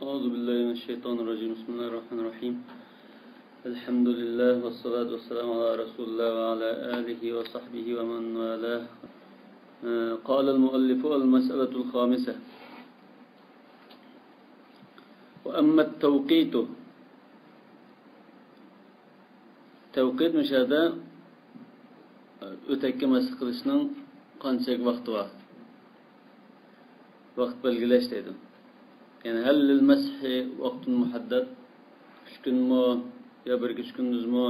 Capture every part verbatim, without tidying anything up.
أعوذ بالله من الشيطان الرجيم. بسم الله الرحمن الرحيم. الحمد لله والصلاة والسلام على رسول الله وعلى آله وصحبه ومن والاه. آه، قال المؤلف: المسألة الخامسة. وأما التوقيت. تەۋقىت مۇشۇ يەردە ئۆتەككە مەسخ قىلىشنىڭ قانچىلىك ۋاقتى بار؟ ۋاقىت بەلگىلەش دەيدۇ. يەنى هل للمسح وقت محدد؟ ئۈچ كۈنمۇ يا بىر كېچە كۈندۈزمۇ؟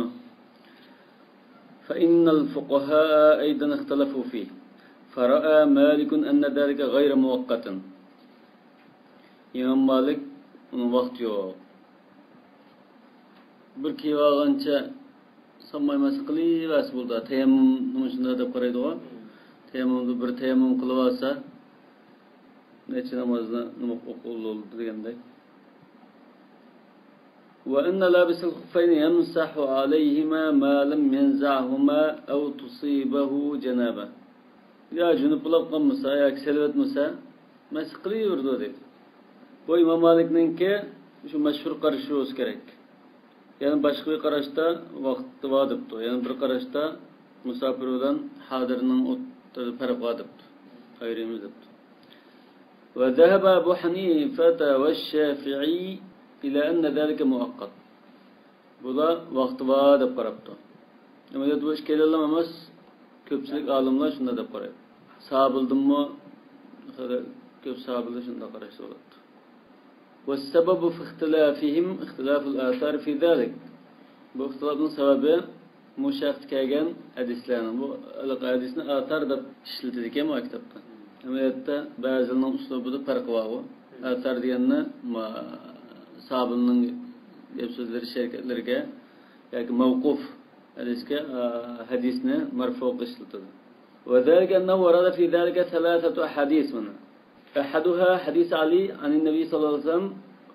فإن الفقهاء أيضا اختلفوا فيه، فرأى مالك أن ذلك غير مؤقت. ئىمام مالىك ئۇنىڭ ۋاقتى يوق. بىر كىيىۋالغانچە سانماي مەسخ قىلىۋەرسە بولىدۇ. تەيەممۇم شۇنداق دەپ قارايدىغۇ. تەيەممۇمدا بىر تەيەممۇم قىلىۋالسا، نەچچە نامازنى نېمە ئوقۇلىدۇ دېگەندەك. وأن لابس الخفين يمسح عليهما ما لم ينزعهما أو تصيبه جنابة. يا جۇنۇپ بولۇپ قالمىسا ياكى سېلىۋەتمىسە، مەسخ قىلىۋېرىدۇ دەيدۇ. بۇ ئىمام مالىكنىڭكى شۇ مەشھۇر قارىشى بولسا كېرەك. يەنى باشقا بىر قاراشتا ۋاقتى بار دەپتۇ. يەنە بىر قاراشتا مۇساپىر بىلەن ھازىرنىڭ ئوتتۇرىدا پەرق بار دەپتۇ. ئايرىيمىز دەپتۇ. وذهب أبو حنيفة والشافعي إلى أن ذلك مؤقت. بۇلار ۋاقتى بار دەپ قاراپتۇ. ئەمەلىيەتتە بۇ ئىككىيلەنلا ئەمەس، كۆپچىلىك ئالىملار شۇنداق دەپ قارايدۇ. ساھابىلىردىنمۇ كۆپ ساھابىلەر شۇنداق قاراشتا بولۇپتۇ. والسبب في اختلافهم اختلاف الآثار في ذلك. بۇ ئىختىلاپنىڭ سەۋەبى مۇشۇ ھەقتە كەلگەن ھەدىسلەرنىڭ، بۇ ھېلىقى ھەدىسنى ئاتار دەپ ئىشلىتىدىكەن بۇ كىتابتا. ئەمەلىيەتتە بەزىلىرىنىڭ ئۇسلۇبىدا پەرق بارغۇ. ئاتار دېگەننى ما-، ساھابىنىڭ گەپ سۆزلىرى، شەرىكەتلىرىگە ياكى مەۋقۇف ھەدىسكە، ئا، ھەدىسنى مەرفۇغا ئىشلىتىدۇ. وذلك أنه ورد في ذلك ثلاثة أحاديث، مانا. أحدها حديث علي عن النبي صلى الله عليه وسلم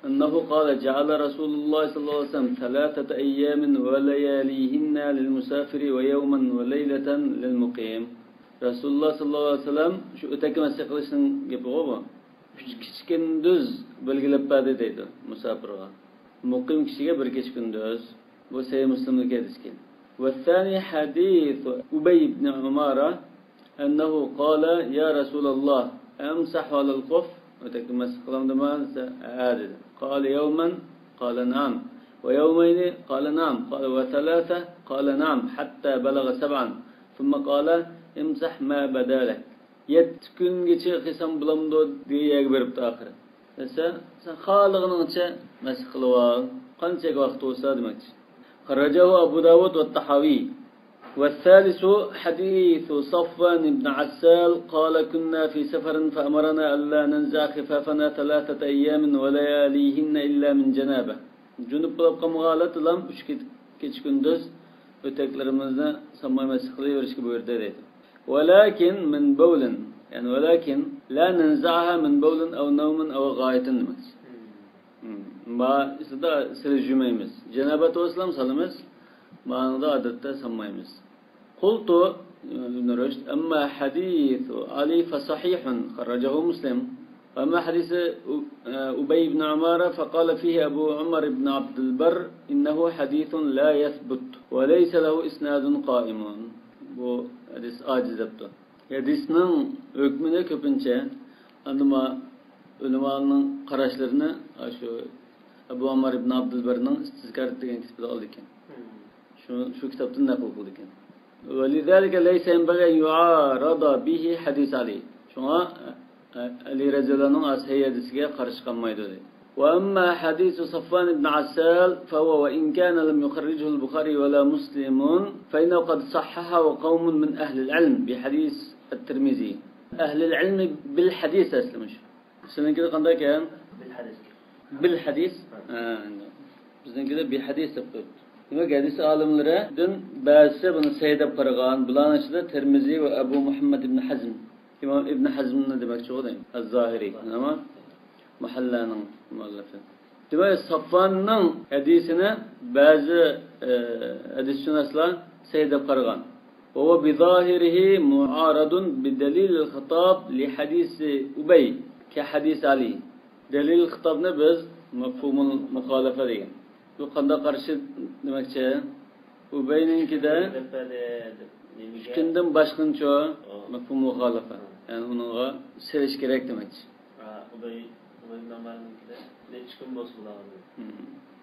أنه قال: جعل رسول الله صلى الله عليه وسلم ثلاثة أيام ولياليهن للمسافر ويوما وليلة للمقيم. رەسۇلۇللاھ سەللەللاھۇ ئەلەيھى ۋەسەللەم شۇ ئۆتەككە مەسخ قىلىشنىڭ گېپىغۇ بۇ. ئۈچ كېچە كۈندۈز بەلگىلەپ بەردى دەيدۇ مۇساپىرغا. مۇقىم كىشىگە بىر كېچە كۈندۈز. بۇ سەھىھ مۇسلىمدىكى ھەدىسكەن. والثاني حديث أبي بن عمارة أنه قال: يا رسول الله، أمسح على الخف؟ ئۆتەككە مەسخ قىلامدىمەن دېسە، ھە دېدى. قال: يوما؟ قال: نعم. ويومين؟ قال: نعم. قال: وثلاثة؟ قال: نعم. حتى بلغ سبعا. ثم قال: امسح ما بدا لك. يەتتە كۈنگىچە قىلسام بولامدۇ دېگەن يەرگە بېرىپتۇ ئاخىرى. دېسە، سەن خالىغىنىڭچە مەسخ قىلىۋال. قانچە ۋاقىت بولسا دېمەكچى. خرجه أبو داود والطحاوي. والثالث حديث صفوان بن عسال قال: كنا في سفر فأمرنا ألا ننزع خفافنا ثلاثة أيام ولياليهن إلا من جنابة. جۇنۇپ بولۇپ قالمىغان ھالەتتىلا ئۈچ كېچە كۈندۈز ئۆتەكلىرىمىزنى سانماي مەسخ قىلىۋېرىشكە بۇيرۇدى دەيدۇ. ولكن من بول، يەنى ولكن لا ننزعها من بول أو نوم أو غائط دېمەكچى. ما ئىسىدا سېلىپ يۈرمەيمىز. جانابەت بولسىلا سالىمىز. مانىدا ئادەتتە سانمايمىز. قلت، ابن رشد، أما حديث علي فصحيح، خرجه مسلم. وأما حديث أبي بن عمارة فقال فيه أبو عمر بن عبد البر: إنه حديث لا يثبت وليس له إسناد قائم. بۇ ھەدىس ئاجىز دەپتۇ. ھەدىسنىڭ ھۆكمىنى كۆپىنچە ئەمما ئۆلىمانىڭ قاراشلىرىنى شۇ ئەبۇ ئەممار ئىبن ئابدۇلبەرنىڭ ئىستىزكار دېگەن كىتابىدا ئالىدىكەن. شۇ، شۇ كىتابتىن نەقىل قىلىدىكەن. ولذلك ليس ينبغي أن يعارض به حديث علي. شۇڭا ئەلى رەزىيەللاھۇنىڭ سەھىھ ھەدىسىگە قارشى قالمايدۇ دەيدۇ. وأما حديث صفوان بن عسال فهو وإن كان لم يخرجه البخاري ولا مسلم فإنه قد صححه قوم من أهل العلم بحديث الترمذي. أهل العلم بالحديث ئەسلى مۇشۇ. سېنىڭكىدە قانداق ئىكەن؟ بىل ھەدىس. بىل ھەدىس؟ ھە. ھە، ئەندى. بىزنىڭكىدە بىل ھەدىس دەپ قويۇپتۇ. دېمەك، ھەدىس ئالىملىرىدىن بەزىسى بۇنى سەھىھ دەپ قارىغان. بۇلارنىڭ ئىچىدە تىرمىزى ۋە ئەبۇ مۇھەممەد ئىبن ھەزم. ئىمام ئىبن ھەزمنى دېمەكچىغۇ دەيمەن. ئەز-زاھىرى. نېمە؟ مۇھەللانىڭ مۇئەللىپى. دېمەك، سافۋاننىڭ ھەدىسىنى بەزى، ئە، ھەدىسشۇناسلار سەھىھ دەپ قارىغان. وهو بظاهره معارض بدليل الخطاب لحديث أبي كحديث علي. دەلىل خىتابنى بىز مەفھۇمۇل مۇخالىپە دېگەن. بۇ قانداق قارىشى دېمەكچى؟ ئۇبەينىڭكىدە ئۈچ كۈندىن باشقىنچۇ؟ مەفھۇمۇل مۇخالىپە. يەنى ئۇنىڭغا سېلىش كېرەك دېمەكچى. ئۇبەي ئۇبەي ئىبن ئامارنىڭكىدە نەچچە كۈن بولسا بولىدۇ؟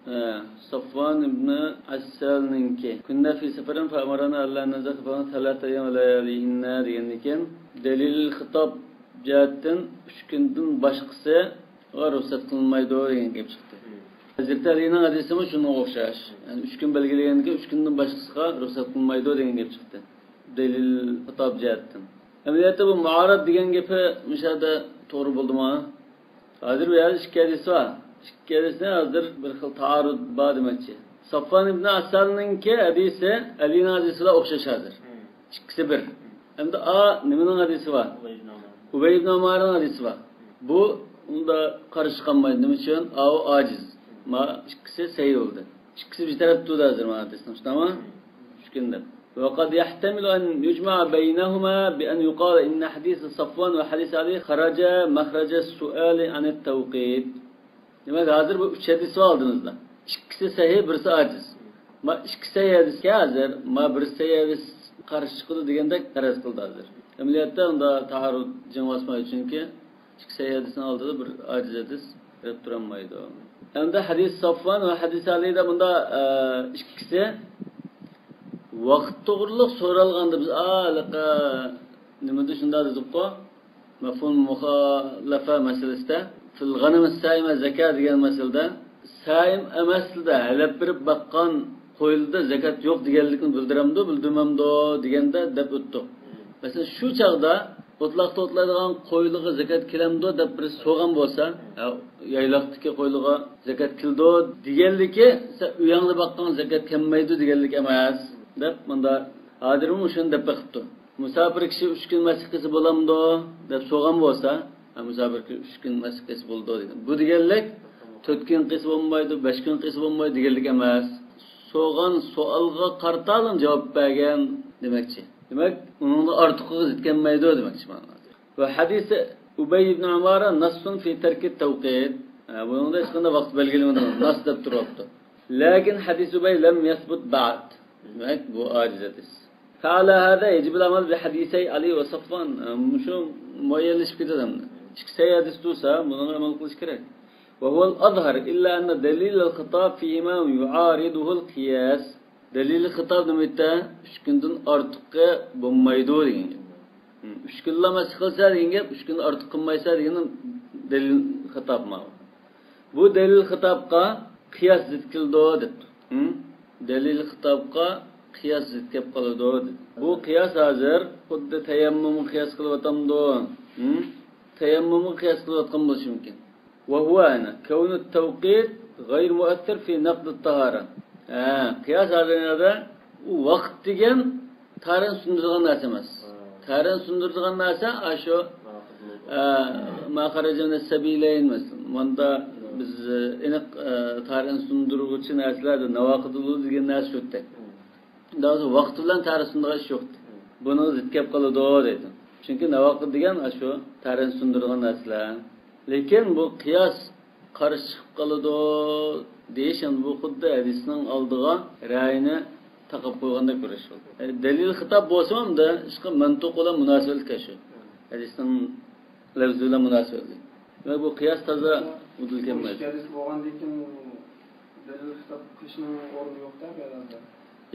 ھە، سافۋان ئىبن ئەسسالنىڭكى كۇننا فى سەفەرىن فەئەمەرەنە ئەللا نەنزىلە خىفافەن سەلاسەتە ئەييام ۋە لەيالىھىننە دېگەندىكىن، دەلىل خىتاب جەھەتتىن ئۈچ كۈندىن باشقىسىغا رۇخسەت قىلىنمايدۇ دېگەن گەپ چىقتى. ھەزرىتى ئەلىنىڭ ھەدىسىمۇ شۇنىڭغا ئوخشاش. يەنى ئۈچ كۈن بەلگىلىگەندىكىن، ئۈچ كۈندىن باشقىسىغا رۇخسەت قىلىنمايدۇ دېگەن گەپ چىقتى. دەلىل خىتاب جەھەتتىن. ئەمەلىيەتتە بۇ مۇئارىد دېگەن گېپى مۇشۇ يەردە توغرا بولدىمۇ؟ ھازىر بۇ يەردە ئىككى ھەدىس بار. ئىككى ھەدىسنى ھازىر بىر خىل تائارۇد بار دېمەكچى. سافۋان ئىبن ئەسسالنىڭكى ھەدىسى ئەلىنىڭ ھەدىسى بىلەن ئوخشاش ھازىر. ئىككىسى بىر. ئەمدى ئا نېمىنىڭ ھەدىسى بار؟ ئۇبەي ئىبن ئامارنىڭ ھەدىسى بار. بۇ ئۇندا قارشى قالمايدۇ. نېمە ئۈچۈن؟ ئاۋۇ ئاجىز. ما ئىككىسى سەھىھ بولدى. ئىككىسى بىر تەرەپتە تۇردى ھازىر مانا ھەدىسنىڭ، تۇتامۇ؟ ئۈچ كۈن دەپ. وقد يحتمل أن يجمع بينهما بأن يقال إن حديث صفوان وحديث علي خرجا مخرج السؤال عن التوقيت. دېمەك، ھازىر بۇ ئۈچ ھەدىس بار ئالدىمىزدا. ئىككىسى سەھىھ، بىرسى ئاجىز. ما ئىككى سەھىھ ھەدىسكە ھازىر، ما بىر سەھىھ ھەدىس قارشى چىقىدۇ دېگەندەك پەرەز قىلدى ھازىر. ئەمەلىيەتتە ئۇندا تائارۇد جىڭ باسمايدۇ، چۈنكى ئىككى سەھىھ ھەدىسنىڭ ئالدىدا بىر ئاجىز ھەدىس كىرىپ تۇرالمايدۇ. ئەمدى ھەدىس سافۋان ۋە ھەدىس ئەلىدە بۇندا، ئە، ئىككىسى ۋاقىت توغرۇلۇق سورالغاندا بىز، ئا، ھېلىقى نېمىدە شۇنداق دېدۇققۇ، مەفھۇم مۇخالىپە مەسىلىسىدە، فىل غەنىمىس سائىمە زەكا دېگەن مەسىلىدە، سائىم ئەمەسلىدە ھەلەپ بېرىپ باققان قويلىدا زەكات يوق دېگەنلىكنى بىلدۈرەمدۇ، بىلدۈرمەمدۇ دېگەندە دەپ ئۆتتۇق. مەسىلەن، شۇ چاغدا ئوتلاقتا ئوتلايدىغان قويلىغا زەكات كېلەمدۇ دەپ بىرسى سورىغان بولسا، يا، يايلاقتىكى قويلىغا زەكات كېلىدۇ دېگەنلىكى، سەن ئۆيۈڭدە باققان زەكات كەلمەيدۇ دېگەنلىك ئەمەس، دەپ مۇندا ھازىرمۇ شۇنى دەپ بېقىپتۇ. مۇساپىر كىشى ئۈچ كۈن مەسخ قىلسا بولامدۇ دەپ سورىغان بولسا، ھە، مۇساپىر كىشى ئۈچ كۈن مەسخ قىلسا بولىدۇ دېگەن. بۇ دېگەنلىك تۆت كۈن قىلسا بولمايدۇ، بەش كۈن قىلسا بولمايدۇ دېگەنلىك ئەمەس. سورىغان سوئالغا قارىتالىم جاۋاب بەرگەن دېمەكچى. دېمەك، ئۇنىڭدا ئارتۇقىغا زىت كەلمەيدۇ دېمەكچى مانا. ۋە ھەدىسى ئۇبەي ئىبن ئۇمارە نەسسۇن فى تەركىت تەۋقىت. ھە، بۇنىڭدا ھېچقانداق ۋاقىت بەلگىلىمىدى، نەس دەپ تۇرۇپتۇ. لەكىن ھەدىس ئۇبەي لەم يەسبۇت بەئد. دېمەك، بۇ ئاجىز ھەدىس. فعلى هذا يجب العمل بحديثي علي وصفوان. مۇشۇ مۇئەييەنلىشىپ كېتىدۇ ئەمدى. ئىككى سەھىھ ھەدىس تۇرسا، بۇنىڭغا ئەمەل قىلىش كېرەك. وهو الأظهر إلا أن دليل الخطاب فيهما يعارضه القياس. دەلىل خىتاب نېمە دېدى؟ ئۈچ كۈندىن ئارتۇقى بولمايدۇ دېگەن گەپ. ھە، ئۈچ كۈنلا مەسخ قىلسا دېگەن گەپ، ئۈچ كۈندىن ئارتۇق قىلمايسا دېگەن دەلىل خىتاب ماۋۇ. بۇ دەلىل خىتابقا قىياس زىت كېلىدۇ دەپتۇ. ھە؟ دەلىل خىتابقا قىياس زىت كەپ قالىدۇ دېدى. بۇ قىياس ھازىر خۇددى تەيەممۇمغا قىياس قىلىۋاتامدۇ؟ ھە؟ تەيەممۇمغا قىياس قىلىۋاتقان بولۇشى مۇمكىن. وهو، يەنى، كون التوقيت غير مؤثر في نقض الطهارة. ھە، قىياس ھازىر نېمىدە؟ ئۇ ۋاقىت دېگەن تارىنى سۇندۇرىدىغان نەرسە ئەمەس. تارىنى سۇندۇرىدىغان نەرسە ئاشۇ، ئە، ما خەرەجە مىنەس سەبىلەين مەسىلەن. ماندا بىز، ئە، ئېنىق، ئە، تارىنى سۇندۇرغۇچى نەرسىلەردە ناۋاقىدۇل ۋۇزۇ دېگەن نەرسە يوق. دەۋاتسا ۋاقتى بىلەن تارىنى سۇندۇرغان ئىش يوق. بۇنىڭغا زىت كەپ قالىدۇ دەيدۇ. چۈنكى ناۋاقىد دېگەن ئاشۇ تارىنى سۇندۇرىدىغان نەرسىلەر. لېكىن بۇ قىياس قارشى چىقىپ قالىدۇ دېيىش، يەنى بۇ خۇددى ھەدىسنىڭ ئالدىغا رەينى تاقاپ قويغاندەك بىر ئىش بولدى. دەلىل خىتاب بولسىمۇ ئەمدى ئىشقا مەنتۇق بىلەن مۇناسىۋەتلىك شۇ. ھەدىسنىڭ لەۋزى بىلەن مۇناسىۋەتلىك. دېمەك، بۇ قىياس تازا ئۇدۇل كەلمەيدۇ. ئىككى ھەدىس بولغاندىن كېيىن دەلىل خىتاب قىلىشنىڭ ئورنى يوق-دە بۇ يەردە.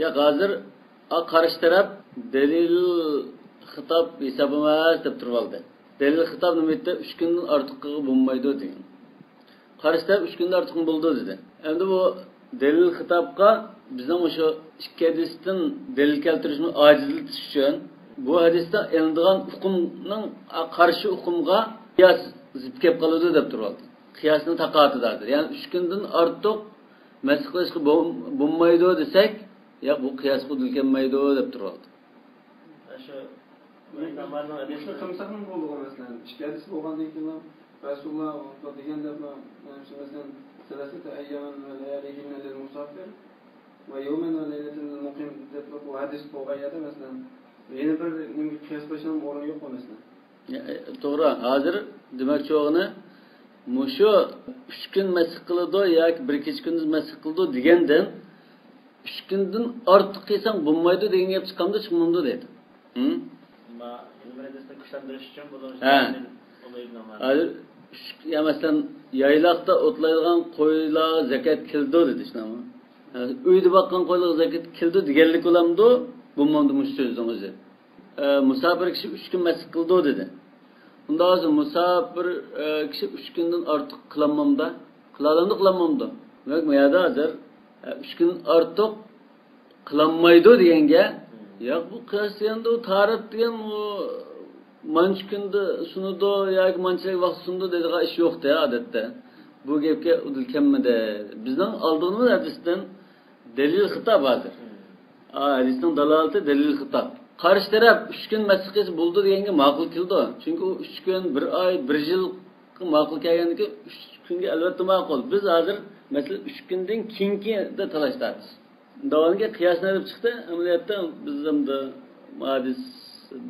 ياق، ھازىر، ئا، قارشى تەرەپ دەلىل خىتاب ھېسابلىماس دەپ تۇرۇۋالدى. دەلىل خىتاب نېمە دېدى؟ ئۈچ كۈندىن ئارتۇقىغا بولمايدۇ دېگەن. قارشى تەرەپ ئۈچ كۈندىن ئارتۇقمۇ بولىدۇ دېدى. ئەمدى بۇ دەلىل خىتابقا بىزنىڭ مۇشۇ ئىككى ھەدىستىن دەلىل كەلتۈرۈشنى ئاجىزلىتىش ئۈچۈن بۇ ھەدىستىن ئېلىنىدىغان ئۇقۇمنىڭ قارشى ئۇقۇمغا قىياس زىت كەپ قالىدۇ دەپ تۇرۇۋالدى. قىياسنى تاقاۋاتىدۇ ھازىر. يەنى ئۈچ كۈندىن ئارتۇق مەسخ قىلىشقا بول-، بولمايدۇ دېسەك، ياق، بۇ قىياسقا ئۇدۇل كەلمەيدۇ دەپ تۇرۇۋالدى. شۇ ئۇبەي ئىبن ئامارنىڭ ھەدىسى. شۇ قىلمىساقمۇ بولىدىغۇ، مەسىلەن، ئىككى ھەدىس بولغاندىن كېيىن رەسۇلۇللا دېگەن دەپلا، مەسىلەن، ثلاثة أيام ولياليهن للمسافر ويوما وليلة للمقيم دەپلا بۇ ھەدىس بولغان يەردە، مەسىلەن، يەنە بىر نېمىگە قىياس قىلىشنىڭ ئورنى يوققۇ، مەسىلەن. يا، ئە، توغرا. ھازىر دېمەكچى بولغىنى، مۇشۇ ئۈچ كۈن مەسخ قىلىدۇ ياكى بىر كېچە كۈندۈز مەسخ قىلىدۇ دېگەندىن، ئۈچ كۈندىن ئارتۇق قىلساڭ بولمايدۇ دېگەن گەپ چىقامدۇ، چىقمامدۇ دەيدۇ. ھىم؟ ما، ئىلمىي ھەدىسنى كۈچلەندۈرۈش ئۈچۈن بۇنى ھە. ئۇنى ئىبن ئۆمەر. ھازىر ئۈچ، يا مەسىلەن، يايلاقتا ئوتلايدىغان قويلارغا زەكەت كېلىدۇ دېدى، شۇنداقمۇ؟ ھە، ئۆيدە باققان قويلارغا زەكەت كېلىدۇ دېگەنلىك بولامدۇ؟ بولمامدۇ مۇشۇ سۆزنىڭ ئۆزى؟ ئە، مۇساپىر كىشى ئۈچ كۈن مەسخ قىلىدۇ دېدى. ئۇنداق بولسا مۇساپىر، ئە، كىشى ئۈچ كۈندىن ئارتۇق قىلالمامدا؟ قىلالامدۇ، قىلالمامدۇ؟ دېمەك، بۇ يەردە ھازىر، ئە، ئۈچ كۈن ئارتۇق قىلالمايدۇ دېگەنگە، ياق، بۇ قىياس دېگەندە ئۇ تاھارەت دېگەن ئۇ مانچە كۈندە سۇنىدۇ ياكى مانچىلىك ۋاقىت سۇنىدۇ دەيدىغان ئىش يوقتى ئادەتتە. بۇ گەپكە ئۇدۇل كەلمىدى. بىزنىڭ ئالىدىغىنىمىز ھەدىستىن دەلىل خىتاب ھازىر. ئا، ھەدىسنىڭ دالالىتى دەلىل خىتاب. قارشى تەرەپ ئۈچ كۈن مەسخ قىلسا بولىدۇ دېگەنگە ماقۇل كېلىدۇ. چۈنكى ئۇ ئۈچ كۈن، بىر ئاي، بىر يىلغا ماقۇل كەلگەندىكىن ئۈچ كۈنگە ئەلۋەتتە ماقۇل. بىز ھازىر، مەسىلەن، ئۈچ كۈندىن كېيىنكىدە تالاش تارتىش. داۋانىڭكى قىياسىنى ئېلىپ چىقتى. ئەمەلىيەتتە بىز ئەمدى ھەدىس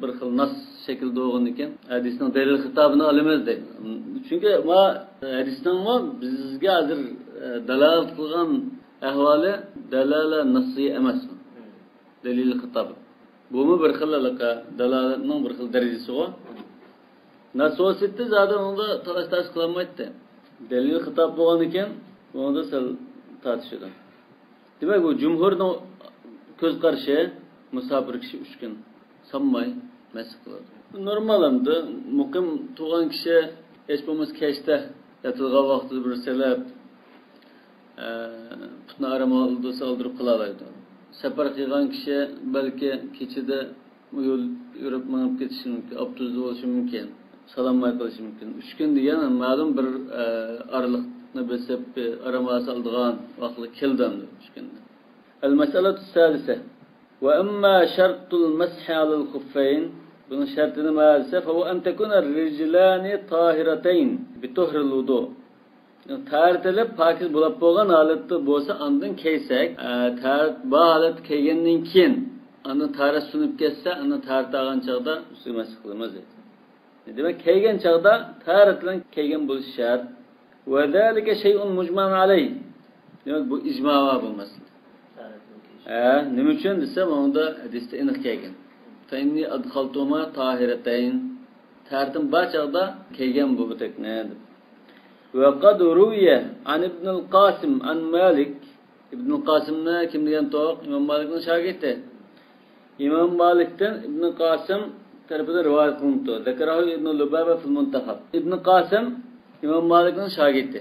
بىر خىل ناس شەكلىدە بولغاندىكىن، ھەدىسنىڭ دەلىل خىتابىنى ئالىمىز دەيدۇ. چۈنكى ما ھەدىسنىڭمۇ بىزگە ھازىر، ئە، دالالەت قىلغان ئەھۋالى دالالە ناسسىيە ئەمەس. دەلىل خىتاب. بۇمۇ بىر خىل ھېلىقى دالالەتنىڭ بىر خىل دەرىجىسىغۇ. ناس بولسىدى زادى ئۇندا تالاش تارتىش قىلالمايتتى. دەلىل خىتاب بولغاندىكىن ئۇندا سەل تارتىشىدۇ. دېمەك، بۇ جۇمھۇرنىڭ كۆز قارىشى، مۇساپىر كىشى ئۈچ كۈن سانماي مەسخ قىلىدۇ. نورمال ئەمدى، مۇقىم تۇرغان كىشى ھېچ بولمىسا كەچتە ياتىدىغان ۋاقتىدا بىر سەۋەب، ئە، پۇتنى ئارام ئالدۇرسا ئالدۇرۇپ قىلالايدۇ. سەپەر قىلغان كىشى بەلكى كېچىدە يول يۈرۈپ مېڭىپ كېتىشى مۇمكىن، ئاپتوبۇستا بولۇشى مۇمكىن، سالاماي قېلىشى مۇمكىن. ئۈچ كۈن دېگەن مەلۇم بىر، ئە، ئارىلىقنى بېسىپ، بىر ئارام ئالسا ئالىدىغان ۋاقىتلار كەلدى ئەمدى ئۈچ كۈندە. المسألة السادسة. وأما شرط المسح على الخفين، بۇنىڭ شەرتى نېمە دېسە، فهو أن تكون الرجلان طاهرتين بطهر الوضوء. تاھارەت ئېلىپ، پاكىز بولاپ بولغان ھالەتتە بولسا، ئاندىن كىيسەك، ئە، تاھارەت بار ھالەتتە كىيگەندىن كېيىن، ئاندىن تاھارەت سۇنۇپ كەتسە، ئاندىن تاھارەت ئالغان چاغدا ئۈستىگە مەسخ قىلىمىز دەيدۇ. دېمەك، كىيگەن چاغدا تاھارەت بىلەن كىيگەن بولۇشى شەرت. وذلك شيء مجمع عليه. دېمەك، بۇ ئىجما بار بۇ مەسىلىدە. ھە، نېمە ئۈچۈن دېسە، مۇندا ھەدىستە ئېنىق كەلگەن. فإني أدخلتهما طاهرتين. تاھارىتىم بار چاغدا كىيگەن بۇ ئېتەكنى دەپ. وقد روي عن ابن القاسم عن مالك. ئىبنى قاسىمنى كىم دېگەن توق؟ ئىمام مالىكنىڭ شاگىرتى. ئىمام مالىكتىن ئىبنى قاسىم تەرىپىدىن رىۋايەت قىلىنىپتۇ. ذكره ابن لبابة في المنتخب. ئىبنى قاسىم ئىمام مالىكنىڭ شاگىرتى.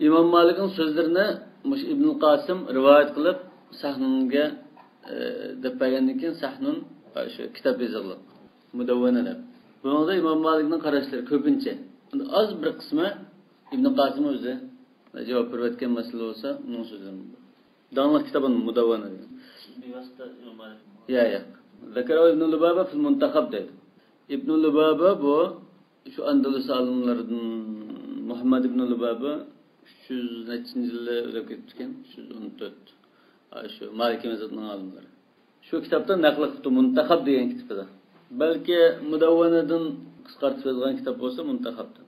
ئىمام مالىكنىڭ سۆزلىرىنى مۇشۇ ئىبنى قاسىم رىۋايەت قىلىپ، سەھنۇنغا، ئە، دەپ بەرگەندىن كېيىن سەھنۇن شۇ كىتاب يېزىقلىق، مۇدەۋۋەنە دەپ. بۇنىڭدا ئىمام مالىكنىڭ قاراشلىرى كۆپىنچە. ئاز بىر قىسمى ئىبنى قاسىم ئۆزى جاۋاب بېرىۋەتكەن مەسىلە بولسا، ئۇنىڭ سۆزلىرى. داڭلىق كىتابىنى مۇدەۋۋەنە دېگەن. بىۋاسىتە ئىمام مالىك. يا، يا. ذكره ابن لبابة في المنتخب دەيدۇ. ئىبنى لۇبابە بۇ شۇ ئاندالۇس ئالىملىرىدىن، مۇھەممەد ئىبنى لۇبابە ئۈچ يۈز نەچچىنچى يىلى ئۆلۈپ كېتىپتىكەن، ئۈچ يۈز ئون تۆت. ئاشۇ مالىكىي مەزھەپنىڭ ئالىملىرى. شۇ كىتابتا نەقىل قىپتۇ، مۇنتەخەب دېگەن كىتابىدا. بەلكى مۇدەۋۋەنىدىن قىسقارتىپ يازغان كىتاب بولسا مۇنتەخەبتىن.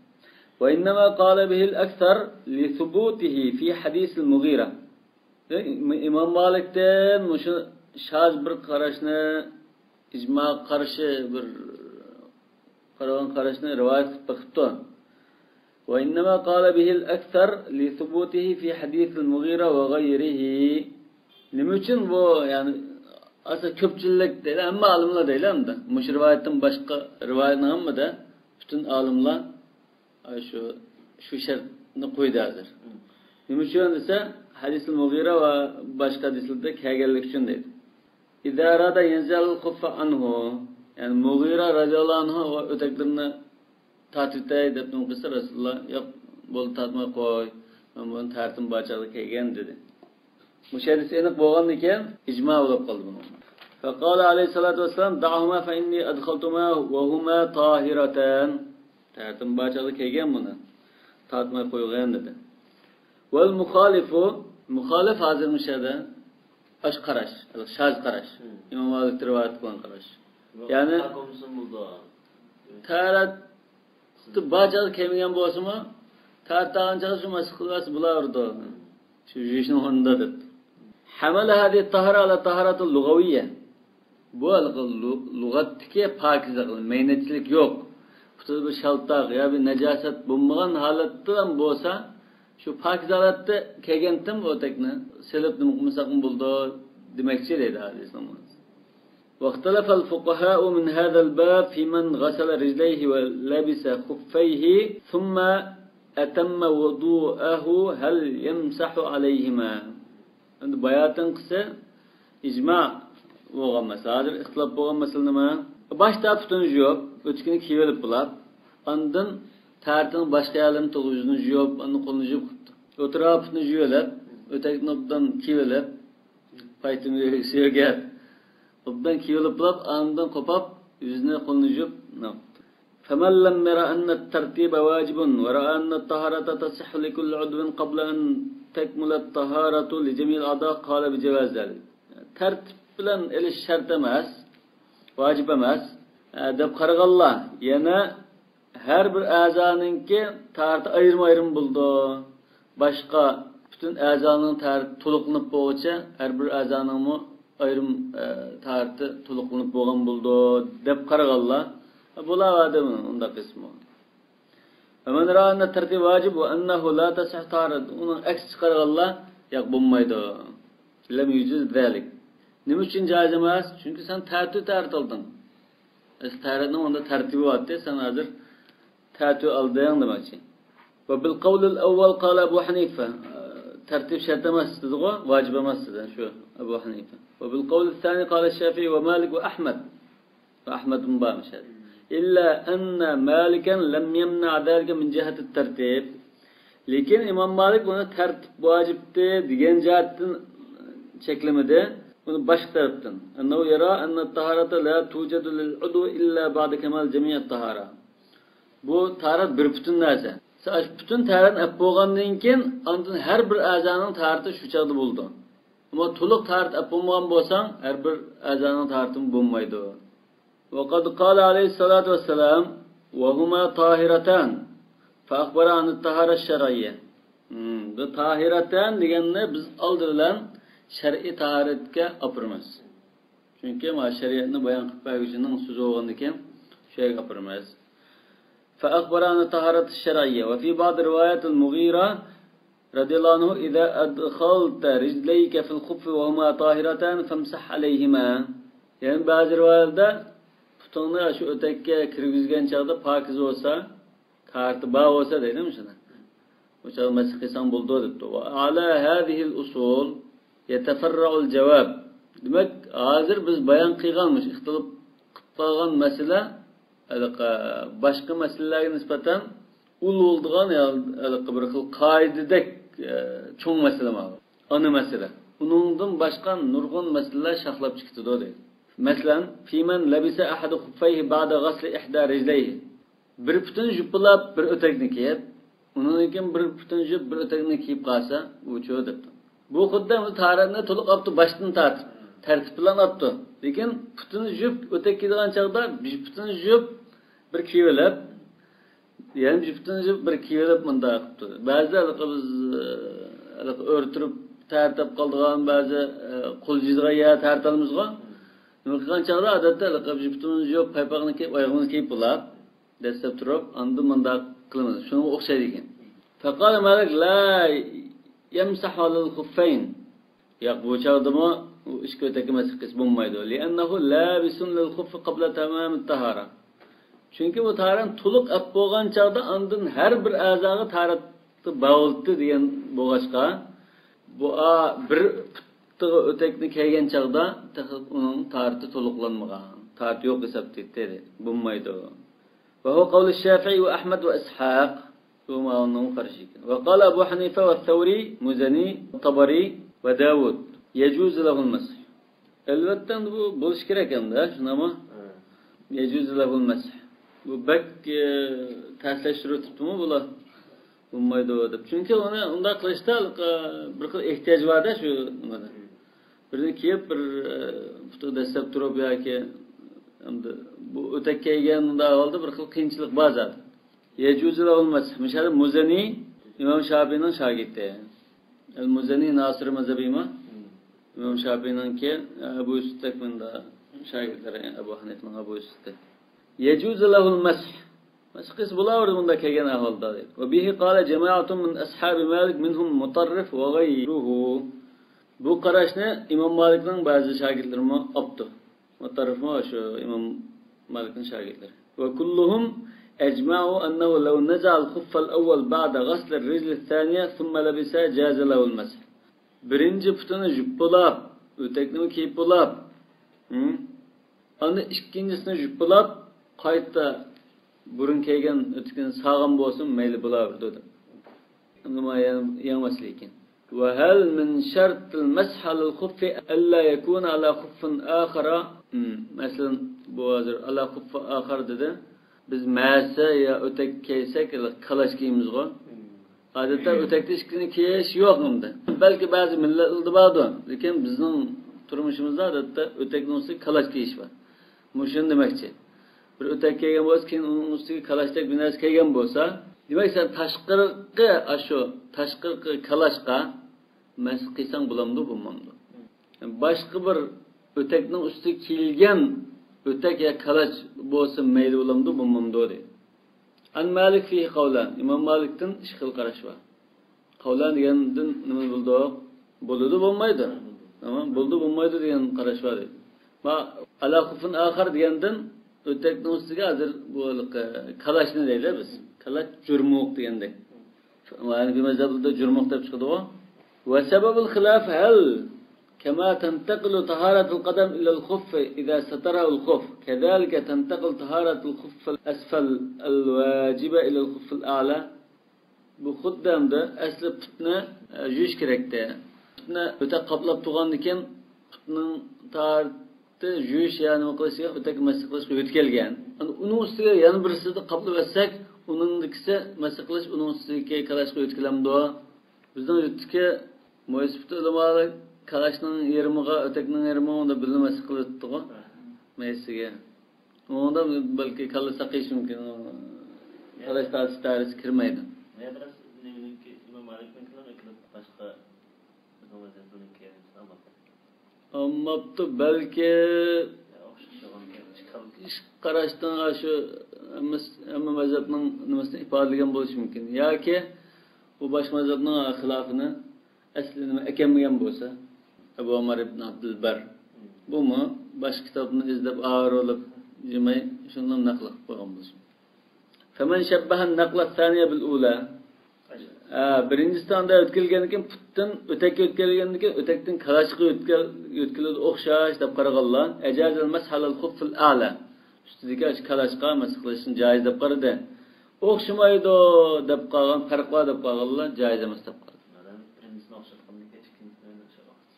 وإنما قال به الأكثر لثبوته في حديث المغيرة. ئىمام مالىكتىن مۇشۇ شاز بىر قاراشنى، ئىجماغا قارشى بىر قارىغان قاراشنى رىۋايەت قىلىپ بېقىپتۇ. وإنما قال به الأكثر لثبوته في حديث المغيرة وغيره. نېمە ئۈچۈن بۇ، يەنى، ئاساسەن كۆپچىلىك دەيلى، ھەممە ئالىملار دەيلى ئەمدى. مۇشۇ رىۋايەتتىن باشقا رىۋايەتنىڭ ھەممىدە پۈتۈن ئالىملار ئاي شۇ، شۇ شەرتنى قويدى ھازىر. نېمە ئۈچۈن دېسە، ھەدىسىل مۇغىرە ۋە باشقا ھەدىسلەردە كەلگەنلىكى ئۈچۈن دەيدۇ. إذا أراد أن ينزع الخف عنه. يەنى مۇغىرە رەزىياللاھۇ ئەنھۇ ئۇ ئۆتەكلىرىنى تارتىۋېتەي دەپ نېمە قىلسا، رەسۇلۇللا، ياق، بولدى، تارتماي قوي، مەن بۇنى تارتىم بار چاغدا كىيگەن دېدى. مۇشۇ ھەدىس ئېنىق بولغاندىن كېيىن ئىجما بولۇپ قالدى بۇنىڭ. فقال عليه الصلاة والسلام: دعهما فإني أدخلتهما وهما طاهرتان. تارتىم بار چاغدا كىيگەن بۇنى. تارتماي قويغىن دېدى. والمخالف، مۇخالىپ ھازىر مۇشۇ يەردە ئاشۇ قاراش، شاز قاراش. ئىمام مالىك رىۋايەت قىلغان قاراش. يەنى تارتىم بار چاغدا كىيمىگەن بولسىمۇ، تارتىدىغان چاغدا شۇ ماسخ قىلىۋەرسە بولاۋېرىدۇ. شۇ يۇيۇشنىڭ ئورنىدا دەپ. حمل هذه الطهارة على الطهارة اللغوية. بۇ ھېلىقى لۇ-، لۇغەتتىكى پاكىزلىق، مەينەتچىلىك يوق. پۇتىدا بىر شالتاق يا بىر نەجاسەت بولمىغان ھالەتتە بولسا، شۇ پاكىز ھالەتتە كىيگەنتىم ئۆتەكنى سېلىپ نېمە قىلمىساقمۇ بولىدۇ دېمەكچى دەيدۇ ھەدىسنىڭ مەنىسى. واختلف الفقهاء من هذا الباب في من غسل رجليه ولبس خفيه ثم أتم وضوءه هل يمسح عليهما؟ ئەمدى باياتىنقىسى ئىجما بولغان مەسىلە. ھازىر ئىختىلاپ بولغان مەسىلە نېمە؟ باشتا پۇتىنى يۇيۇپ، ئۆتۈكىنى كىيىۋېلىپ بولاپ، ئاندىن تەرىتىنىڭ باشقا يەرلىرىنى تولۇق يۈزىنى يۇيۇپ، ئاندىن قولىنى يۇيۇپ قىپتۇ. ئوتتۇرا پۇتىنى يۇيۇۋېلىپ، ئۆتەكنى ئوبدان كىيىۋېلىپ، پايتىمى سۆگەپ، ئوبدان كىيىۋېلىپ بولاپ، ئاندىن قوپاپ، يۈزىنى، قولىنى يۇيۇپ، نېمە قىپتۇ. فمن لم ير أن الترتيب واجب ورأى أن الطهارة تصح لكل عضو قبل أن تكمل الطهارة لجميع الأعضاء قال بجواز ذلك. تەرتىپ بىلەن ئېلىش شەرت ئەمەس، ۋاجىپ ئەمەس، ئە، دەپ قارىغانلار يەنە ھەر بىر ئەزانىڭكى تارىتى ئايرىم-ئايرىم بولىدۇ. باشقا پۈتۈن ئەزانىڭ تارىتى تولۇقلىنىپ بولغۇچە ھەر بىر ئەزانىڭمۇ ئايرىم، ئە، تارىتى تولۇقلىنىپ بولغان بولىدۇ دەپ قارىغانلار بولاۋەردى ئۇنداق قىسمى. فمن رأى أن الترتيب واجب وأنه لا تصح الطهارة، ئۇنىڭ ئەكسىچە قارىغانلار ياق بولمايدۇ. لم يجز ذلك. نېمە ئۈچۈن جائىز ئەمەس؟ چۈنكى سەن تەتۈ تارىتى ئالدىڭ. ئەسلى تارىتنىڭ ئۇندا تەرتىبى بارتى، سەن ھازىر تەتۈ ئالدىڭ دېمەكچى. وبالقول الأول قال أبو حنيفة. تەرتىپ شەرت ئەمەس دېدىغۇ، ۋاجىپ ئەمەس دېدى شۇ ئەبۇ ھەنىفە. وبالقول الثاني قال الشافعي ومالك وأحمد. ئەھمەدمۇ بارمىش. إلا أن مالكا لم يمنع ذلك من جهة الترتيب. لېكىن ئىمام مالىك بۇنى تەرتىپ ۋاجىپتى دېگەن جەھەتتىن چەكلىمىدى. بۇنى باشقا تەرەپتىن. أنه يرى أن الطهارة لا توجد للعضو إلا بعد كمال جميع الطهارة. بۇ تاھارەت بىر پۈتۈن نەرسە. سەن ئاشۇ پۈتۈن تاھارەتنى ئەپ بولغاندىن كېيىن، ئاندىن ھەر بىر ئەزانىڭ تاھارىتى شۇ چاغدا بولىدۇ. ئەمما تولۇق تاھارەت ئەپ بولمىغان بولساڭ، ھەر بىر ئەزانىڭ تاھارىتىمۇ بولمايدۇ. وقد قال عليه الصلاة والسلام: وهما طاهرتان، فأخبر عن الطهارة الشرعية. ھىم، بۇ تاھىرەتەن دېگەننى بىز ئالدى بىلەن شەرئىي تاھارەتكە ئاپىرىمىز. چۈنكى مانا شەرىئەتنى بايان قىلىپ بەرگۈچىنىڭ سۆزى بولغاندىكىن شۇ يەرگە ئاپىرىمىز. فأخبر عن الطهارة الشرعية، وفي بعض روايات المغيرة رضي الله عنه: إذا أدخلت رجليك في الخف وهما طاهرتان فامسح عليهما. يەنە بەزى رىۋايەتلەردە پۇتۇڭنى شۇ ئۆتەككە كىرگۈزگەن چاغدا پاكىز بولسا، تارتى بار بولسا دەيدۇ شۇنى. ئۇ چاغدا مەسخ قىلساڭ بولىدۇ دەپتۇ. وعلى هذه الأصول يتفرع الجواب. دېمەك، ھازىر بىز بايان قىلغان مۇشۇ ئىختىلاپ قىلىپ قالغان مەسىلە، ھېلىقى باشقا مەسىلىلەرگە نىسبەتەن ئۇل بولىدىغان، يا ھېلىقى بىر خىل قائىدىدەك، ئە، چوڭ مەسىلە ماۋۇ. ئانا مەسىلە. ئۇنىڭدىن باشقا نۇرغۇن مەسىلىلەر شاخلاپ چىقىۋېتىدۇ دەيدۇ. مەسىلەن، فيمن لبس أحد خفيه بعد غسل إحدى رجليه. بىر پۇتىنى يۇيۇپ بولاپ، بىر ئۆتەكنى كىيىپ، ئۇنىڭدىن كېيىن بىر پۇتىنى يۇيۇپ، بىر ئۆتەكنى كىيىپ قالسا، ئۇچۇ دەپتۇ. بۇ خۇددى ئەمدى تاھارەتنى تولۇق ئاپتۇ، باشتىن تارتىپ، تەرتىپ بىلەن ئاپتۇ. لېكىن پۇتىنى يۇيۇپ، ئۆتەك كىيىدىغان چاغدا بىر پۇتىنى يۇيۇپ، بىر كىيىۋېلىپ، يەنە بىر پۇتىنى يۇيۇپ، بىر كىيىۋېلىپ مۇنداق قىپتۇ. بەزىدە ھېلىقى بىز، ھېلىقى ئۆرتۈرۈپ تارتىپ قالىدىغان بەزى، قول يۇيىدىغان يەر تارتالمىزغۇ. نېمە قىلغان چاغدا ئادەتتە ھېلىقى بىر پۇتىمىزنى يۇيۇپ، پايپاقنى كىيىپ، ئايىغىمىزنى كىيىپ بولاپ، دەسسەپ تۇرۇپ، ئاندىن مۇنداق قىلىمىز. شۇنىڭغا ئوخشايدىكەن. فقال مالك: لا يمسح على الخفين. ياق، بۇ چاغدىمۇ ئىككى ئۆتەككە مەسخ قىلسا بولمايدۇ. لأنه لابس للخف قبل تمام الطهارة. چۈنكى بۇ تاھارەتنى تولۇق ئەپ بولغان چاغدا ئاندىن ھەر بىر ئەزاغا تاھارەت بولدى دېگەن بولغاچقا، بۇ ئا-، بىر پۇتىغا ئۆتەكنى كىيگەن چاغدا تېخى ئۇنىڭ تاھارىتى تولۇقلانمىغان. تاھارىتى يوق ھېسابتا دېدى. بولمايدۇ. وهو قول الشافعي وأحمد وإسحاق. بۇ ماۋۇنىڭ قارىشى ئىكەن. وقال أبو حنيفة والثوري مزني والطبري وداود يجوز له المسح. ئەلۋەتتە، ئەمدى بۇ بولۇشى كېرەك ئەمدى، ھە، شۇنداقمۇ؟ يجوز له المسح. بۇ بەك، ئە، تەسلەشتۈرۈۋېتىپتىمۇ بۇلار؟ بولمايدۇ دەپ. چۈنكى ئۇنى ئۇنداق قىلىشتا، ئە، بىر خىل ئېھتىياج بار-دە شۇ نېمىدە. بىرنى كىيىپ، بىر، ئە، پۇتىغا دەسسەپ تۇرۇپ ياكى ئەمدى بۇ ئۆتەك كىيگەن مۇنداق ئەھۋالدا بىر خىل قىيىنچىلىق بار زادى. يجوز له المسح. مۇشۇ يەردە مۇزەنى ئىمام شاپىئىنىڭ شاگىرتى. ئەل مۇزەنى ناسىرىي مەزھەبىما؟ ئىمام شاپىئىنىڭكى ئەبۇ يۈسۈفتەك مۇندا شاگىرتلىرى، ئەبۇ ھەنىفىنىڭ ئەبۇ يۈسۈفتەك. يجوز له المسح. مەسخ قىلسا بولاۋېرىدۇ بۇنداق كەلگەن ئەھۋالدا، دەيدۇ. وبه قال جماعة من أصحاب مالك منهم مطرف وغيره. بۇ قاراشنى ئىمام مالىكنىڭ بەزى شاگىرتلىرىمۇ ئاپتۇ. مۇتەررىفمۇ شۇ ئىمام مالىكنىڭ شاگىرتلىرى. وكلهم أجمعوا أنه لو نزع الخف الأول بعد غسل الرجل الثانية ثم لبس جاز له المسح. بىرىنچى پۇتىنى يۇيۇپ بولاپ، ئۆتەكنىمۇ كىيىپ بولاپ، ھە؟ ئاندىن ئىككىنچىسىنى يۇيۇپ بولاپ، قايتا بۇرۇن كىيگەن ئۆتۈكىنى سالغان بولسىمۇ مەيلى بولاۋېرىدۇ دەپ. ئەمدى مانا يەنە يېڭى مەسىلە ئىكەن. وهل من شرط المسح على الخف ألا يكون على خف آخر؟ مم، مەسىلەن، بۇ ھازىر على خف آخر دېدى. بىز مەسە يا ئۆتەك كىيسەك، كالاچ كىيىمىزغۇ. ئادەتتە ئۆتەكتە ئىككىنى كىيىش يوق ئەمدى. بەلكى بەزى مىللەتلەردە باردۇ، لېكىن بىزنىڭ تۇرمۇشىمىزدا ئادەتتە ئۆتەكنىڭ ئۈستىگە كالاچ كىيىش بار. مۇشۇنى دېمەكچى. بىر ئۆتەك كىيگەن بولسا، كېيىن ئۇنىڭ ئۈستىگە كالاچتەك بىر نەرسە كىيگەن بولسا، دېمەك، سەن تاشقىرىقى، ئاشۇ تاشقىرىقى كالاچقا مەسخ قىلساڭ بولامدۇ، بولمامدۇ؟ باشقا بىر ئۆتەكنىڭ ئۈستىگە كىيىلگەن ئۆتەك يا كالاچ بولسا مەيلى بولامدۇ، بولمامدۇ، دەيدۇ. عن مالك فيه قولان. ئىمام مالىكتىن ئىككى خىل قاراش بار. قولان دېگەندىن نېمىنى بىلدۇق؟ بولىدۇ، بولمايدۇ. تامام، بولىدۇ، بولمايدۇ دېگەن قاراش بار ئىدى. ما، على خف آخر دېگەندىن ئۆتەكنىڭ ئۈستىگە ھازىر بۇ ھېلىقى كالاچنى دەيلى بىز. كالاچ جۇرمۇق دېگەندەك. مەنىفىي مەزھەپلەردە جۇرمۇق دەپ چىقىدىغۇ. وسبب الخلاف هل كما تنتقل طهارة القدم إلى الخف إذا ستره الخف كذلك تنتقل طهارة الخف الأسفل الواجبة إلى الخف الأعلى؟ بۇ خۇددى ئەمدى ئەسلى پۇتنى، ئە، يۇيۇش كېرەكتى. پۇتنى ئۆتەك قاپلاپ تۇرغاندىكىن پۇتنىڭ تاھارىتى يۇيۇش يا نېمە قىلىشىغا، ئۆتەك مەسخ قىلىشقا يۆتكەلگەن. ئەمدى ئۇنىڭ ئۈستىگە يەنە بىرسىدە قاپلاپ ئۆتسەك، ئۇنىڭدىكىسى مەسخ قىلىش ئۇنىڭ ئۈستىدىكى كالاچقا يۆتكىلەمدۇ؟ بىزنىڭ يۇرتتىكى مۇنىسىپىت ئۆلىمالىرى كالاچنىڭ يېرىمىغا، ئۆتەكنىڭ يېرىمىغا ئۇندا بىللە مەسخ قىلىۋېتىپتىغۇ. مەيسىگە. ئۇنىڭدا بەلكى كاللا ساقىيىشى مۇمكىن. كالاچ تارتىش دائىرىسىگە كىرمەيدۇ. ئىمام مالىكنىڭكىلەر ئېكىلىپ باشقا بىزنىڭ ۋەزىيەتنىڭكى ئالماپتۇ. ئالماپتۇ، بەلكى ئىش قاراشنىڭ شۇ ھەممە، ھەممە مەزھەپنىڭ نېمىسىنى ئىپادىلىگەن بولۇشى مۇمكىن. ياكى ئۇ باشقا مەزھەپنىڭ خىلاپىنى ئەسلى نېمە ئەكەلمىگەن بولسا، ئەبۇ ئۆمەر ئىبن ئابدۇلبەر. بۇمۇ باشقا كىتابنى ئىزدەپ ئاغرىلىپ يۈرمەي، شۇنداق نەقىل قىلىپ قويغان بولسۇن. فمن شبه النقلة الثانية بالأولى. ھە، بىرىنچىسى ئاندا يۆتكەلگەندىن كېيىن پۇتتىن ئۆتەككە يۆتكەلگەندىن كېيىن ئۆتەكتىن كالاچقا يۆتكەل-، يۆتكىلىدۇ ئوخشاش دەپ قارىغانلار، أجاز المسح على الخف الأعلى. ئۈستىدىكى ئاشۇ كالاچقا مەسخ قىلىشنى جائىز دەپ قارىدى. ئوخشىمايدۇ دەپ قالغان، پەرق بار دەپ قالغانلار جائىز ئەمەس دەپ قارىدى.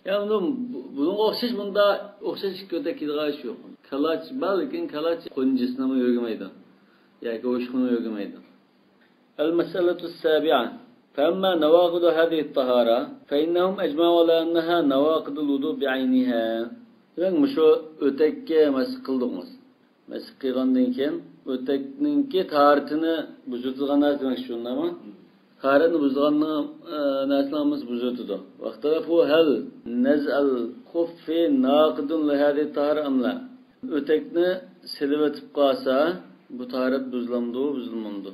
يا، ئۇنىڭ، بۇ-، بۇنىڭغا ئوخشاش، بۇندا ئوخشاش ئىككى ئۆتەك كىيىدىغان ئىش يوق. كالاچ بار، لېكىن كالاچ قونجىسىنىمۇ يۆگىمەيدۇ. ياكى ئوشۇقىنىمۇ يۆگىمەيدۇ. المسألة السابعة. فأما نواقض هذه الطهارة فإنهم أجمعوا على أنها نواقض الوضوء بعينها. دېمەك، مۇشۇ ئۆتەككە مەسخ قىلدۇق بىز. مەسخ قىلغاندىن كېيىن ئۆتەكنىڭكى تاھارىتىنى بۇزۇۋېتىدىغان نەرسە دېمەكچى، شۇنداقمۇ؟ تاھارەتنى بۇزىدىغان، ئە، نەرسىلەر ھەممىسى بۇزۇلىدۇ. واختلفوا هل نزع الخف ناقض لهذه الطهارة أم لا؟ ئۆتەكنى سېلىۋېتىپ قالسا، بۇ تاھارەت بۇزۇلامدۇ، بۇزۇلمامدۇ؟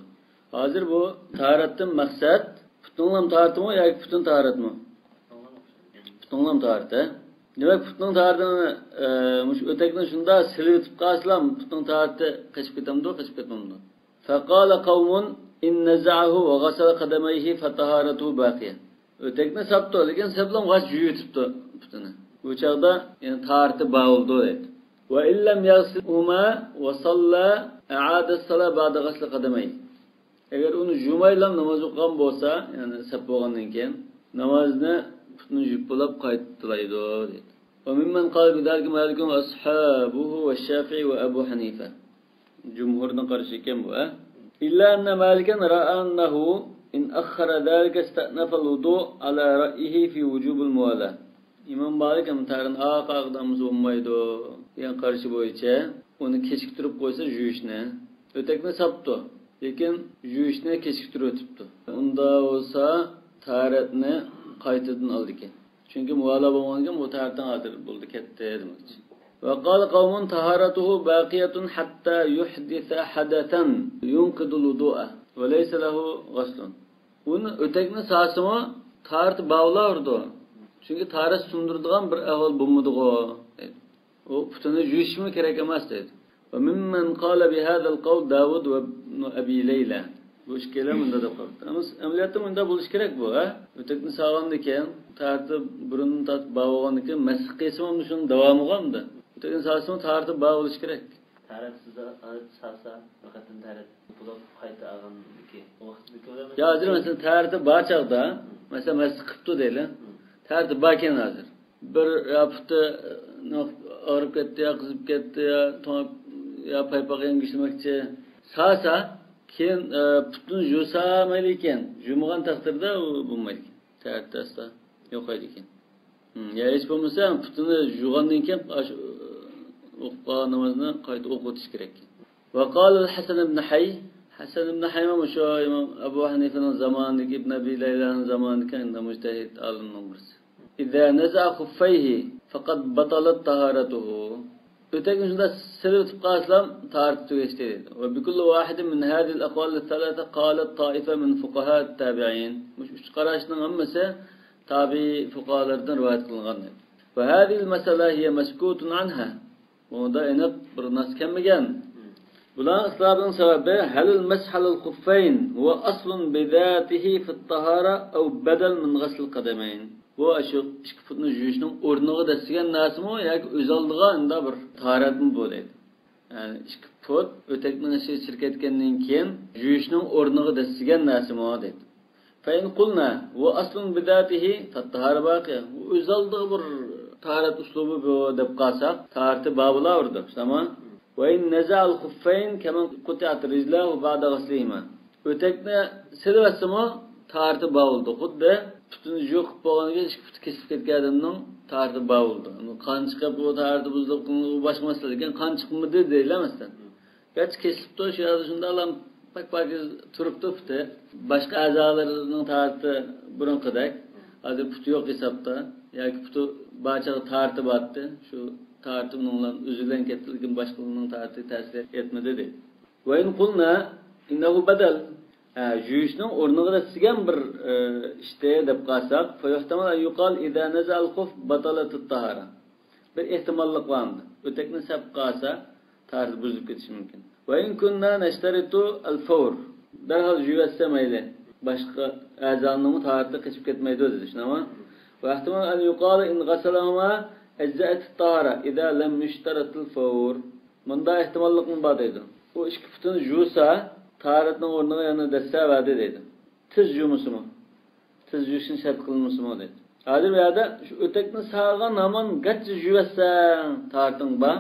ھازىر بۇ تاھارەتتىن مەقسەت پۇتنىڭلام تاھارىتىمۇ ياكى پۈتۈن تاھارەتمۇ؟ پۇتنىڭلام تاھارىتى. دېمەك، پۇتنىڭ تاھارىتىنى، ئە، مۇشۇ ئۆتەكنى شۇنداق سېلىۋېتىپ قالسىلام، پۇتنىڭ تاھارىتى قېچىپ كېتەمدۇ، قېچىپ كەتمەمدۇ؟ فقال قوم إن نزعه وغسل قدميه فطهارته باقية. ئۆتەكنى ساپتۇ، لېكىن سەپلەم غاچ يۇيۇۋېتىپتۇ پۇتىنى. بۇ چاغدا يەنە تاھارىتى بار بولىدۇ دەيدۇ. وإن لم يغسلهما وصلى أعاد الصلاة بعد غسل قدميه. ئەگەر ئۇنى يۇمايلا ناماز ئوقۇغان بولسا، يەنى سەپ بولغاندىن كېيىن، نامازنى پۇتىنى يۇيۇپ بولاپ قايتىلايدۇ، دەيدۇ. وممن قال بذلك مالك وأصحابه والشافعي وأبو حنيفة. جۇمھۇردىن قارىشى ئىكەن بۇ، ھە؟ إلا أن مالكا رأى أنه إن أخر ذلك استأنف الوضوء على رأيه في وجوب الموالاة. ئىمام مالىك ھەم تارىن ئاق ئاغدامىسى بولمايدۇ دېگەن قارىشى بويىچە ئۇنى كېچىكتۈرۈپ قويسا يۇيۇشنى، ئۆتەكنى ساپتۇ. لېكىن يۇيۇشنى كېچىكتۈرۈۋېتىپتۇ. ئۇنداق بولسا تاھارەتنى قايتىدىن ئالىدىكەن. چۈنكى مۇۋالا بولغاندىكىن بۇ تاھارىتىڭ ھازىر بولدى، كەتتى دېمەكچى. وقال قوم طهارته باقية حتى يحدث حدثا ينقض الوضوء وليس له غسل. ئۇنى ئۆتەكنى سالسىمۇ تاھارىتى بار بولاۋېرىدۇ. چۈنكى تاھارەت سۇندۇرىدىغان بىر ئەھۋال بولمىدىغۇ دەيدۇ. ئۇ پۇتىنى يۇيۇشمۇ كېرەك ئەمەس دەيدۇ. وممن قال بهذا القول داود وابن أبي ليلى. بۇ ئىككىيلەن مۇنداق دەپ قاپتۇ. ئەمما ئەمەلىيەتتە مۇنداق بولۇشى كېرەك بۇ، ھە؟ ئۆتەكنى سالغاندىن كېيىن، تارتىپ، بۇرنىنى تارتىپ بار بولغاندىن كېيىن، مەسخ قىلسىمۇ شۇنىڭ داۋامىغۇ ئەمدى. ئۆتەكنى سالسىمۇ تارتىپ بار بولۇشى كېرەك. تەرەت سىزدە سالسا، پەقەتتىن تەرەت بولۇپ قايتا ئالغاندىكى ۋاقىتنى كۆرەمىز. يا ھازىر مەسىلەن تەرىتى بار چاغدا، مەسىلەن مەسخ قىپتۇ دەيلى. تەرىتى باركەن ھازىر. بىر يا پۇتى ئاغرىپ كەتتى، يا قىزىپ كەتتى، يا توڭۇپ، يا پايپاق يەڭگۈشلىمەكچى. سالسا، كېيىن ئە، پۇتىنى يۇسا مەيلى ئىكەن، يۇمىغان تەقدىردە ئۇ بولمايدىكەن. تەرىتى ئاستا يوقايدىكەن. ھىم، يا ھېچ بولمىسا پۇتىنى يۇغاندىن كېيىن ئاش-، ئوقۇپ قالغان نامازنى قايتا ئوقۇۋېتىش كېرەك. وقال الحسن بن حي، ھەسەن ئىبن ھەيمۇ شۇ ئىمام ئەبۇ ھەنىفىنىڭ زامانىدىكى، ئىبن ئەبى لەيلانىڭ زامانىدىكى ئەندە مۇجتەھىد ئالىمنىڭ بىرسى. إذا نزع خفيه فقد بطلت طهارته. ئۆتەكنى شۇنداق سېلىۋېتىپ قالسىلا تاھارىتى تۈگەشتى دەيدۇ. وبكل واحد من هذه الأقوال الثلاثة قالت طائفة من فقهاء التابعين. مۇشۇ ئۈچ قاراشنىڭ ھەممىسى تابىئىي فۇقاھالاردىن رىۋايەت قىلىنغان دەيدۇ. وهذه المسألة هي مسكوت عنها. بۇنىڭدا ئېنىق بىر نەس كەلمىگەن. بۇلارنىڭ ئىختىلاپىنىڭ سەۋەبى، هل المسح على الخفين هو أصل بذاته في الطهارة أو بدل من غسل القدمين؟ بۇ ئاشۇ ئىككى پۇتنى يۇيۇشنىڭ ئورنىغا دەسسىگەن نەرسىمۇ ياكى ئۆزئالدىغا ئۇنداق بىر تاھارەتمۇ بۇ دەيدۇ. يەنى ئىككى پۇت ئۆتەكنىڭ ئىچىگە چىرىپ كەتكەندىن كېيىن يۇيۇشنىڭ ئورنىغا دەسسىگەن نەرسىمۇ دەيدۇ. فإن قلنا هو أصل بذاته فالطهارة باقية. بۇ ئۆزئالدىغا بىر تاھارەت ئۇسلۇبى بۇ دەپ قالساق، تاھارىتى بار بولاۋېرىدۇ. تامام. وإن نزع الخفين كمن قطعت رجلاه بعد غسلهما. ئۆتەكنى سېلىۋەتسىمۇ تاھارىتى بار بولىدۇ. خۇددى پۇتىنى يۇيۇپ بولغاندىن كېيىن ئىككى پۇتى كېسىلىپ كەتكەن ئادەمنىڭ تاھارىتى بار بولىدۇ. قان چىقىپ بۇ تاھارىتى بۇزۇلۇپ، بۇ باشقا مەسىلە. لېكىن قان چىقمىدى دەيلى مەسىلەن. گەرچە كېسىلىپتۇ، شۇ يەردە شۇنداقلا پاك-پاكىز تۇرۇپتۇ پۇتى. باشقا ئەزالىرىنىڭ تاھارىتى بۇرۇنقىدەك. ھازىر پۇتى يوق ھېسابتا. ياكى پۇتى بارچە تاھارىتى بارتتى. شۇ تاھارىتى ئۇنىڭ بىلەن ئۆزى بىلەن كەتتى، لېكىن باشقىلارنىڭ تاھارىتىگە تەسىر يەتمىدى دەيدۇ. وإن قلنا إنه بدل. ھە، يۇيۇشنىڭ ئورنىغا دەسسىگەن بىر ئىشتى دەپ قالساق، فيحتمل أن يقال إذا نزع الخف بطلت الطهارة. بىر ئېھتىماللىق بار ئەمدى. ئۆتەكنى سېلىپ قالسا، تاھارىتى بۇزۇلۇپ كېتىشى مۇمكىن. وإن كنا نشترط الفور. دەرھال يۇيۇۋەتسە مەيلى. باشقا ئەزانىڭمۇ تاھارىتى قېچىپ كەتمەيدۇ دېدى، شۇنداقمۇ؟ ويحتمل أن يقال إن غسلهما أجزأت الطهارة إذا لم يشترط الفور. مۇنداق ئېھتىماللىقمۇ بار دەيدۇ. ئۇ ئىككى پۇتىنى يۇسا، تاھارەتنىڭ ئورنىغا يەنە دەسسەۋەردى دەيدۇ. تېز يۇمىسىمۇ، تېز يۇيۇشنى شەرت قىلمىسىمۇ دەيدۇ. ھازىر بۇ يەردە شۇ ئۆتەكنى سالغان ھامان گەرچە يۇيۇۋەتسەڭ تاھارىتىڭ بار،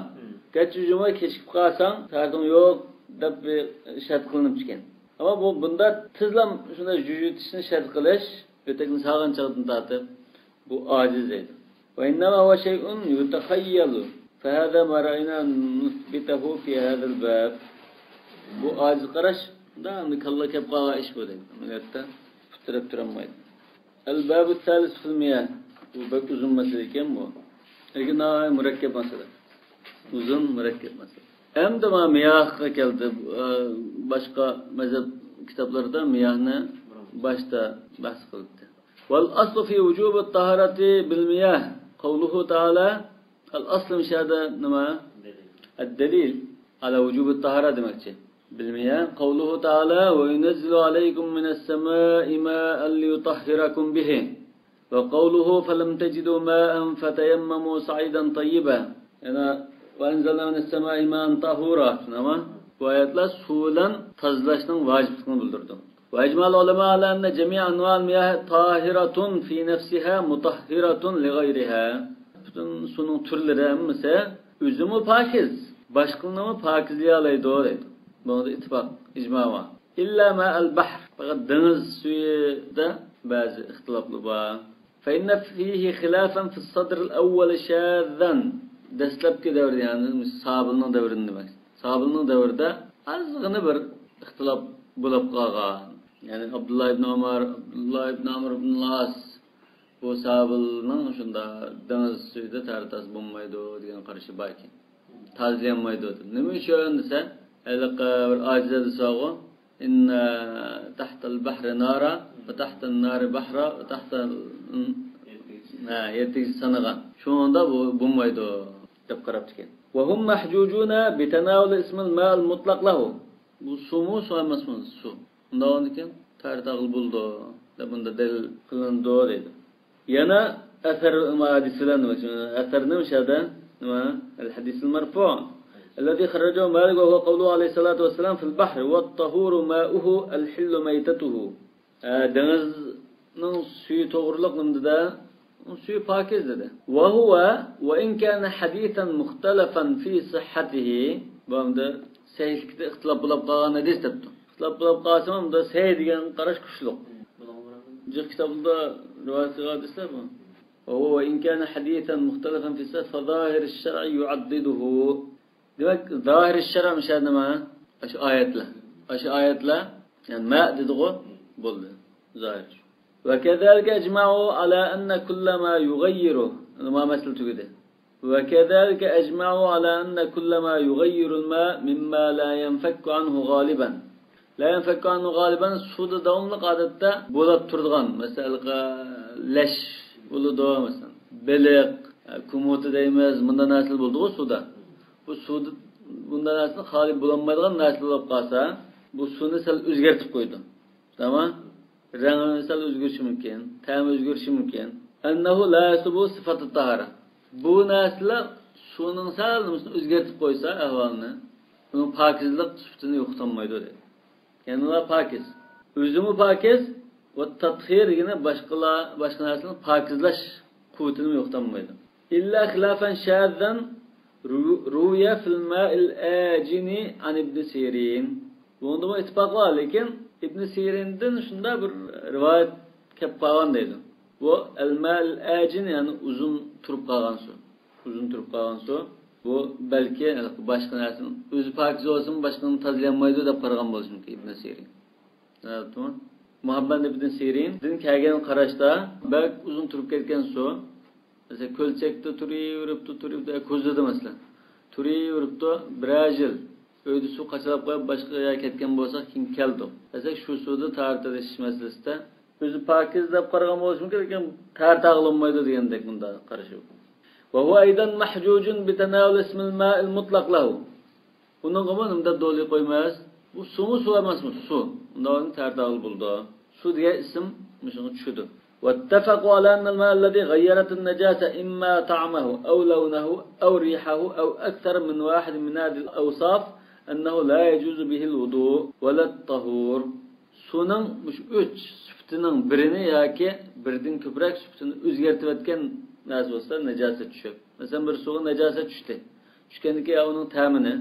گەرچە يۇيماي كېچىكىپ قالساڭ تاھارىتىڭ يوق دەپ بىر شەرت قىلىنىپتىكەن. ئەمما بۇ بۇنداق تېزلا شۇنداق يۇيۇۋېتىشنى شەرت قىلىش، ئۆتەكنى سالغان چاغدىن تارتىپ، بۇ ئاجىز دەيدۇ. وإنما هو شيء يتخيل، فهذا ما رأينا نثبته في هذا الباب. بۇ ئاجىز قاراش، دا ئەمدى كاللا كەپ قالغان ئىش بۇ دەيدۇ. ئەمەلىيەتتە پۇت تىرەپ تۇرالمايدۇ. الباب الثالث في المياه. بۇ بەك ئۇزۇن مەسىلە ئىكەن بۇ. لېكىن ناھايىتى مۇرەككەپ مەسىلە. ئۇزۇن، مۇرەككەپ مەسىلە. ئەمدى مانا مىياھقا كەلدى. ئە، باشقا مەزھەپ كىتابلىرىدا مىياھنى باشتا بەھس قىلىپتۇ. والأصل في وجوب الطهارة بالمياه قوله تعالى. ئەل ئەسلى مۇشۇ يەردە نېمە؟ الدليل على وجوب الطهارة دېمەكچى. بالمياه قوله تعالى: وينزل عليكم من السماء ماء ليطهركم به. وقوله: فلم تجدوا ماء فتيمموا صعيدا طيبا. يەنە: وأنزلنا من السماء ماء طهورا. شۇنداقمۇ؟ بۇ ئايەتلەر سۇ بىلەن تازىلاشنىڭ ۋاجىپلىقىنى بىلدۈرىدۇ. وأجمع العلماء على أن جميع أنواع المياه طاهرة في نفسها مطهرة لغيرها. پۈتۈن سۇنىڭ تۈرلىرى ھەممىسى ئۆزىمۇ پاكىز، باشقىلىرىنىمۇ پاكىزلىيالايدۇ دەيدۇ. بۇنىڭدا ئىتتىپاق، ئىجما بار. إلا ماء البحر، پەقەت دېڭىز سۈيىدە بەزى ئىختىلاپلار بار. فإن فيه خلافا في الصدر الأول شاذا. دەسلەپكى دەۋردە، يەنى ساھابىلەرنىڭ دەۋرىدە دېمەك. ساھابىلەرنىڭ دەۋرىدە ئازغىنە بىر ئىختىلاپ بولاپ قالغان. يەنى ئابدۇللا ئىبن ئۆمەر، ئابدۇللا ئىبن ئامر ئىبن ئاس بۇ ساھابىلەرنىڭ شۇنداق دېڭىز سۈيىدە تەھارەت ئالسا بولمايدۇ دېگەن قارىشى بار ئىكەن. تازىلىيالمايدۇ دەپ. نېمە ئۈچۈن دېسە، ھېلىقى بىر ئاجىز ھەدىس بارغۇ، إن تحت البحر نارا وتحت النار بحرا وتحت ھە، يەر تېگىسى سانىغان. شۇنىڭدا بۇ بولمايدۇ دەپ قاراپتىكەن. وهم محجوجون بتناول اسم الماء المطلق له. بۇ سۇمۇ، سۇ ئەمەسمۇ؟ سۇ. ئۇنداق بولغاندىكىن تەھارەت ئالغىلى بولىدۇ دەپ بۇندا دەلىل قىلىنىدۇ دەيدۇ. يەنە ئەسەر ھەدىس بىلەن، ئەسەرنى مۇشۇ يەردە نېمە، الحديث المرفوع الذي خرجه مالك وهو قوله عليه الصلاة والسلام في البحر والطهور ماؤه الحل ميتته. ھە، دېڭىزنىڭ سۈيى توغرۇلۇق نېمە دېدى؟ سۈيى پاكىز دېدى. وهو وإن كان حديثا مختلفا في صحته. بۇ ئەمدى سەھىھلىكىدە ئىختىلاپ بولاپ قالغان ھەدىس دەپتۇ. ئىختىلاپ بولاپ قالسىمۇ، ئەمدى سەھىھ دېگەن قاراش كۈچلۈك. جىق كىتابلاردا رىۋايەت قىلغان ھەدىسلەر بۇ. وهو وإن كان حديثا مختلفا في صحته فظاهر الشرع يعضده. دېمەك، زاھىر شەرئ مۇشۇ نېمە؟ ئاشۇ ئايەتلەر. ئاشۇ ئايەتلەر، يەنى ما دېدىغۇ، بولدى. زاھىر. وكذلك أجمعوا على أن كل ما يغير، ما مەسىلە تۈگىدى. وكذلك أجمعوا على أن كل ما يغير الماء مما لا ينفك عنه غالبا. لا ينفك عنه غالبا، سۇدا داۋاملىق ئادەتتە بولاپ تۇرىدىغان، مەسىلەن، لەش بولىدۇ، مەسىلەن، بېلىق، كۇمۇتى دەيمىز، مۇنداق نەرسىلەر بولىدىغۇ سۇدا. بۇ سۇدا بۇنداق نەرسىلەر خالىي بولالمايدىغان نەرسىلەر بولۇپ قالسا، بۇ سۇنى سەل ئۆزگەرتىپ قويىدۇ. تامام؟ رەڭ سەل ئۆزگىرىشى مۇمكىن، تەمى ئۆزگىرىشى مۇمكىن. أنه لا يسلب صفة الطهارة. بۇ نەرسىلەر سۇنىڭ سەل نېمىسىنى ئۆزگەرتىپ قويسا ئەھۋالىنى، ئۇنىڭ پاكىزلىق سۈپىتىنى يوقىتالمايدۇ دەيدۇ. يەنىلا پاكىز. ئۆزىمۇ پاكىز، ۋە تەتھىر دېگىنى باشقىلار، باشقا نەرسىنى پاكىزلاش قۇۋۋىتىنىمۇ يوقىتالمايدۇ. إلا خلافا شاذا رو-، روي في الماء الآجن عن ابن سيرين. بۇندىمۇ ئىتتىپاق بار، لېكىن ئىبن سىرىندىن شۇنداق بىر رىۋايەت كەپ قالغان دەيدۇ. بۇ الماء الآجن، يەنى ئۇزۇن تۇرۇپ قالغان سۇ. ئۇزۇن تۇرۇپ قالغان سۇ. بۇ بەلكى باشقا نەرسىنى، ئۆزى پاكىز بولسىمۇ باشقىنى تازىلىيالمايدۇ دەپ قارىغان بولۇشى مۇمكىن ئىبن سىرىن. مۇھەممەد ئىبن سىرىندىن كەلگەن قاراشتا بەك ئۇزۇن تۇرۇپ كەتكەن سۇ. مەسىلەن، كۆلچەكتە تۇرۇۋېرىپتۇ، تۇرۇۋېرىپتۇ، كوزىدا مەسىلەن. تۇرۇۋېرىپتۇ، بىرەر يىل. ئۆيدە سۇ قاچىلاپ قويۇپ، باشقا يەرگە كەتكەن بولسا، كېيىن كەلدۇق دېسەك، شۇ سۇدا تەھارەت ئېلىش مەسىلىسىدە ئۆزى پاكىز دەپ قارىغان بولۇشى مۇمكىن، لېكىن تەھارەت ئالغىلى بولمايدۇ دېگەندەك مۇنداق قارىشى. وهو أيضا محجوج بتناول اسم الماء المطلق له. ئۇنىڭغىمۇ نېمە دەپ دولى قويماس؟ بۇ سۇمۇ، سۇ ئەمەسمۇ؟ سۇ. ئۇنداق تەھارەت ئالغىلى بولىدۇ. سۇ دېگەن ئىسىم مۇشۇنىڭغا چۈشىدۇ. واتفقوا على أن الماء الذي غيرت النجاسة إما طعمه أو لونه أو ريحه أو أكثر من واحد من هذه الأوصاف أنه لا يجوز به الوضوء ولا الطهور. سۇنىڭ مۇشۇ ئۈچ سۈپىتىنىڭ بىرىنى ياكى بىردىن كۆپرەك سۈپىتىنى ئۆزگەرتىۋەتكەن نەرسە بولسا، نەجاسەت چۈشۈپ. مەسىلەن، بىر سۇغا نەجاسەت چۈشتى. چۈشكەندىن كېيىن يا ئۇنىڭ تەمىنى،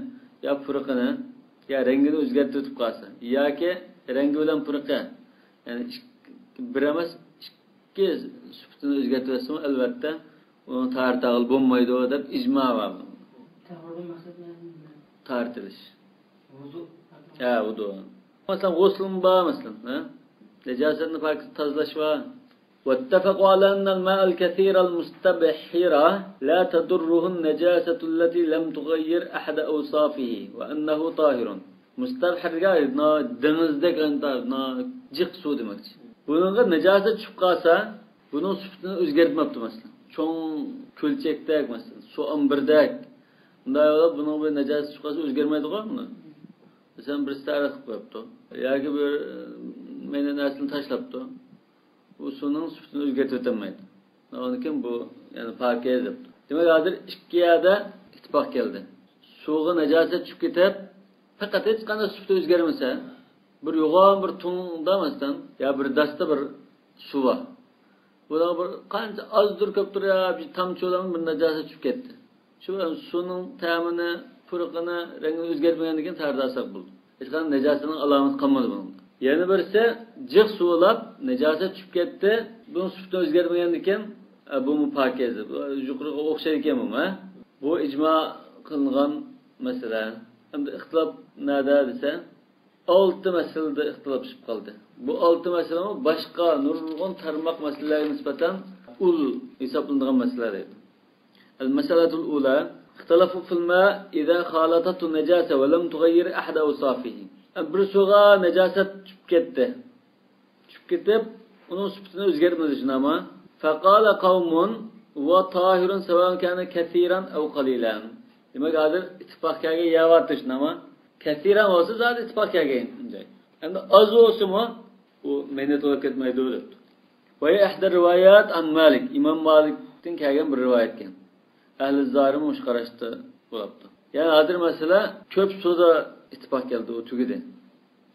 يا پۇرىقىنى، يا رەڭگىنى ئۆزگەرتىۋېتىپ قالسا، ياكى رەڭگى بىلەن پۇرىقى، يەنى ئىككى، بىر ئەمەس، ئىككى سۈپىتىنى ئۆزگەرتىۋەتسىمۇ، ئەلۋەتتە، ئۇنى تەھارەت ئالغىلى بولمايدۇ دەپ ئىجما بار. تەھارەتتىن مەقسەت نېمە؟ تەھارەت ئېلىش. ۋۇزۇ. ھە، ۋۇزۇ. مەسىلەن، غۇسلمۇ بار، مەسىلەن، ھە؟ نەجاسەتنى پاكىز تازىلاش بار. واتفقوا على أن الماء الكثير المستبحر لا تضره النجاسة التي لم تغير أحد أوصافه وأنه طاهر. مۇستەبھىر دېگەن دېڭىزدەك، جىق سۇ دېمەكچى. بۇنىڭغا نەجاسەت چۈشۈپ قالسا، بۇنىڭ سۈپىتىنى ئۆزگەرتمەپتۇ، مەسىلەن. چوڭ كۆلچەكتەك، مەسىلەن، سۇ ئامبىرىدەك. ئۇنداق بولۇپ، بۇنىڭ بىر نەجاسەت چۈشۈپ قالسا ئۆزگەرمەيدىغۇ بۇنى. مەسىلەن، بىرسى تەرەت قىلىپ قويۇپتۇ. ياكى بىر، مەينە نەرسىنى تاشلاپتۇ. ئۇ سۇنىڭ سۈپىتىنى ئۆزگەرتىۋېتەلمەيدۇ. ئۇنىڭدىن كېيىن بۇ، يەنى پاكىز دەپتۇ. دېمەك، ھازىر ئىككى يەردە ئىتتىپاق كەلدى. سۇغا نەجاسەت چۈشۈپ كېتىپ، پەقەت ھېچقانداق سۈپىتى ئۆزگەرمىسە، بىر يوغان بىر تۇڭدا، مەسىلەن، يا بىر داستا بىر سۇ بار. بۇنىڭغا بىر قانچە ئازدۇر كۆپتۇر يا بىر تامچە بىلەن بىر نەجاسەت چۈشۈپ كەتتى. شۇ بىلەن سۇنىڭ تەمىنى، پۇرىقىنى، رەڭگىنى ئۆزگەرتمىگەندىن كېيىن تەھارەت ئالساق بولىدۇ. ھېچقانداق نەجاسەتنىڭ ئالامىتى قالمىدى بۇنىڭدا. يەنە بىرسى جىق سۇ بولاپ، نەجاسەت چۈشۈپ كەتتى. بۇنىڭ سۈپىتىنى ئۆزگەرتمىگەندىن كېيىن، ئە، بۇمۇ پاكىز. بۇ يۇقىرىقىغا ئوخشايدىكەن بۇمۇ، ھە؟ بۇ ئىجما قىلىنغان مەسىلە. ئەمدى ئىختىلاپ نەدە دېسە، ئالتە مەسىلىدە ئىختىلاپلىشىپ قالدى. بۇ ئالتە مەسىلىمۇ باشقا نۇرغۇن تارماق مەسىلىلەرگە نىسبەتەن ئۇل ھېسابلىنىدىغان مەسىلىلەر ئىدى. المسألة الأولى، اختلفوا في الماء إذا خالطته النجاسة ولم تغير أحد أوصافه. بىر سۇغا ناجاسەت چۈشۈپ كەتتى. چۈشۈپ كېتىپ، ئۇنىڭ سۈپىتىنى ئۆزگەرتمىدى، شۇنداقمۇ؟ فقال قوم هو طاهر سواء كان كثيرا أو قليلا. دېمەك، ھازىر ئىتتىپاق كەلگەن يەر بار، شۇنداقمۇ؟ كەسىرەن بولسا زادى ئىتتىپاق كەلگەن. ئەمدى ئاز بولسىمۇ، ئۇ مەينەت بولۇپ كەتمەيدۇ دەپتۇ. وهي إحدى الروايات عن مالك، ئىمام مالىكتىن كەلگەن بىر رىۋايەتكەن. ئەھلى زاھىرمۇ مۇشۇ قاراشتا بولاپتۇ. يەنى ھازىر مەسىلە كۆپ سۇدا ئىتتىپاق كەلدى، ئۇ تۈگىدى.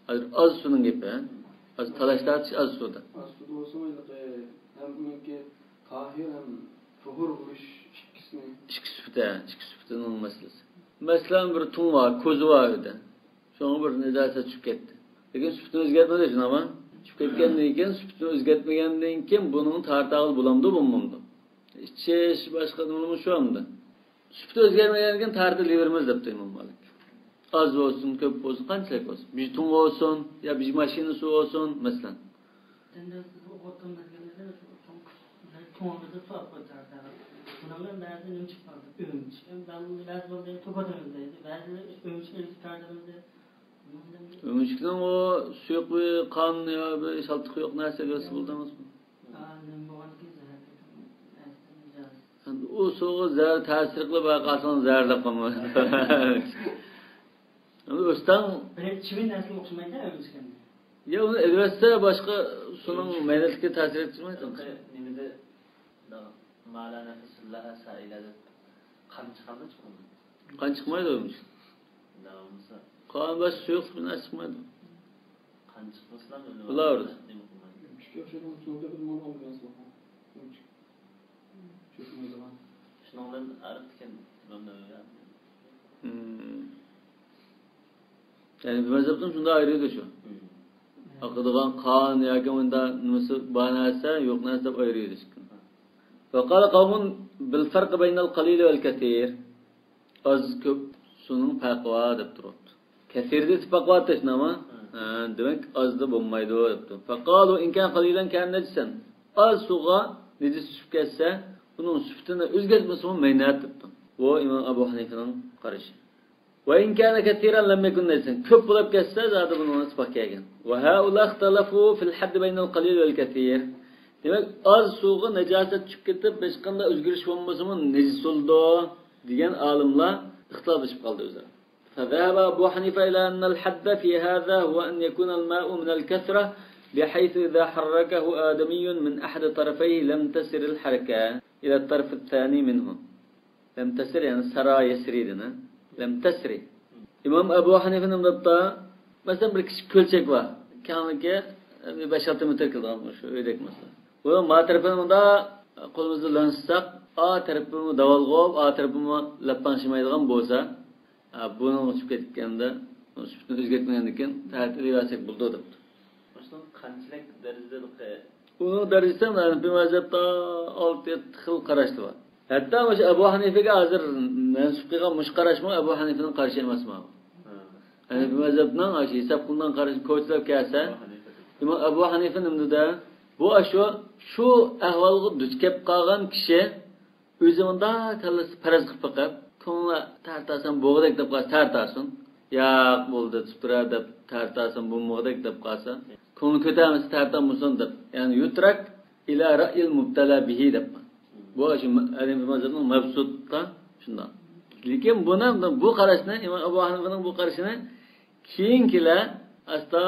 ھازىر ئاز سۇنىڭ گېپى، ھە؟ ھازىر تالاش تارتىش ئاز سۇدا. ئاز سۇدا بولسىمۇ، ھېلىقى ھەم ئۇنىڭكى تاھىر ھەم تۇھۇر بولۇش ئىككىسىنى. ئىككى سۈپىتى، ھە، ئىككى سۈپىتىنىڭ مەسىلىسى. مەسىلەن، بىر تۇڭ بار، كوزا بار ئۆيدە. شۇڭا بىر نىجاسەت چۈشۈپ كەتتى. لېكىن سۈپىتىنى ئۆزگەرتمىدى، شۇنداقمۇ؟ چۈشۈپ كەتكەندىن كېيىن، سۈپىتىنى ئۆزگەرتمىگەندىن كېيىن بۇنىڭ تارتاغىلى بولامدۇ، بولمامدۇ؟ ئىچىش، باشقا نېمىمۇ شۇ ئەمدى. سۈپىتى ئۆزگەرمىگەندىن كېيىن تارتىۋېرىمىز دەپتۇ ئىمام مالىك. ئاز بولسۇن، كۆپ بولسۇن، قانچىلىك بولسۇن. بىر تۇڭ بولسۇن يا بىر ماشىنا سۇ بولسۇن، مەسىلەن. ئەمدى سىز ئوقۇۋاتقان مەزگىللەردە شۇ تۇڭ-، تۇڭلاردا سۇ ئاپىرىپ تارتىدۇ. بۇنىڭدىن بەزى نېمە چىقىپ قالدى؟ ئۆمۈچۈك. ئەمدى بەزىلەر بەزى بىلەن توپاتىمىز دەيدۇ. بەزىلەر ئۆمۈچۈكنى ئۆزى تارتىمىز دەيدۇ. ئۆمۈچۈكنىڭ ئۇ سۇيۇق بىر قان يا بىر شالتىقى يوق نەرسە بولسا بولدى ئەمەسمۇ؟ ئا، نېمە بولغاندىكىن زەھەر كېتىدۇ. ئەمدى ئۇ سۇغا زەھەر تەسىر قىلىپ، ھە، قالساڭ زەھەرلەپ قالما. ئەمدى ئۆستەڭ بىرەر چىۋىن نەرسىگە ئوخشىمايدۇ ئۆمۈچۈك ئەمدى. يا، ئۇنى ئېلىۋەتسە، باشقا سۇنىڭ مەينەتلىككە تەسىر يەتكۈزمەيدۇ. نېمىدە، ما لا نفس لها سائلة دەپ قان چىقامدۇ، چىقمايدۇ؟ قان چىقمايدۇ ئۆمۈچۈك. قان باشقا سۇيۇق بىر نەرسە چىقمايدۇ. قان چىقمىسىلا ئۆلۈۋالىدۇ. ئۆمۈچۈككە ئوخشايدىغان سۇنىڭ تېخىدا نورمال بىر نەرسە بار. ئۆمۈچۈك. چۆكمەيدىغان. شۇنىڭ بىلەن ئارتۇق ئىكەن، ئىمام نەۋەۋى. يەنى بىر مەزھەپتىن شۇنداق ئايرىيدۇ شۇ. ئاقىدىغان قان ياكى مۇنداق نېمىسى بار نەرسە، يوق نەرسە دەپ ئايرىيدۇ. وقال قوم بالفرق بين القليل والكثير. ئاز كۆپ سۇنىڭ پەرقى بار دەپ تۇرۇپتۇ. كەسىردە ئىتتىپاق بار، شۇنداقمۇ؟ ھە، دېمەك ئازدا بولمايدۇ دەپتۇ. فقالوا إن كان قليلا كان نجسا. ئاز سۇغا نىجىس چۈشۈپ كەتسە، ئۇنىڭ سۈپىتىنى ئۆزگەرتمىسىمۇ مەينەت دەپتۇ. بۇ ئىمام ئەبۇ ھەنىفىنىڭ قارىشى. وإن كان كثيرا لم يكن نجسا. كۆپ بولۇپ كەتسە، زادى بۇنىڭ ئىتتىپاق كەلگەن. وهؤلاء اختلفوا في الحد بين القليل والكثير. دېمەك، ئاز سۇغا ناجاسەت چۈشۈپ كېتىپ، ھېچقانداق ئۆزگىرىش بولمىسىمۇ نىجىس بولىدۇ دېگەن ئالىملار ئىختىلاپلىشىپ قالدى ئۆزئارا. فذهب أبو حنيفة إلى أن الحد في هذا هو أن يكون الماء من الكثرة، بحيث إذا حركه آدمي من أحد طرفيه لم تسر الحركة إلى الطرف الثاني منه. لم تسر، يەنى سارا يەسرىدىن، ھە؟ لم تسر. ئىمام ئەبۇ ھەنىفە نېمە دەپتۇ؟ مەسىلەن، بىر كىچىك كۆلچەك بار. كەڭلىكى بىر بەش-ئالتە مېتىر كېلىدىغان شۇ ئۆيدەك مەسىلەن. بۇ ما تەرىپىنى مۇنداق قولىمىزدا لانسىساق، ئا تەرىپىمۇ داۋالغۇپ، ئا تەرىپىمۇ لەپپاڭشىمايدىغان بولسا، ھە، بۇنىڭ ئۇچۇپ كەتكەندە، سۈپىتىنى ئۆزگەرتمىگەندىن كېيىن تەتۈرلىۋەرسەك بولىدۇ دەپتۇ. مۇشۇنىڭ قانچىلىك دەرىجىدە بىلقى؟ ئۇنىڭ دەرىجىسى ھەنىفىي مەزھەپتە ئالتە يەتتە خىل قاراش بار. ھەتتا مۇشۇ ئەبۇ ھەنىفىگە ھازىر مەنسۇپ قىلغان مۇشۇ قاراشمۇ ئەبۇ ھەنىفىنىڭ قارىشى ئەمەسمۇ؟ ھەنىفىي مەزھەپنىڭ ئاشۇ ھېساب قىلىنغان قارىشىنى كوچىلاپ كەلسە، ئەبۇ ھەنىفە. ئىمام ئەبۇ ھەنىفە نېمە دېدى؟ بۇ ئاشۇ، شۇ ئەھۋالغا دۇچ كەپ قالغان كىشى ئۆزى مۇنداق كاللىسى پەرەز قىلىپ بېقىپ، كۆڭلى تارتارسەن بوغۇدەك دەپ قالسا تارتارسۇن. ياق، بولدى، تۇتۇرا دەپ تارتارسەن بولمىغۇدەك دەپ قالسا، كۆڭلى كۆتەرمىسە تارتالمىسۇن دەپ، يەنى يۇترەك ئىلە رەئيىل مۇبتەلە بىھى دەپ. بۇ شۇ ھەنىفىي مەزھەپنىڭ مەبسۇتتا شۇنداق. لېكىن بۇنى، بۇ قاراشنى، ئىمام ئەبۇ ھەنىفىنىڭ بۇ قارىشىنى كېيىنكىلەر ئاستا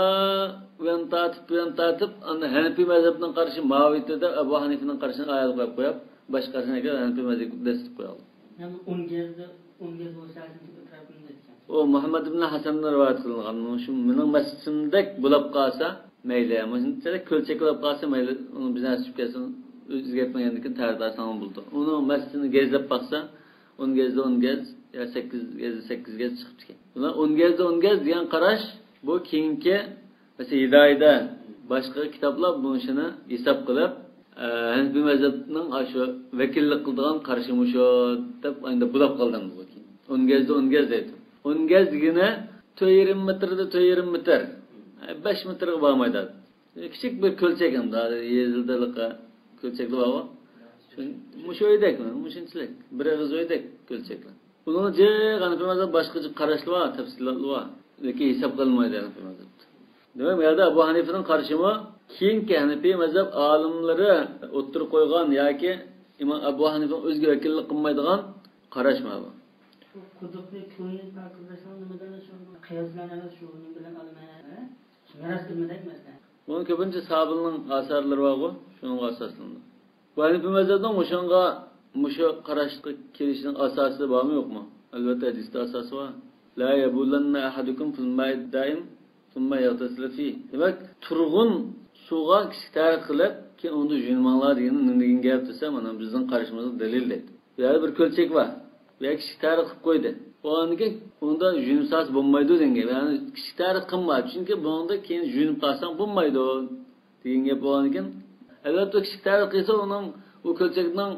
ئۇيان تارتىپ، بۇيان تارتىپ، ئاندىن ھەنىپىي مەزھەپنىڭ قارىشى ماۋۇيتى دەپ، ئەبۇ ھەنىپىنىڭ قارىشىنى ئايرىپ قويۇپ قويۇپ، باشقا قارىشىنى ئەكەپ ھەنىپىي مەزھەپكە دەسسىتىپ قويالىدۇ. يەنى ئون گەزدە، ئون گەز بولسا ئەسلىدە ئەتراپىنى دەيدىكەن. ئۇ مۇھەممەد ئىبن ھەسەندىن رىۋايەت قىلىنغان. شۇ مېنىڭ مەسچىتىمدەك بولاپ قالسا مەيلى، مۇشۇنچىلىك كۆلچەك بولاپ قالسا مەيلى، ئۇنىڭ بىر نەرسە چۈشۈپ كەتسۇن، ئۆزگەرتمىگەندىن كېيىن تەرەتاساڭ بولىدۇ. ئۇنىڭ مەسچىتىنى گەزلەپ باقسا، ئون گەزدە ئون گەز يا سەككىز گەزدە سەككىز گەز چىقىپتىكەن. بۇلار ئون گەزدە ئون گەز دېگەن قاراش، بۇ كېيىنكى، مەسىلەن، ھىدايىدە باشقا كىتابلار بۇنىڭ ئىشىنى ھېساب قىلىپ، ئە، ھەنىپىي مەزھەپنىڭ ئاشۇ ۋەكىللىك قىلىدىغان قارىشى مۇشۇ دەپ ئەمدى بۇلاپ قالدى بۇ كېيىن. ئون گەزدە ئون گەز دەيدۇ. ئون گەز دېگىنى تۆت يېرىم مېتىردە، تۆت يېرىم مېتىر. بەش مېتىرغا بارمايدۇ. كىچىك بىر كۆلچەك ئەمدى، ھازىر يېزىلدىلىققا كۆلچەكلەر بارغۇ. شۇ، مۇشۇ ئۆيدەك، مۇشۇنچىلىك. بىر ئېغىز ئۆيدەك كۆلچەكلەر. ئۇنىڭ جىق ھەنىپىي مەزھەپ باشقىچە قاراشلىرى بار، تەپسىلاتلىرى بار. لېكىن ھېساب قىلىنمايدۇ ھەنىپىي مەزھەپتە. دېمەك، بۇ يەردە ئەبۇ ھەنىفىنىڭ قارىشىمۇ كېيىنكى ھەنىپىي مەزھەپ ئالىملىرى ئوتتۇرىغا قويغان ياكى ئىمام ئەبۇ ھەنىفىنىڭ ئۆزىگە ۋەكىللىك قىلمايدىغان قاراشما بۇ. شۇ قۇدۇقنى كۆلنى پاكىزلاشنىڭ نېمىدىن شۇ قىياس بىلەن ئەمەس، شۇ نېمە بىلەن ئالىمەن، ھە؟ مىراس قىلمىدەك مەسىلەن. بۇنىڭ كۆپىنچە سابىلنىڭ ئاسارلىرى بارغۇ، شۇنىڭغا ئاساسلىنىدۇ. بۇ ھەنىپىي مەزھەپنىڭ مۇشۇنىڭغا، مۇشۇ قاراشقا كېلىشىنىڭ ئاساسى بارمۇ يوقمۇ؟ ئەلۋەتتە، ھەدىستە ئاساسى بار. لا يبولن أحدكم في الماء الدائم ثم يغتسل فيه. دېمەك، تۇرغۇن سۇغا كىچىك تەرىقە قىلىپ، كېيىن ئۇندا يۇيۇنماڭلار دېگىنى نېمە دېگەن گەپ دېسە، مانا بىزنىڭ قارىشىمىزغا دەلىل دەيدۇ. بۇ يەردە بىر كۆلچەك بار. بۇ يەرگە كىچىك تەرىقە قىلىپ قويدى. بولغاندىن كېيىن ئۇندا يۇيۇنۇپ سالسا بولمايدۇ دېگەن گەپ. يەنى كىچىك تەرىقە قىلما، چۈنكى بۇنىڭدا كېيىن يۇيۇنۇپ قالساڭ بولمايدۇ دېگەن گەپ بولغاندىكىن، ئەلۋەتتە، كىچىك تەرىقە قىلسا ئۇنىڭ، ئۇ كۆلچەكنىڭ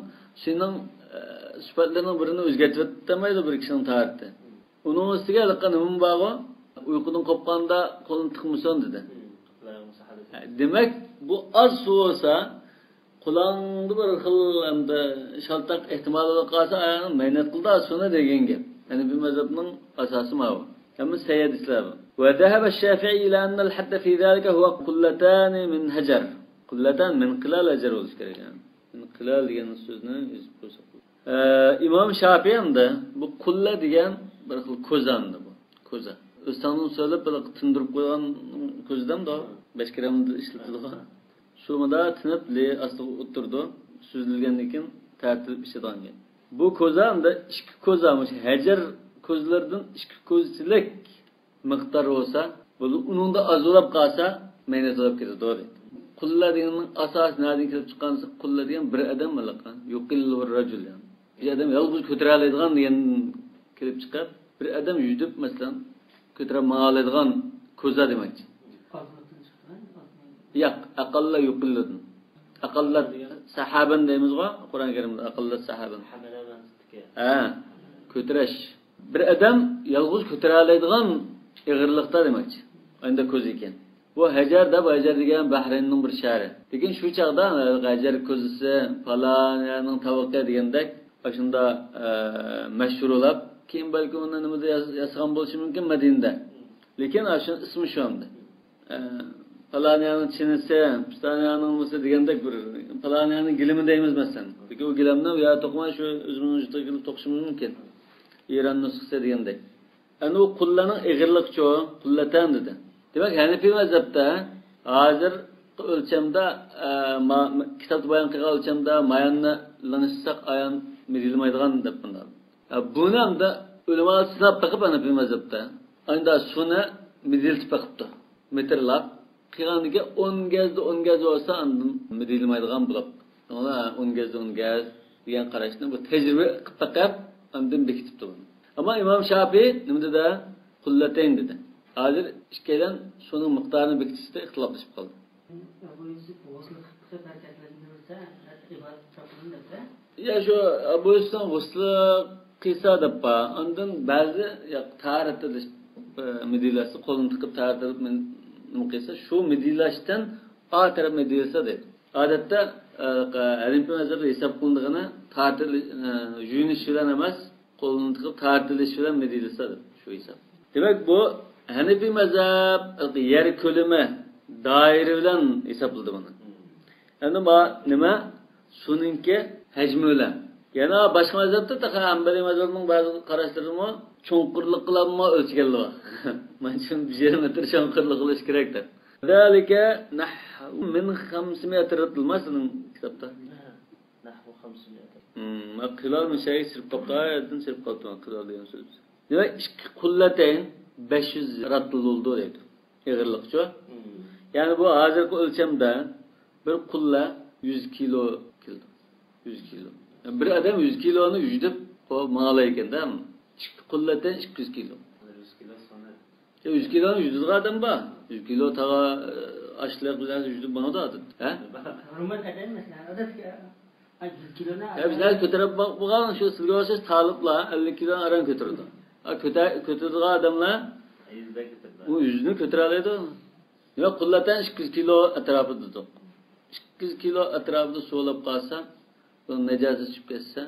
سۇنىڭ، ئە، سۈپەتلىرىنىڭ بىرىنى ئۆزگەرتىۋېتەلمەيدۇ بىر كىشىنىڭ تاھارىتى. ئۇنىڭ ئۈستىگە ھېلىقى نېمىمۇ بارغۇ؟ ئۇيقۇدىن قوپقاندا قولىنى تىقمىسۇن دېدى. دېمەك، بۇ ئاز سۇ بولسا، قۇلاڭدا بىر خىل ئەمدى شالتاق ئېھتىمالى بولۇپ قالسا، ئاياغنى مەينەت قىلدا سۇنى دېگەن گەپ. ھەنىپىي مەزھەپنىڭ ئاساسى ماۋۇ. ھەممە سەھىھ ھەدىسلەر بۇ. وذهب الشافعي إلى أن الحد في ذلك هو قلتان من حجر. قلتان من قلال حجر بولۇشى كېرەك. يەنى من قلال دېگەن سۆزنى يېزىپ قويساق. ئە، ئىمام شاپىي ئەمدى بۇ قۇللە دېگەن بىر خىل كوزا ئەمدى بۇ. كوزا. ئۆستەڭدىن سۆرىلىپ، بىر تىندۇرۇپ قويغان كوزا دەمدۇ؟ بەشكىرەمدە ئىشلىتىدىغان. شۇ مۇندا تىنىپ، لى ئاستىغا ئولتۇرىدۇ. سۈزۈلگەندىن كېيىن تارتىلىپ ئىچىدىغان گەپ. بۇ كوزا ئەمدى ئىككى كوزا، مۇشۇ ھەجەر كوزىلىرىدىن ئىككى كوزىچىلىك مىقدار بولسا، بولدى، ئۇنىڭدا ئاز بولاپ قالسا، مەينەت بولاپ كېتىدۇ، دەيدۇ. قۇللە دېگەننىڭ ئاساسى نەدىن كېلىپ چىققان دېسە، قۇللە دېگەن بىر ئادەم بولىدىغان، يۇقىللۇھۇر راجۇل، يەنى. بىر ئادەم يالغۇز كۆتۈرەلەيدىغان دېگەن كېلىپ چىقىپ، بىر ئادەم يۈدۈپ، مەسىلەن، كۆتۈرۈپ ماڭالايدىغان كوزا دېمەكچى. ياق، ئەقەللە يۇقىللىدىن. ئەقەللە سەھابەن دەيمىزغۇ، قۇرئان كەرىمدە ئەقەللە سەھابەن. ھە، كۆتۈرەش. بىر ئادەم يالغۇز كۆتۈرەلەيدىغان ئېغىرلىقتا دېمەكچى. ئەندە كوزا ئىكەن. بۇ ھەجەر دەپ، ھەجەر دېگەن بەھرەيننىڭ بىر شەھىرى. لېكىن شۇ چاغدا ھەجەر كوزىسى، پالان يەرنىڭ تاۋىقى دېگەندەك، ئاشۇندا، ئە، مەشھۇرلاپ، كېيىن بەلكى ئۇنى نېمىدە ياس-، ياسىغان بولۇشى مۇمكىن مەدىنىدە. لېكىن ئاشۇ ئىسمى شۇ ئەمدى. ئە، پالان يەرنىڭ چىنىسى، پىستان يەرنىڭ نېمىسى دېگەندەك بىر، پالان يەرنىڭ گىلىمى دەيمىز مەسىلەن. لېكىن ئۇ گىلەمنى يا توقۇماي شۇ ئۆزىمىزنىڭ يۇرتىغا كېلىپ توقۇشىمىز مۇمكىن. ئىران نۇسخىسى دېگەندەك. ئەنە ئۇ قۇللەنىڭ ئېغىرلىقىچۇ، قۇللەتەن دېدى. دېمەك، ھەنىپىي مەزھەپتە ھازىرقى ئۆلچەمدە، ئە، ما-، كىتابتا بايان قىلغان ئۆلچەمدە ماياننى لىڭشىساق ئايان مىدىرلىمايدىغان دەپ بۇنداق. ئە، بۇنى ئەمدى ئۆلىمالار سىناپ بېقىپ ھەنىپىي مەزھەپتە. ئەمدى سۇنى مىدىرلىتىپ بېقىپتۇ. مېتىرلاپ. قىلغاندىكىن ئون گەزدە ئون گەز بولسا ئاندىن مىدىرلىمايدىغان بولۇپ. ئۇلار ئون گەزدە ئون گەز دېگەن قاراشنى بۇ تەجرىبە قىلىپ بېقىپ ئاندىن بېكىتىپتۇ بۇنى. ئەمما ئىمام شاپىي نېمە دېدى؟ قۇللەتەين دېدى. ھازىر ئىككىيلەن سۇنىڭ مىقدارىنى بېكىتىشتە ئىختىلاپلىشىپ قالدى. ئەبۇ يۈسۈپ غۇسلى قىلىپ بېقىپ ھەرىكەتلەندۈرسە، ئىبادەت قىلىنىدۇ دەپتۇ. يا شۇ ئەبۇ يۈسۈپنىڭ غۇسلى قىلسا دەپ بار. ئاندىن بەزى يا تاھارەت ئېلىش، ئە، مىدىرلاشسا، قولىنى تىقىپ تاھارەت ئېلىپ مىن-، نېمە قىلسا، شۇ مىدىرلاشتىن ئا تەرەپ مىدىرلىسا دەيدۇ. ئادەتتە، ئە، ھەنىپىي مەزھەپتە ھېساب قىلىنىدىغىنى تاھارەت ئېلىش، ئە، يۇيۇنۇش بىلەن ئەمەس، قولىنى تىقىپ تارتىلىش بىلەن مىدىرلىسا دەپ شۇ ھېساب. دېمەك، بۇ ھەنىپىي مەزھەپ يەر كۆلىمى، دائىرە بىلەن ھېسابلىدى بۇنى. ئەمدى ما-، نېمە؟ سۇنىڭكى ھەجمى بىلەن. يەنە باشقا مەزھەپتە تېخى ھەمبەلىي مەزھەپنىڭ بەزى قاراشلىرىمۇ چوڭقۇرلۇق بىلەنمۇ ئۆلچىگەنلىرى بار. مانا شۇ بىر يېرىم مېتىر چوڭقۇرلۇق بولۇشى كېرەك دەپ. ذلك نحو من خمسمائة رطل، ما سېنىڭ كىتابتا؟ نحو خمسمائة. مم، قىلال مۇشەگە سىرىپ قاپتۇ، ئايەتتىن سىرىپ قاپتۇ، قىلال دېگەن سۆز. دېمەك، ئىككى قۇللەتەين بەش يۈز راتىل بولىدۇ دەيدۇ. ئېغىرلىقچۇ؟ مم. يەنى بۇ ھازىرقى ئۆلچەمدە بىر قۇللە يۈز كىلو كېلىدۇ. يۈز كىلو. بىر ئادەم يۈز كىلونى يۈدۈپ، ئۇ ماڭالايدىكەن-دە. ئىككى قۇللەتەين ئىككى يۈز كىلو. يۈز كىلو سانى. يا، يۈز كىلونى يۈدىدىغان ئادەم بار. يۈز كىلو تاغا، ئاشلىق بىلەن يۈدۈپ ماڭىدۇ ئادەتتە. ھە؟ نورمال ئادەم مەسىلەن، ئادەتتىكى، ئا، يۈز كىلونى يا، بىز ھازىر كۆتۈرۈپ باق-، بولغان شۇ سىزگە ئوخشاش تالىپلار ئەللىك كىلونى ئاران كۆتۈرىدۇ. ھە، كۆتە-، كۆتۈرىدىغان ئادەملەر ئۇ يۈزنى كۆتۈرەلەيدۇ. ياق، قۇللەتەن ئىككى يۈز كىلو ئەتراپىدا دېدۇق. ئىككى يۈز كىلو ئەتراپىدا سۇ بولاپ قالسا، بۇ نەجاسەت چۈشۈپ كەتسە،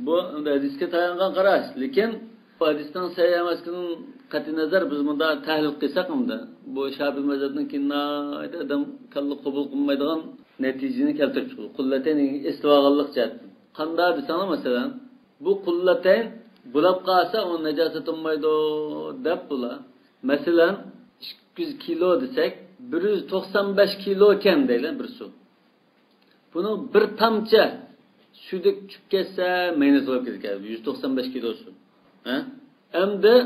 بۇ ئەمدى ھەدىسكە تايانغان قاراش. لېكىن بۇ ھەدىسنىڭ سەھىھ ئەمەسلىكىدىن قەتئىينەزەر، بىز مۇنداق تەھلىل قىلساق ئەمدى، بۇ شاپىئى مەزھەپنىڭكى ناھايىتى ئادەم كاللا قوبۇل قىلمايدىغان نەتىجىنى كەلتۈرۈپ چىقىدۇ. قۇللەتەيننى ئېسىۋالغانلىق جەھەتتىن. قانداق دېسەڭلار، مەسىلەن، بۇ قۇللەتەين بولاپ قالسا، ئۇ نەجاسەت بولمايدۇ دەپ بۇلار. مەسىلەن، ئىككى يۈز كىلو دېسەك، بىر يۈز توقسان بەش كىلو ئىكەن دەيلى بىر سۇ. بۇنىڭ بىر تامچە سۈيدۈك چۈشۈپ كەتسە، مەينەت بولۇپ كېتىدىكەن، يۈز توقسان بەش كىلو سۇ. ھە؟ ئەمدى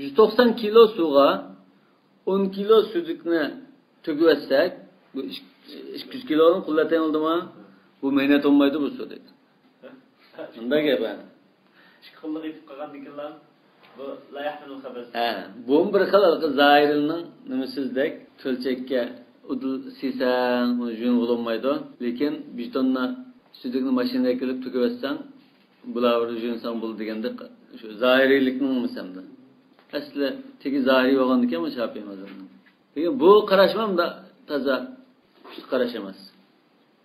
يۈز توقسان كىلو سۇغا ئون كىلو سۈيدۈكنى تۆكۈۋەتسەك، بۇ ئىككى يۈز كىلونىڭ قۇللەتەين بولدىمۇ؟ بۇ مەينەت بولمايدۇ بۇ سۇ دەيدۇ. شۇنداق گەپ، ھە. ئىككى قوللۇق يېتىپ قالغاندىكىنلا بۇ لا يەھمىلۇل خەبەس. ھە، بۇمۇ بىر خىل ھېلىقى زاھىرىلنىڭ نېمىسىدەك، تۆلچەككە ئۇدۇل سىيسەڭ، ئۇنى يۇيۇنغىلى بولمايدۇ. لېكىن بىر توننا سۈيدۈكنى ماشىنىغا ئەكېلىپ تۆكۈۋەتسەڭ، بۇلار بىر يۇيۇنساڭ بولىدۇ دېگەندەك، شۇ زاھىرىيلىكنىڭ نېمىسى ئەمدى. ئەسلى تېگى زاھىرىي بولغاندىكىن بۇ شاپىئىي مەزھەپنىڭ. لېكىن بۇ قاراشمۇ ئۇنداق تازا كۈچلۈك قاراش ئەمەس.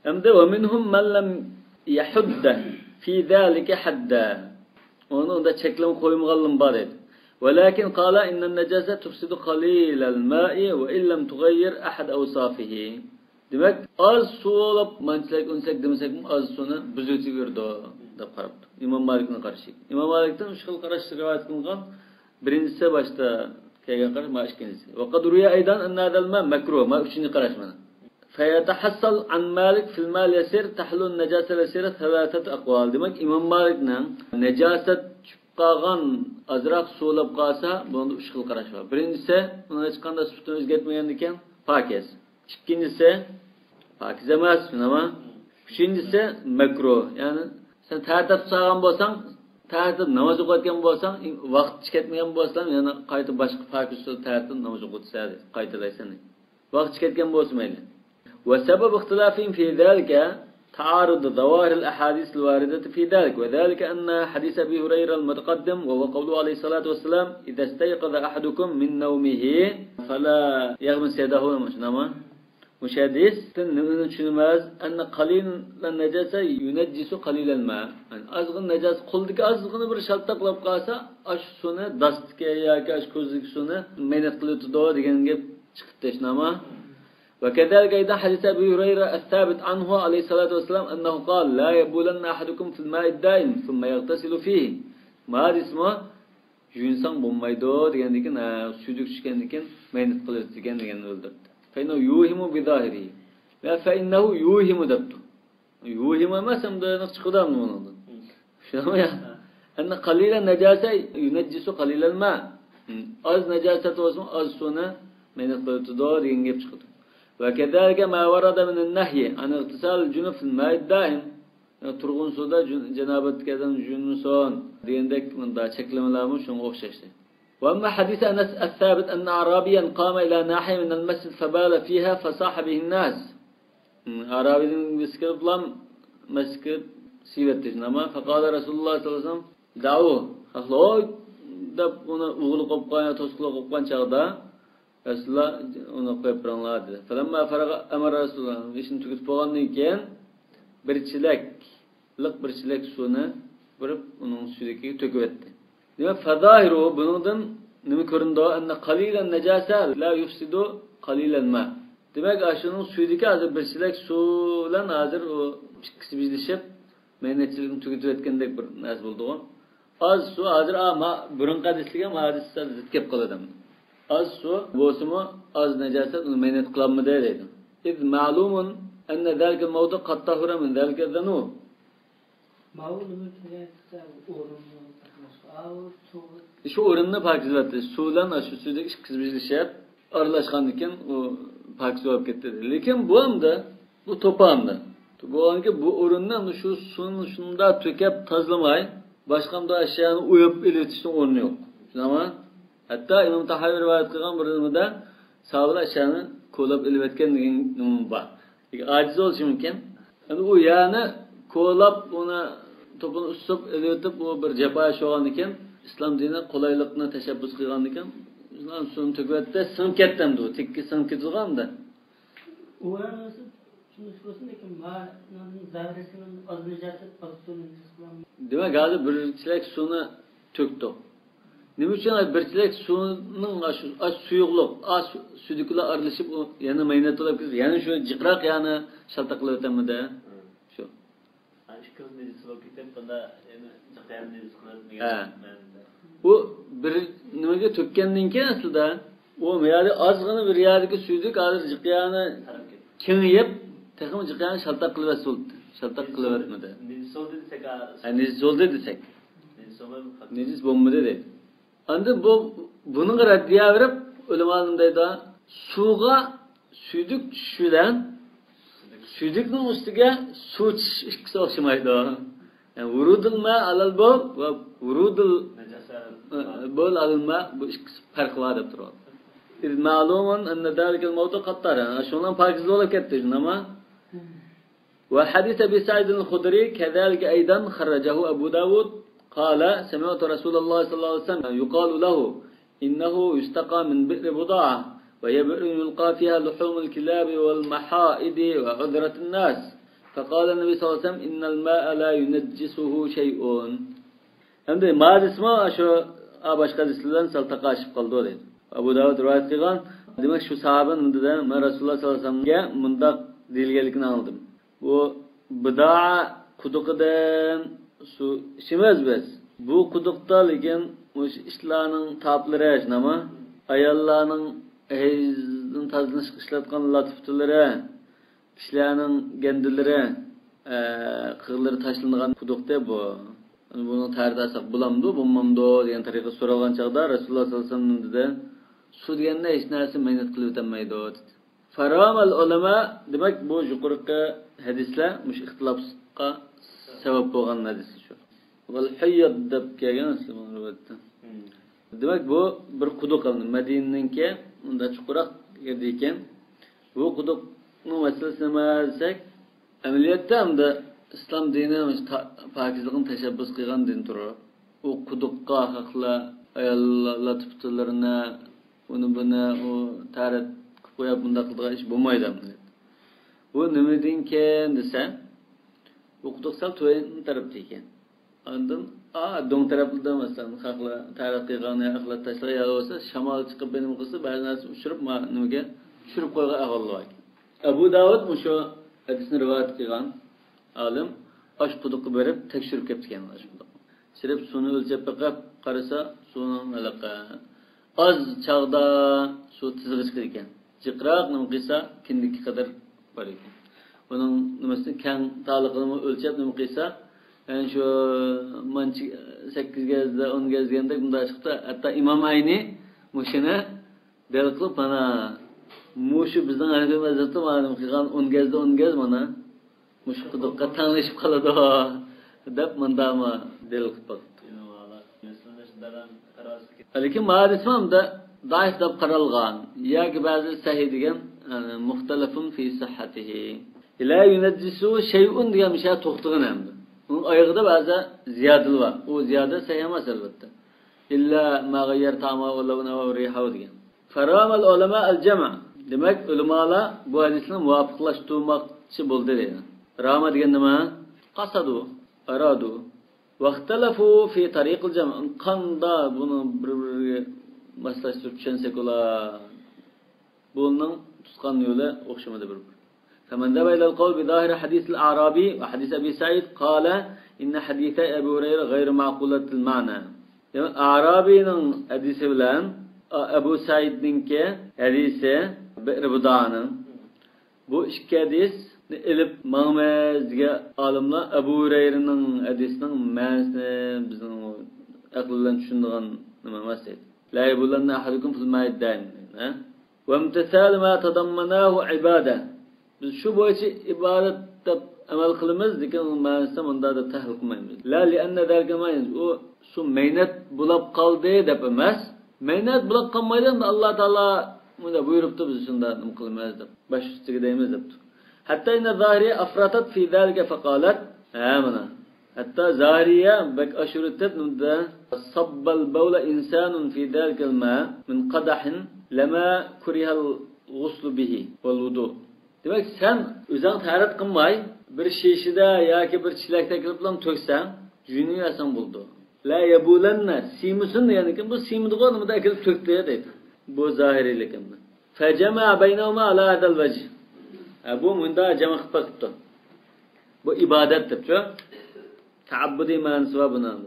ئەمدى ومنهم من لم يحد في ذلك حدا. ئۇنى ئۇنداق چەكلىمە قويمىغانلىرىمۇ بار دەيدۇ. ولكن قال إن النجاسة تفسد قليل الماء وإن لم تغير أحد أوصافه. دېمەك، ئاز سۇ بولۇپ، مانچىلىك، ئۇنچىلىك دېمىسەكمۇ، ئاز سۇنى بۇزۇۋېتىۋېرىدۇ دەپ قاراپتۇ. ئىمام مالىكنىڭ قارىشى. ئىمام مالىكتىن ئۈچ خىل قاراش رىۋايەت قىلىنغان. بىرىنچىسى باشتا كەلگەن قاراش، مانا ئىككىنچىسى. وقد روي أيضا أن هذا الماء مكروه، مانا ئۈچىنچى قاراش مانا. فيتحصل عن مالك في الماء اليسير تحل النجاسة اليسيرة ثلاثة أقوال. دېمەك، ئىمام مالىكنىڭ نەجاسەت چۈشۈپ قالغان ئازراق سۇ بولاپ قالسا، بۇنىڭدا ئۈچ خىل قاراش بار. بىرىنچىسى، ئۇنىڭ ھېچقانداق سۈپىتىنى ئۆزگەرتمىگەندىكىن پاكىز. ئىككىنچىسى، پاكىز ئەمەس، نېمە؟ ئۈچىنچىسى، مەكرۇھ. يەنى سەن تەھەرەت تۇتساغان بولساڭ، تەھەرەت ناماز ئوقۇۋاتقان بولساڭ، ۋاقىت كەتمىگەن بولسا، يەنە قايتا باشقا پاكىز سۇدا تەھەرەت ناماز ئوقۇتسا، قايتىلايسەن. ۋاقىت كەتكەن بولسا مەيلى. وسبب اختلافهم في ذلك تعارض ظواهر الأحاديث الواردة في ذلك، وذلك أن حديث أبي هريرة المتقدم، وهو قوله عليه الصلاة والسلام: إذا استيقظ أحدكم من نومه فلا يغمس يده، شۇنداقمۇ؟ مۇشۇ ھەدىستىن نېمىنى چۈشىنىمىز؟ أن قليل النجاسة ينجس قليل الماء. يەنى ئازغىنە نەجاسەت، قولدىكى ئازغىنە بىر شالتاق بولاپ قالسا، ئاشۇ سۇنى، داستىكى ياكى ئاشۇ كوزىدىكى سۇنى مەينەت قىلىۋېتىدۇ دېگەن گەپ چىقىپتۇ، شۇنداقمۇ؟ وكذلك أيضا حديث أبي هريرة الثابت عنه عليه الصلاة والسلام أنه قال: لا يبولن أحدكم في الماء الدائم ثم يغتسل فيه. ما ھەدىسمۇ يۇيۇنساڭ بولمايدۇ دېگەندىكىن، ھە، سۈيدۈك چۈشكەندىكىن مەينەت قىلىۋېتىدىكەن دېگەننى بىلدۈردى. فإنه يوهم بظاهره. يا فإنه يوهم دەپتۇ. يوھىمۇ ئەمەس، ئەمدى نېمە چىقىدۇ ئەمدى بۇنىڭدىن؟ شۇنداقمۇ يا؟ أن قليل النجاسة ينجس قليل الماء. ئاز نەجاسەت بولسىمۇ، ئاز سۇنى مەينەت قىلىۋېتىدۇ دېگەن گەپ چىقىدۇ. وكذلك ما ورد من النهي عن اغتسال الجنب في الماء الدائم. يەنى تۇرغۇن سۇدا جۇن-، جانابەتلىك ئادەم يۇيۇنمىسۇن دېگەندەك مۇنداق چەكلىمىلەرمۇ شۇنىڭغا ئوخشاشتى. وأما حديث أنس الثابت أن أعرابيا قام إلى ناحية من المسجد فبال فيها فصاح به الناس. ئارابىيدىن بىرسى كېلىپلا مەسچىتكە سىيىۋەتتى، شۇنداقمۇ؟ فقال رسول الله صلى الله عليه وسلم: دعوه، خەقلەر، ھوي دەپ ئۇنى ئوغرىلىق قوپقان يا توسۇقلۇق قوپقان چاغدا رەسۇلۇللا ئۇنى قويۇپ بېرىڭلار دېدى. فلما فرغ أمر رسول الله، ئىشىنى تۈگىتىپ بولغاندىن كېيىن بىر چېلەك، لىق بىر چېلەك سۇنى بېرىپ ئۇنىڭ سۈيدۈكىگە تۆكۈۋەتتى. دېمەك، فظاهره، بۇنىڭدىن نېمە كۆرۈنىدۇ؟ أن قليل النجاسة لا يفسد قليل الماء. دېمەك، ئاشۇنىڭ سۈيىدىكى ھازىر بىر چېلەك سۇ بىلەن ھازىر ئۇ ئىككىسى بىرلىشىپ، مەينەتچىلىكنى تۈگىتىۋەتكەندەك بىر نەرسە بولىدىغۇ. ئاز سۇ ھازىر، ئا، ما-، بۇرۇنقى ھەدىسلىك ھەم ھەدىس سەل زىت كەپ قالىدۇ. ئاز سۇ بولسىمۇ، ئاز نەجاسەت ئۇنى مەينەت قىلالمىدى دەيدۇ. إذ معلوم أن ذلك الموضع قد طهر من ذلك الذنوب. ماۋۇ نېمە دېگەن دېسە، ئورۇننى، ئاۋۇ توغرا. شۇ ئورۇننى پاكىزلەتتى. سۇ بىلەن شۇ سۈيدەك ئىككىسى بىرلىشىپ، ئارىلاشقاندىن كېيىن ئۇ پاكىز بولۇپ كەتتى. لېكىن بۇ ئەمدى، بۇ توپا ئەمدى. بۇ ئەمدى بۇ ئورۇننى ئەمدى شۇ سۇنى شۇنداق تۆكۈپ تازىلىماي، باشقا ئەمدى ئەشيانى ئويۇپ ئېلىۋېتىشنىڭ ئورنى يوق. شۇنداقمۇ؟ ھەتتا ئىمام تاھاۋى رىۋايەت قىلغان بىر نېمىدە، ساھابىلەر ئەشيانى كولاپ ئېلىۋەتكەن دېگەن نېمە بار. لېكىن ئاجىز بولۇشى مۇمكىن. ئەمدى ئۇ يەرنى كولاپ، ئۇنى توپىنى ئۇسسۇپ ئېلىۋېتىپ، ئۇ بىر جاپا ئىش بولغاندىكىن، ئىسلام دىنى قولايلىقنى تەشەببۇس قىلغاندىكىن، سۇنى تۆكۈۋەتتى، سىڭىپ كەتتى ئەمدى ئۇ. تېككە سىڭىپ كېتىدىغۇ ئەمدى. ئۇ ھەممىسى تونۇش بولسۇن، لېكىن مانىڭ زاھىرىسىنى ئاز نىجاسەت، ئاز سۇنى نىجاس قىلالمايدۇ. دېمەك، ھازىر بىر چېلەك سۇنى تۆكتۇق. نېمە ئۈچۈن بىر چېلەك سۇنىڭ ئاش، ئاش سۇيۇقلۇق، ئاش سۈيدۈكىلا ئارىلىشىپ، ئۇ يەنە مەينەت بولۇپ كېتىپ، يەنە شۇ جىقراق يەنى شالتاق قىلىۋېتەلمىدى؟ شۇ. ھە، ئىككىمىز نىجىس بولۇپ كېتىپ، بۇندا يەنە جىق يەنە نىجىس قىلىۋەتمىگەن ھە. مەنىدە. ئۇ بىر نېمىگە تۆككەندىن كېيىن ئەسلىدە، ئۇ يەردە ئازغىنا بىر يەردىكى سۈيدۈك ھازىر جىق يەنى تارىپ كېتىپ. كېڭىيىپ، تېخىمۇ جىق يەنى شالتاق قىلىۋەتسە بولدى. شالتاق نىجىس قىلىۋەتمىدى. نىجىس بولدى دېسەك، ھە. ھە، نىجىس بولدى دېسەك. نىجىس بولمىدى. نىجىس بولمىدى دەيدۇ. ئاندىن بۇ، بۇنىڭغا رەددىيە بېرىپ، ئۆلىما نېمە دەيدۇ؟ سۇغا سۈيدۈك چۈشۈش بىلەن سۈيدۈكنىڭ ئۈستىگە سۇ چۈشۈش ئىككىسى ئوخشىمايدۇ. يەنى ۋۇرۇدۇل ما ئالال بول ۋە ۋۇرۇدۇل، نەجاسە. بول ئالال ما، بۇ ئىككىسى پەرقى بار دەپ تۇرۇۋاتىدۇ. إذ معلوم أن ذلك الموضع قد طهر. شۇنىڭ پاكىز بولۇپ كەتتى، شۇنداقمۇ؟ وحديث أبي سعيد الخدري كذلك أيضا خرجه أبو داود قال: سمعت رسول الله صلى الله عليه وسلم يقال له: إنه يستقى من بئر بضاعة، وهي بئر يلقى فيها لحوم الكلاب والمحائد وعذرة الناس، فقال النبي صلى الله عليه وسلم: إن الماء لا ينجسه شيء. ئەمدى مادىسىمۇ شۇ باشقا ھەدىسلەر بىلەن سەل تاقاشىپ قالىدۇ دەيدۇ. ئەبۇ داۋۇد رىۋايەت قىلغان. دېمەك، شۇ ساھابە نېمە دېدى؟ مەن رەسۇلۇللا سەللەللاھۇ ئەلەيھى ۋەسەللەمگە مۇنداق دېيىلگەنلىكىنى ئاڭلىدىم. بۇ بىدائە قۇدۇقىدىن سۇ ئىچىمىز بىز. بۇ قۇدۇقتا لېكىن مۇشۇ ئىتلارنىڭ تاپلىرى، شۇنداقمۇ؟ ئاياللارنىڭ ھەيزدىن تازىلىنىشقا ئىشلەتكەن لاتىپۇتلىرى، كىشىلەرنىڭ گەندىلىرى، ئە، قىغلىرى تاشلىنىدىغان قۇدۇقتى بۇ. بۇنىڭ تەرىتى ئالساق بولامدۇ، بولمامدۇ دېگەن تەرىقىدە سورالغان چاغدا رەسۇلۇللا سەللەللاھۇ ئەلەيھى ۋەسەللەم نېمە دېدى؟ سۇ دېگەننى ھېچ نەرسە مەينەت قىلىۋېتەلمەيدۇ دېدى. فرام العلماء، دېمەك، بۇ يۇقىرىقى ھەدىسلەر مۇشۇ ئىختىلاپقا سەۋەب بولغان ھەدىس شۇ. ۋەل ھۇييەت دەپ كەلگەن ئەسلى بۇ رىۋايەتتە. دېمەك، بۇ بىر قۇدۇق ئەمدى. مەدىنىنىڭكى ئۇنداق چوڭراق يەردە ئىكەن. بۇ قۇدۇقنىڭ مەسىلىسى نېمە دېسەك، ئەمەلىيەتتە ئەمدى ئىسلام دىنى تا-، پاكىزلىقنى تەشەببۇس قىلغان دىن تۇرۇپ، ئۇ قۇدۇققا خەقلەر ئاياللار لاتىپۇتلىرىنى، ئۇنى بۇنى، ئۇ تەرەت قىلىپ قويۇپ، بۇنداق قىلىدىغان ئىش بولمايدۇ ئەمدى. بۇ نېمىدىن كېيىن دېسە، بۇ قۇدۇق سەل تۆۋەن تەرەپتە ئىكەن. ئاندىن، ئا، دۆڭ تەرەپلىرىدە، مەسىلەن، خەقلەر تەرەت قىلغان يا ئەخلەت تاشلىغان يەر بولسا، شامال چىقىپ، نېمە قىلسا، بەزى نەرسە ئۇچۇرۇپ، ما-، نېمىگە، چۈشۈرۈپ قويغان ئەھۋاللار بار ئىكەن. ئەبۇ داۋۇد مۇشۇ ھەدىسنى رىۋايەت قىلغان ئالىم ئاشۇ قۇدۇققا بېرىپ، تەكشۈرۈپ كەپتىكەن، ئاشۇ قۇدۇقنى. چىرىپ سۇنى ئۆلچەپ بېقىپ قارىسا، سۇنىڭ ھېلىقى ئاز چاغدا سۇ تېزىغا چىقىدىكەن. جىقراق نېمە قىلسا، كىندىككە قەدەر بار ئىكەن. ئۇنىڭ نېمىسىنى، كەڭ تارلىقىنىمۇ ئۆلچەپ نېمە قىلسا، يەنى شۇ مانچە سەككىز گەزدە، ئون گەز دېگەندەك مۇنداق چىقىپتۇ. ھەتتا ئىمام ئەينى مۇشۇنى دەل قىلىپ، مانا مۇشۇ بىزنىڭ ھەنەفىي مەزھەپتە مانا نېمە قىلغان، ئون گەزدە ئون گەز مانا مۇشۇ قۇدۇققا تەڭلىشىپ قالىدۇ دەپ مۇنداقمۇ دەل قىلىپ باقىپتۇ. لېكىن ما ھەدىسمۇ ئەمدى زەئىپ دەپ قارالغان ياكى بەزى سەھىھ دېگەن، يەنى مۇختەلەفۇن فى سىھھەتىھى. لا يۇنەججىسۇ شەيئۇن دېگەن مۇشۇ يەردە توختىغىن ئەمدى. ئۇنىڭ ئايىغىدا بەزى زىيادىلەر بار. ئۇ زىيادە سەھىھ ئەمەس، ئەلۋەتتە. ئىللا ما غەييەر تەئمەھۇ ئەۋ لەۋنەھۇ ئەۋ رىھەھۇ دېگەن. فرام العلماء الجمع. دېمەك، ئۆلىمالار بۇ ھەدىسنى مۇۋاپىقلاشتۇرماقچى بولدى دەيدۇ. راما دېگەن نېمە؟ قەسەدۇ، ئارادۇ. واختلفوا في طريق الجمع. قاندا بۇنى بىر-بىرىگە ماسلاشتۇرۇپ چۈشەنسەك بولا. بۇنىڭ تۇتقان يولى ئوخشىمىدى بىر-بىرىگە. فمن ذهب إلى القول بظاهر حديث الأعرابي وحديث أبي سعيد قال إن حديث أبي هريرة غير معقولة المعنى. دېمەك، ئەرابىينىڭ ھەدىسى بىلەن ئەبۇ سەئىدنىڭكى ھەدىسى، بىئر بۇدانىڭ، بۇ ئىككى ھەدىسنى ئېلىپ ماڭىمىز دېگەن ئالىملار ئەبۇ ھۇرەيرىنىڭ ھەدىسىنىڭ مەنىسىنى بىزنىڭ ئەقىل بىلەن چۈشىنىدىغان نېمە ئەمەس دەيدۇ. لا يبولن أحدكم في الماء الدائم دەيدۇ، ھە؟ وامتثال ما تضمناه عبادة. بىز شۇ بويىچە ئىبادەت دەپ ئەمەل قىلىمىز، لېكىن ئۇنىڭ مەنىسىدە مۇنداق دەپ تەھلىل قىلمايمىز. لا لأن ذلك ما ينجس. ئۇ سۇ مەينەت بولاپ قالدى دەپ ئەمەس. مەينەت بولاپ قالمايدۇ، ئەمدى ئاللا تائالا مۇنداق بۇيرۇپتۇ، بىز شۇنداق نېمە قىلىمىز دەپ، باش ئۈستىگە دەيمىز دەپتۇ. حتى إن الظاهرية أفرطت في ذلك فقالت، ھە، مانا. ھەتتا زاھىرىيە بەك ئاشۇرۇتۇپ، نېمىدە، صب البول إنسان في ذلك الماء من قدح لما كره الغسل به والوضوء. دېمەك، سەن ئۆزۈڭ تەھارەت قىلماي، بىر شېشىدە ياكى بىر چېلەكتە ئەكىرىپلا تۆكسەڭ، جۇيۇنۇۋەرسەڭ بولىدۇ. لا يبولن، سىيمىسۇن دېگەندىكىن، بۇ سىيمىدىغۇ، نېمىدە ئەكىرىپ تۆكتى دەيدۇ. بۇ زاھىرىيلىكىم. فجمع بينهما على هذا الوجه. ھە، بۇ مۇنداق جەم قىلىپ بېقىپتۇ. بۇ ئىبادەت دەپچۇ. تەئەببۇدىي مەنىسى بار بۇنىڭ.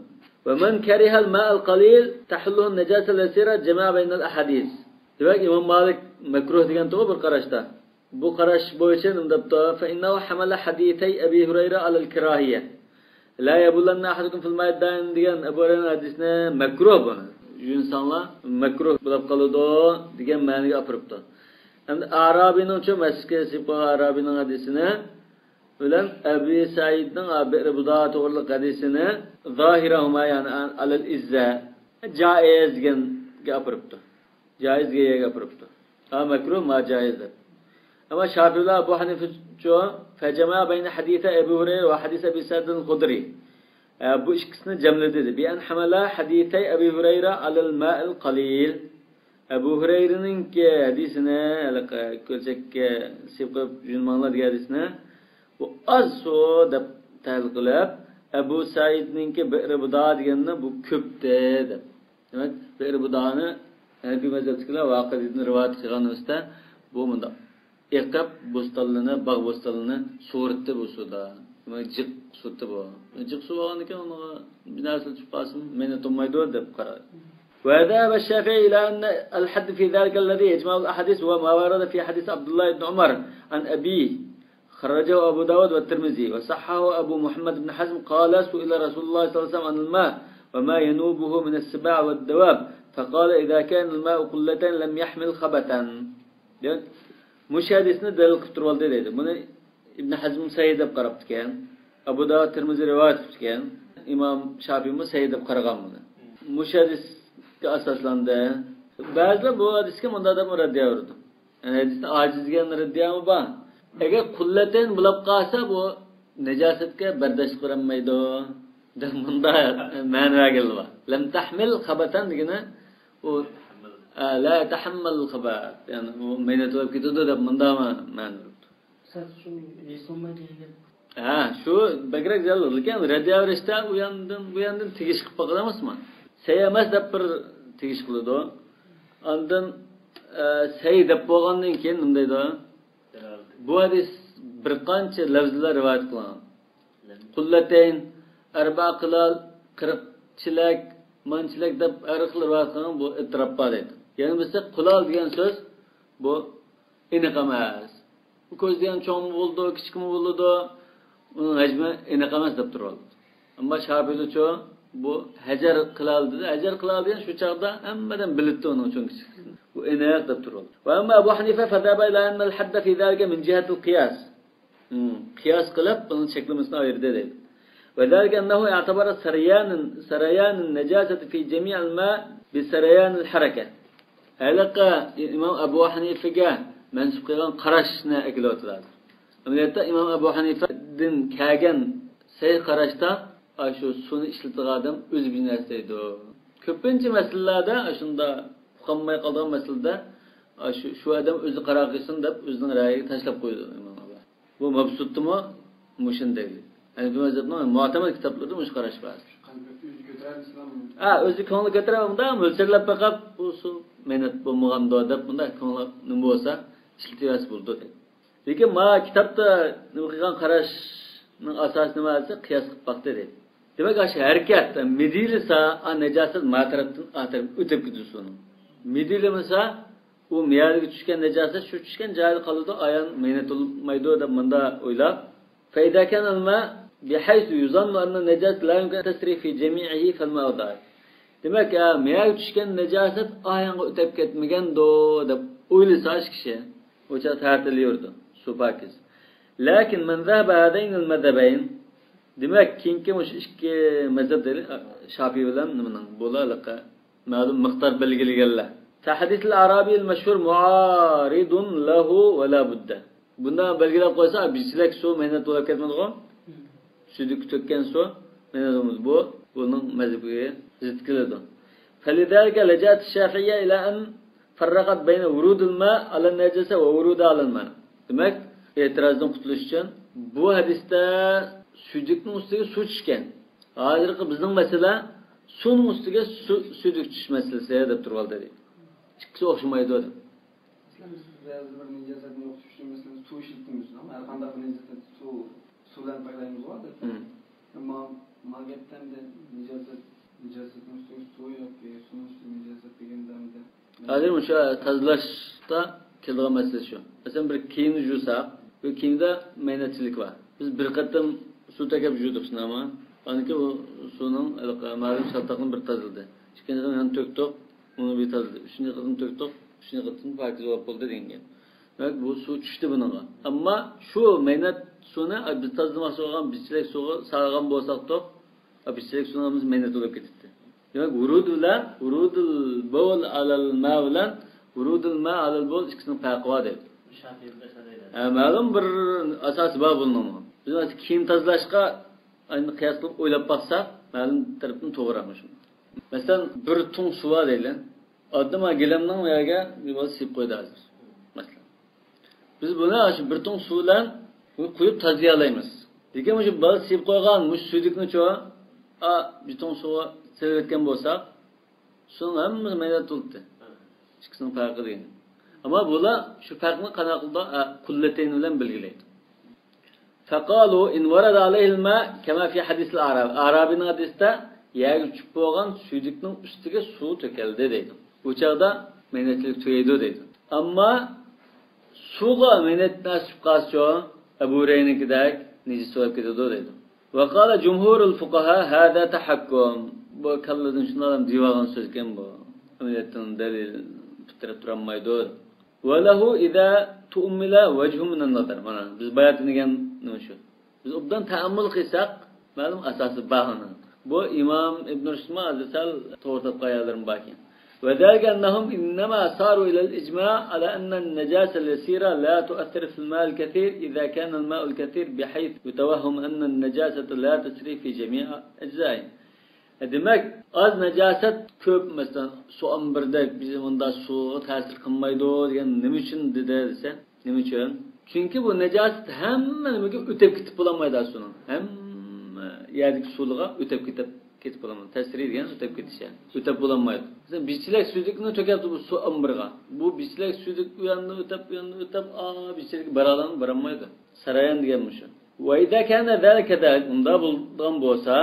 ومن كره الماء القليل تحله النجاسة اليسيرة جمع بين الأحاديث. دېمەك، ئىمام مالىك مەكرۇھ دېگەنتىغۇ بىر قاراشتا. بۇ قاراش بويىچە نېمە دەپتۇ؟ فإنه حمل حديثي أبي هريرة على الكراهية. لا يبولن أحدكم في الماء الدائم دېگەن ئەبۇ ھۇرەيرىنىڭ ھەدىسىنى مەكرۇھ بۇ. يۇيۇنساڭلار مەكرۇھ بولۇپ قالىدۇ دېگەن مەنىگە ئاپىرىپتۇ. ئەمدى ئارابىينىڭچۇ، مەسچىتكە سىيىپ قويغان ئارابىينىڭ ھەدىسىنى بىلەن ئەبى سەئىدنىڭ بىئر بۇدا توغرىلىق ھەدىسىنى ظاھىرەھۇما، يەنى ئەلەل ئىززە، جائىز دېگەنگە ئاپىرىپتۇ. جائىز دېگەن يەرگە ئاپىرىپتۇ. ھا مەكرۇھ، ما جائىز دەپ. ئەمما شافىئىلار، ئەبۇ ھەنىفىچۇ، فجمع بين حديث أبي هريرة وحديث أبي سعيد الخدري. ئە، بۇ ئىككىسىنى جەملىدى. بأن حمل حديثي أبي هريرة على الماء القليل. ئەبۇ ھۇرەيرىنىڭكى ھەدىسىنى، ھېلىقى كۆلچەككە سىيىپ قويۇپ يۇيۇنماڭلار دېگەن ھەدىسىنى، بۇ ئاز سۇ دەپ تەھلىل قىلىپ، ئەبۇ سەئىدنىڭكى بىئر بۇدا دېگەننى بۇ كۆپتى دەپ. دېمەك، بىئر بۇدانى ھەنەفىي مەزھەپتىكىلەر ۋاقىدىدىن رىۋايەت قىلغان ئىكەن، بۇ مۇنداق. ئېقىپ، بوستانلىرىنى، باغ بوستانلىرىنى سۇغۇرتتى بۇ سۇدا. دېمەك، جىق سۇتتى بۇ. جىق سۇ بولغاندىكىن ئۇنىڭغا بىر نەرسە چۈشۈپ قالسىمۇ، مەينەت بولمايدۇ دەپ قارايدۇ. وذهب الشافعي إلى أن الحد في ذلك الذي يجمع الأحاديث هو ما ورد في حديث عبد الله بن عمر عن أبيه. خرجه أبو داود والترمذي وصححه أبو محمد بن حزم، قال: سئل رسول الله صلى الله عليه وسلم عن الماء وما ينوبه من السباع والدواب، فقال: إذا كان الماء قلتين لم يحمل خبثا. دېمەك، مۇشۇ ھەدىسنى دەلىل قىلىپ تۇرۇۋالدى دەيدۇ. بۇنى ئىبن ھەزم سەھىھ دەپ قاراپتىكەن. ئەبۇ داۋۇد، تىرمىزى رىۋايەت قىپتىكەن. ئىمام شافىئىمۇ سەھىھ دەپ قارىغان بۇنى. مۇشۇ ھەدىسكە ئاساسلاندى. بەزىلەر بۇ ھەدىسكە مۇنداق دەپ رەددىيە بېرىدۇ. يەنى ھەدىستە ئاجىز دېگەن رەددىيەمۇ بار. ئەگەر قۇللەتەين بولاپ قالسا، بۇ نەجاسەتكە بەرداشلىق بېرەلمەيدۇ دەپ مۇنداق مەنە بەرگەنلەر بار. لەم تەھمىل خەبەتەن دېگىنى ئۇ، ئە، لا تەھەممەل خەبەت. يەنى ئۇ مەينەت بولۇپ كېتىدۇ دەپ مۇنداق مەنە بېرىپتۇ. سەت شۇ ھېسلىماي دېگەن گەپ. ھە، شۇ بەكرەك زىيانلىق. لېكىن رەددىيە بېرىشتە ئۇ ياندىن، بۇ ياندىن تېگىش قىلىپ باقىدۇ ئەمەسمۇ؟ سەي ئەمەس دەپ بىر تېگىش قىلىدۇ. ئاندىن، ئە، سەي دەپ بولغاندىن كېيىن نېمە دەيدۇ؟ بۇ ھەدىس بىر قانچە لەۋزلەر رىۋايەت قىلىنغان. قۇللەتەين، ئەربە قىلال، قىرىق چېلەك، مانچىلەك دەپ ھەر خىل رىۋايەت قىلىنغان بۇ ئەتراپقا دەيدۇ. يەنە بىرسى قۇلال دېگەن سۆز بۇ ئېنىق ئەمەس. بۇ كۆزلىگەن چوڭمۇ بولىدۇ، كىچىكمۇ بولىدۇ، ئۇنىڭ ھەجمى ئېنىق ئەمەس دەپ تۇرۇۋالىدۇ. ئەمما شاپىئىلىچۇ بۇ ھەجەر قىلال دېدى. ھەجەر قىلال دېگەن شۇ چاغدا ھەممىدىن بىلىدۇ ئۇنىڭ چوڭ كىچىكلىكىنى. بۇ ئېنىق دەپ تۇرۇۋالىدۇ. وأما أبو حنيفة فذهب إلى أن الحد في ذلك من جهة القياس. مم، قىياس قىلىپ بۇنىڭ چەكلىمىسىنى ئايرىدى دەيدۇ. وذلك أنه اعتبر سريان، سريان النجاسة في جميع الماء بسريان الحركة. ھېلىقى ئىمام ئەبۇ ھەنىفىگە مەنسۇپ قىلغان قاراشنى ئەكېلىۋاتىدۇ ھازىر. ئەمەلىيەتتە ئىمام ئەبۇ ھەنىفەدىن كەلگەن سەھىھ قاراشتا ئاشۇ سۇنى ئىشلىتىدىغان ئادەم ئۆزى بىلىش نەرسە دەيدۇ. كۆپىنچە مەسىلىلەردە ئاشۇنداق ئۇقالماي قالىدىغان مەسىلىدە ئاشۇ، شۇ ئادەم ئۆزى قارار قىلسۇن دەپ ئۆزىنىڭ رەيىگە تاشلاپ قويىدۇ ئىمام ئەبۇ. بۇ مەبسۇتتىمۇ مۇشۇنى دەيدۇ. ھەنىفىي مەزھەپنىڭ مۇئتەمەد كىتابلىرىدا مۇشۇ قاراش بار. قان كۆپتە ئۆزى كۆتۈرەلمىسىلا. ھە، ئۆزى كۆڭلى كۆتۈرەلمىدى، مۆلچەرلەپ بېقىپ، بۇ سۇ مەينەت بولمىغاندۇ دەپ، بۇنداق كۆڭلى نېمە بولسا ئىشلىتىۋەرسە بولىدۇ دەيدۇ. لېكىن ما كىتابتا نېمە قىلغان قاراشنىڭ ئاساسى نېمە دېسە، قىياس قىلىپ باقتى دەيدۇ. دېمەك، ئاشۇ ھەرىكەت، مىدىرلىسا، ئا نەجاسەت ما تەرەپتىن ئا تەرەپكە ئۆتۈپ كېتىدۇ سۇنىڭ. مىدىرلىمىسا، ئۇ مىيەرگە چۈشكەن نەجاسەت شۇ چۈشكەن جايىدا قالىدۇ، ئايان مەينەت بولمايدۇ دەپ مۇنداق ئويلاپ. فإذا كان الماء بحيث يظن أن النجاسة لا يمكن أن تسري في جميعه فالماء ظاهر. دېمەك، ئە، مىيەرگە چۈشكەن نەجاسەت ئايانغا ئۆتۈپ كەتمىگەندۇ دەپ ئويلىسا ئىش كىشى، ئۇ چاغ تەرەتىلىۋېرىدۇ، سۇ پاكىز. لكن من ذهب هذين المذهبين، دېمەك، كېيىنكى مۇشۇ ئىككى مەزھەپ دەيلى، شاپىئى بىلەن نېمىنىڭ، بۇلارلىقى مەلۇم مىقدار بەلگىلىگەنلەر. فحديث الأعرابي المشهور معارض له ولا بد. بۇنداق بەلگىلەپ قويسا، بىر چېلەك سۇ مەينەت بولۇپ كەتمىدىغۇ؟ سۈيدۈككە تۆككەن سۇ. مەينەت بولمىدى. بۇ، بۇنىڭ مەزھىپىگە زىت كېلىدۇ. فلذلك لجأت الشافعية إلى أن فرقت بين ورود الماء على النجاسة وورود على الماء. دېمەك، ئېتىرازدىن قۇتۇلۇش ئۈچۈن بۇ ھەدىستە سۈيدۈكنىڭ ئۈستىگە سۇ چۈشكەن. ھازىرقى بىزنىڭ مەسىلە سۇنىڭ ئۈستىگە سۇ، سۈيدۈك چۈشۈش مەسىلىسى دەپ تۇرۇۋالدى. ئىككىسى ئوخشىمايدۇ دەپ. مەسىلەن، بىز بەزى بىر نىجاسەتنى يوقىتىش ئۈچۈن، مەسىلەن، سۇ ئىشلىتىمىز، ھەر قانداق بىر نىجاسەتنى سۇ، سۇ بىلەن پاكلايمىز غۇ، ئادەتتە. مم. ئەمما ما گەپتە ئەمدى نىجاسەت، نىجاسەتنىڭ ئۈستىگە سۇ ياكى سۇنىڭ ئۈستىگە نىجاسەت دېگەندە ئەمدى ھازىر مۇشۇ تازىلاشتا كېلىدىغان مەسىلە شۇ. مەسىلەن، بىر كىيىمنى يۇساق، بۇ كىيىمدە مەينەتچىلىك بار. بىز بىر قېتىم سۇ تەگەپ يۇدۇق، شۇنداقمۇ؟ ئاندىن كېيىن ئۇ سۇنىڭ ھېلىقى مەلۇم شالتاقنى بىر تازىلىدى. ئىككىنچى قېتىم يەنە تۆكتۇق، ئۇنى بىر تازىلىدى. ئۈچىنچى قېتىم تۆكتۇق، ئۈچىنچى قېتىم پاكىز بولۇپ بولدى دېگەن گەپ. دېمەك، بۇ سۇ چۈشتى بۇنىڭغا. ئەمما شۇ مەينەت سۇنى، ئە، بىز تازىلىماقچى بولغان بىر چېلەك سۇغا سالغان بولساقتۇق، ئە، بىر چېلەك سۇنىڭ ھەممىسى مەينەت بولۇپ كېتەتتى. دېمەك، ۋۇرۇد بىلەن، ۋۇرۇدۇل بول ئالەل ما بىلەن ۋۇرۇدۇل ما ئالەل بول ئىككىسىنىڭ پەرقى بار دەيدۇ. شافىي بىلەن شافىي. ھە، مەلۇم بىر ئاساسى بار بۇنىڭمۇ. بىز ھازىر كىيىم تازىلاشقا ئەمدى قىياس قىلىپ ئويلاپ باقساق، مەلۇم تەرەپتىن توغرا مۇشۇ. مەسىلەن، بىر تۇڭ سۇ بار دەيلى. ئاددىي ما گىلەمنىڭ يەرگە بىر بالا سېلىپ قويدى ھازىر. مەسىلەن. بىز بۇنى شۇ بىر تۇڭ سۇ بىلەن قۇيۇپ تازىلىيالايمىز. لېكىن مۇشۇ بالا سېلىپ قويغان مۇشۇ سۈيدۈكنىچۇ، ئا، بىر تۇڭ سۇغا سېلىۋەتكەن بولساق، سۇنىڭ ھەممىسى مەينەت بولاتتى. ئىككىسىنىڭ پەرقى دېگەن. ئەمما بۇلار شۇ پەرقنى قانداق قىلىدۇ؟ ئا، قۇللەتەين بىلەن بەلگىلەيدۇ. فقالوا إن ورد عليه الماء كما في حديث الأعرابي. ئارابىنىڭ ھەدىسىدە يەرگە چۈشۈپ بولغان سۈيدۈكنىڭ ئۈستىگە سۇ تۆكۈلدى دەيدۇ. بۇ چاغدا مەينەتچىلىك تۈگەيدۇ دەيدۇ. ئەمما سۇغا مەينەت نېسىپ قالسىچۇ، ئەبۇ ھۇرەيرىنىڭكىدەك نىجىس بولۇپ كېتىدۇ دەيدۇ. وقال جمهور الفقهاء هذا تحكم. بۇ كاللىدىن شۇنداق ئادەم دېيىۋالغان سۆزكەن بۇ. ئەمەلىيەتتىن دەلىل پىترەپ تۇرالمايدۇ. وله إذا تؤمل وجه من النظر. مانا، بىز بايا دېگەن نېمە شۇ؟ بىز ئوبدان تەئەممۇل قىلساق، مەلۇم ئاساسى بار ئۇنىڭ. بۇ ئىمام ئىبن رۇشدمۇ ھازىر سەل توغرا تاپقان يەرلىرىمۇ باركەن. وذلك أنهم إنما ساروا إلى الإجماع على أن النجاسة اليسيرة لا تؤثر في الماء الكثير إذا كان الماء الكثير بحيث يتوهم أن النجاسة لا تسري في جميع أجزائه. دېمەك، ئاز ناجاسەت كۆپ، مەسىلەن، سۇ ئامبىرىدەك، بىز مۇنداق سۇغا تەسىر قىلمايدۇ دېگەن نېمە ئۈچۈن دېدى دېسە، نېمە ئۈچۈن؟ چۈنكى بۇ ناجاسەت ھەممە نېمىگە ئۆتەپ كېتىپ بولالمايدۇ سۇنىڭ. ھەممە يەردىكى سۇلىغا ئۆتەپ كېتىپ، كېتىپ بولالمايدۇ. تەسرى دېگەن ئۆتەپ كېتىش، يەنى ئۆتەپ بولالمايدۇ. مەسىلەن، بىر چېلەك سۈيدۈكنى تۆكەپتۇ بۇ سۇ ئامبىرىغا. بۇ بىر چېلەك سۈيدۈك ئۇ ياندىن ئۆتەپ، بۇ ياندىن ئۆتەپ، ئا، بىر چېلەككە بارالام-، بارالمايدۇ. سارايان دېگەن مۇشۇ. وإذا كان ذلك كذلك، ئۇنداق بولىدىغان بولسا،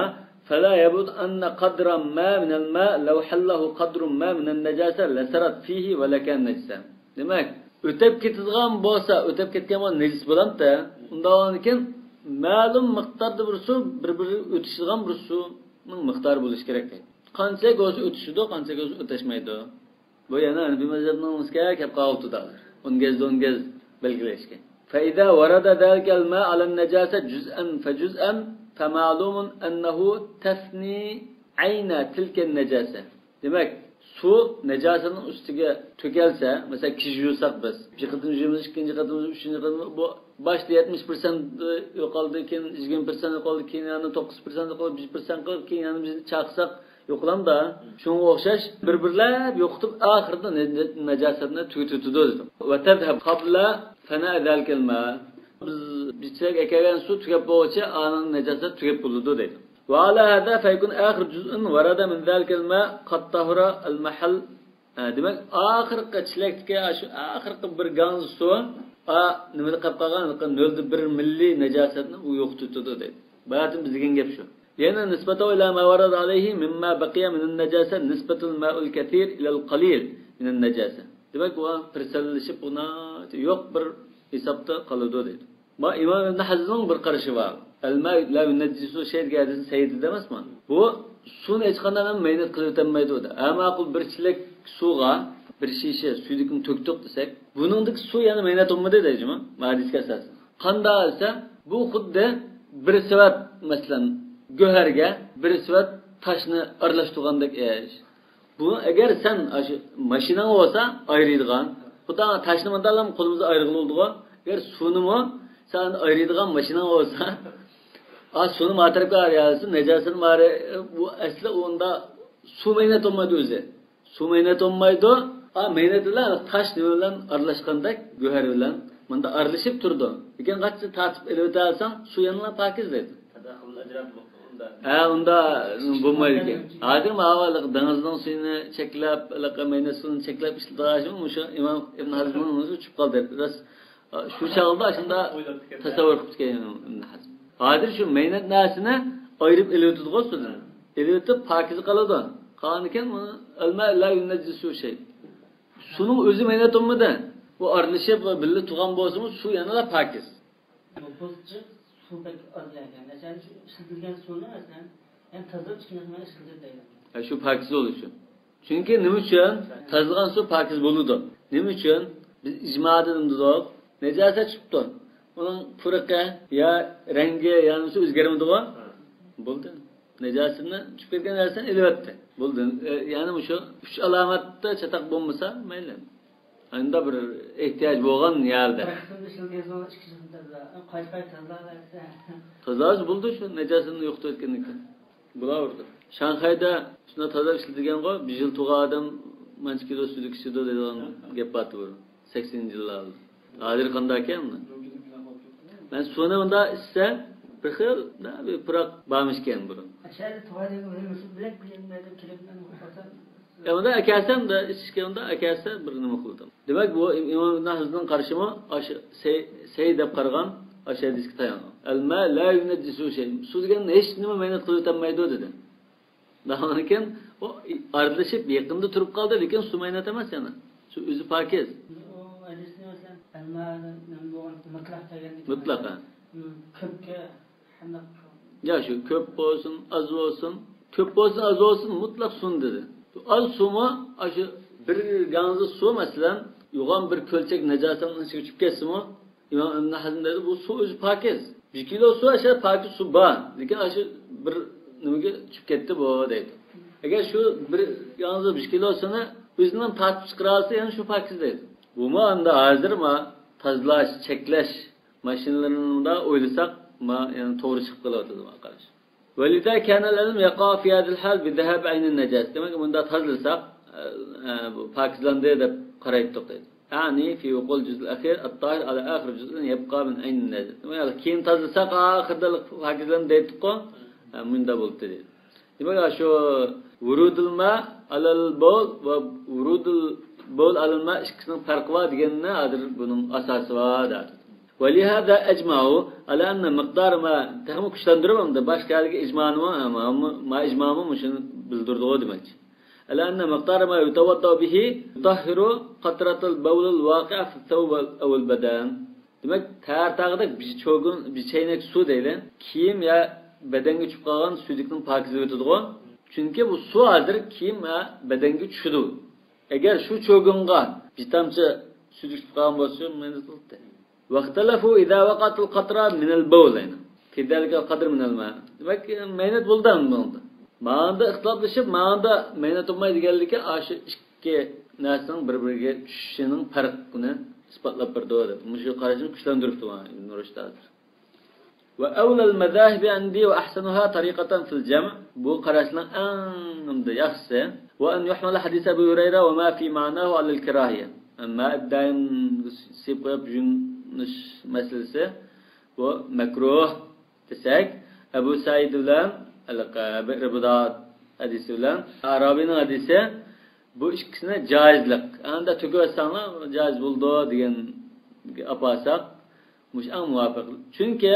فلا يبعد أن قدرا ما من الماء لو حله قدر ما من النجاسة لسرت فيه ولكان نجسا. دېمەك، ئۆتەپ كېتىدىغان بولسا، ئۆتەپ كەتكەن بولسا نىجىس بولامتى؟ ئۇنداق بولغاندىكىن، مەلۇم مىقداردا بىر سۇ، بىر-بىرى ئۆتۈشىدىغان بىر سۇنىڭ مىقدارى بولۇشى كېرەك دەيدۇ. قانچىلىك بولسا ئۆتۈشىدۇ، قانچىلىك بولسا ئۆتەشمەيدۇ. بۇ يەنە ھەنىفىي مەزھەپنىڭ ئىچىگە كەپ قالغۇتىدا. ئون گەزدە ئون گەز بەلگىلەشكەن. فإذا ورد ذلك الماء على النجاسة جزءا فجزءا فمعلوم أنه تفني عين تلك النجاسة. دېمەك، سۇ ناجاسەتنىڭ ئۈستىگە تۆكەلسە، مەسىلەن، كىشى يۇساق بىز. بىر قېتىم يۇيمىز، ئىككىنچى قېتىم، ئۈچىنچى قېتىم، بۇ باشتا يەتمىش پىرسەنت يوقالدى، كېيىن يىگىرمە پىرسەنت يوقالدى، كېيىن يەنە توققۇز پىرسەنت يوقالدى، بىر پىرسەنت قىلىپ، كېيىن يەنە بىزنى چاقساق يوقىلامدا. شۇنىڭغا ئوخشاش بىر-بىرلەپ يوقىتىپ، ئاخىرىدا نە-، نە-، ناجاسەتنى تۈگىتىۋېتىدۇ دېدى. وتذهب قبل فناء ذلك الماء. بىز بىر چېلەك ئەكەلگەن سۇ تۈگەپ بولغۇچە ئانىڭ ناجاسەت تۈگەپ بولىدۇ دەيدۇ. وعلى هذا فيكون آخر جزء ورد من ذلك الماء قد طهر المحل. ھە، دېمەك، ئاخىرقى چېلەكتىكى، شۇ ئاخىرقى بىر گاڭزا سۇ، ئا، نېمىدە قېلىپ قالغان؟ نۆلدە بىر مىللىي ناجاسەتنى ئۇ يوقىتىۋېتىدۇ دەيدۇ. بۇ يەردىن بىز دېگەن گەپ شۇ. يەنى نسبته إلى ما ورد عليه مما بقي من النجاسة نسبة الماء الكثير إلى القليل من النجاسة. دېمەك، ئۇ پىرسەنلىشىپ، ئۇ ناھايىتى يوق بىر ھېسابتا قالىدۇ دەيدۇ. ما ئىمام ئىبن ھەزمنىڭ بىر قارىشى بار. الماء لا ينجس شيئا دېگەن ھەدىسنى سەھىھ دېدى ئەمەسمۇ؟ بۇ سۇنى ھېچقانداق ھەم مەينەت قىلىۋېتەلمەيدۇ دەيدۇ. ھە، ماقۇل، بىر چېلەك سۇغا بىر شىشە سۈيدۈكنى تۆكتۇق دېسەك، بۇنىڭدىكى سۇ يەنە مەينەت بولمىدى دەيدۇ جۇمۇ، ما ھەدىسكە ئاساسەن. قانداق دېسە، بۇ خۇددى بىر سېۋەت، مەسىلەن، گۆھەرگە بىر سېۋەت تاشنى ئارىلاشتۇرغاندەك ئىش. بۇ ئەگەر سەن ئاشۇ ماشىناڭ بولسا ئايرىيدىغان، خۇدا تاشنى مۇنداقلام قولىمىزدا ئايرىغىلى بولىدىغۇ. ئەگەر سۇنىمۇ سەن ئايرىيدىغان ماشىناڭ بولسا، ئا، سۇنى ما تەرەپكە ئايرىيالىسىز، نەجاسەتنى ما ئايرى-، بۇ ئەسلى ئۇندا سۇ مەينەت بولمايدۇ ئۆزى. سۇ مەينەت بولمايدۇ. ئا، مەينەت بىلەن تاش نېمە بىلەن ئارىلاشقاندەك، گۆھەر بىلەن مۇندا ئارىلىشىپ تۇرىدۇ. لېكىن قاچا تارتىپ ئېلىۋېتەلىسەڭ، سۇ يەنىلا پاكىز دەيدۇ. تەداخۇل ئەجرام بولمايدۇ. ھە، ئۇندا بولمايدىكەن. ھازىر ماۋۇ دېڭىزنىڭ سۈيىنى چەكلەپ، ھېلىقى مەينەت سۇنى چەكلەپ ئىشلىتىدىغان مۇشۇ ئىمام ئىبن ھەزمنىڭ ئۆزى چۈشۈپ قالدى. راست، شۇ چاغدا شۇنداق تصور قىلىپ كەلگەن ئىبن ھەزم. ھازىر شۇ مەينەت نەرسىنى ئايرىپ ئېلىۋېتىدىغۇ سۇدىن. ئېلىۋېتىپ پاكىز قالىدۇ. قالغانىكەن ئۇنى ئەلما لا يۇنەججىسۇ شەي. سۇنىڭ ئۆزى مەينەت بولمىدى. ئۇ ئارىلىشىپ بىللە تۇرغان بولسىمۇ سۇ يەنىلا پاكىز. بۇ بولسىچۇ سۇ بەك ئاز ئىكەن. مەسىلەن، شۇ ئىشلىتىلگەن سۇنى، مەسىلەن، يەنە تازىلاپ ئىككىنچى قېتىم ئىشلىتىپ دەيدۇ. ھە، شۇ پاكىز بولۇشى. چۈنكى نېمە ئۈچۈن؟ تازىلىغان سۇ پاكىز بولىدۇ. نېمە ئۈچۈن؟ بىز ئىجمادا نېمە دېدۇق؟ نەجاسەت چىقىپتۇ. ئۇنىڭ پۇرىقى يا رەڭگى يا نېمىسى ئۆزگەرمىدىغۇ؟ بولدى. نەجاسەتنى چۈشۈپ كەتكەن نەرسىنى ئېلىۋەتتى. بولدى. ئە، يەنى مۇشۇ ئۈچ ئالامەتتە چاتاق بولمىسا مەيلى. ئانداق بىر ئېھتىياج بولغان يەردە. بىر قىسىمدا ئىشلىتىلگەن سۇ ئىككىنچى قېتىمدا قايتا قايتا تازىلاۋەرسە. تازىلاش بولدى شۇ نەجاسەتنى يوقىتىۋەتكەندىن كېيىن. بولاۋېرىدۇ. شاڭخەيدە شۇنداق تازىلاپ ئىشلىتىلگەنغۇ، بىر يىل تۇرغان ئادەم مانچە كىلو سۈيدۈك ئىچىدۇ دەيدىغان گەپ بارتى بۇ. سەكسىنىنچى يىللاردا. ھازىر قانداق ئىكەن ئۇنى؟ مەن سۇنى مۇنداق ئىچسەم، بىر خىل، بىر پۇراق بارمىشكەن بۇرۇن. ئەشەدە تۇغادىن ئۆلمىسى بىلەك بىلەن مەدەم كېلىپ مەن قورقاتام. يا، ئۇندا ئەكەلسەم دە، ئىچىشكە ئۇندا ئەكەلسە بىر نېمە قىلدىم. دېمەك، بۇ ئىم-، ئىمام ئىبن ھەزمنىڭ قارىشىمۇ ئاشۇ سەي-، سەي دەپ قارىغان ئاشۇ ھەدىسكە تايانغان. ئەلما لا يۇنەججىسۇ شەي. سۇ دېگەن ھېچ نېمە مەينەت قىلىۋېتەلمەيدۇ دېدى. داۋامىكىن ئۇ ئارىلىشىپ يېقىندا تۇرۇپ قالدى، لېكىن سۇ مەينەت ئەمەس يەنە. سۇ ئۆزى پاكىز. ئۇ ھەدىسنى مەسىلەن، ئەلما نېمە بولغان مۇتلەق دېگەندىكىن. مۇتلەق، ھە. مم، كۆپكە قانداق؟ يا شۇ كۆپ بولسۇن، ئاز بولسۇن. كۆپ بولسۇن، ئاز بولسۇن، مۇتلەق سۇنى دېدى. ئاز سۇمۇ، ئاشۇ بىر گاڭزا سۇ، مەسىلەن، يوغان بىر كۆلچەك نەجاسەتنىڭ ئىچىگە چۈشۈپ كەتسىمۇ، ئىمام ئىبن ھەزم دەيدۇ، بۇ سۇ ئۆزى پاكىز. بىر كىلو سۇ ئاشۇ پاكىز سۇ بار، لېكىن ئاشۇ بىر نېمىگە چۈشۈپ كەتتى بۇ دەيدۇ. ئەگەر شۇ بىر ياڭزا بىر كىلو سۇنى ئۆزىنىڭ تارتىپ چىقىرالىسا، يەنە شۇ پاكىز دەيدۇ. بۇمۇ ئەمدى ھازىر ما تازىلاش، چەكلەش ماشىنىلىرىنىڭدا ئويلىساق، ما يەنە توغرا چىقىپ قېلىۋاتىدۇ، ما قاراش. ولذا كان العلم يقع في هذا الحال بذهاب عين النجاسة. دېمەك، بۇنداق تازىلىساق، ئە، ئە، بۇ پاكىزلاندى دەپ قارايتتۇق دەيدۇ. يعني في وقوع الجزء الأخير الطاهر على آخر جزء يبقى من عين النجاسة. دېمەك، كېيىن تازىلىساق، ئاخىردا پاكىزلاندى دەيتتۇققۇ. ھە، مۇنداق بولۇپتۇ دەيدۇ. دېمەك، شۇ ورودۇل ما ئالەل بول ۋە ورودۇل بول ئالەل ما ئىككىسىنىڭ پەرقى بار دېگەننى ھازىر بۇنىڭ ئاساسى بار دەپ. ولهذا أجمعوا على أن مقدار ما، تېخىمۇ كۈچلەندۈرۈپ ئەمدى باشقا يەردىكى ئىجمانىمۇ، ما، ما ئىجمامۇ مۇشۇنى بىلدۈرىدىغۇ دېمەكچى. على أن مقدار ما يتوضأ به يطهر قطرة البول الواقعة في الثوب أو البدن. دېمەك، تەرتاغدەك بىر چوگۇن، بىر چەينەك سۇ دەيلى، كىيىم يا بەدەنگە چۈشۈپ قالغان سۈيدۈكنىڭ پاكىزلىۋېتىدىغۇ. چۈنكى بۇ سۇ ھازىر كىيىم ۋە بەدەنگە چۈشىدۇ. ئەگەر شۇ چوگۇنغا بىر تامچە سۈيدۈك چۈشۈپ قالغان بولسا، مەينەت قىلاتتى. واختلفوا إذا وقعت القطرة من البول، يەنى. كذلك القدر من الماء. دېمەك، مەينەت بولدى ئەمدى بۇنىڭدا. ماڭىدا ئىختىلاپلىشىپ، ماڭىدا مەينەت بولماي دېگەنلىكى، ئاشۇ ئىككى نەرسىنىڭ بىر-بىرىگە چۈشۈشىنىڭ پەرقىنى ئىسپاتلاپ بېرىدۇ دەپ، مۇشۇ قاراشنى كۈچلەندۈرۈپتۇ ئىبن رۇشد ھازىر. وأولى المذاهب عندي وأحسنها طريقة في الجمع. بۇ قاراشنىڭ ئەڭ ياخشىسى. وأن يحمل حديث أبي هريرة وما في معناه على الكراهية. مائىدە دائىم سىيىپ قويۇپ يۇيۇنۇش مەسىلىسى، بۇ مەكرۇھ دېسەك، ئەبۇ سەئىد بىلەن ھېلىقى بىئر بۇداد ھەدىسى بىلەن ئەئرابىنىڭ ھەدىسى، بۇ ئىككىسىنى جائىزلىق. ئەندە تۆكۈۋەتسەڭلار جائىز بولىدۇ دېگەن ئاپارساق، مۇشۇ ئەڭ مۇۋاپىق. چۈنكى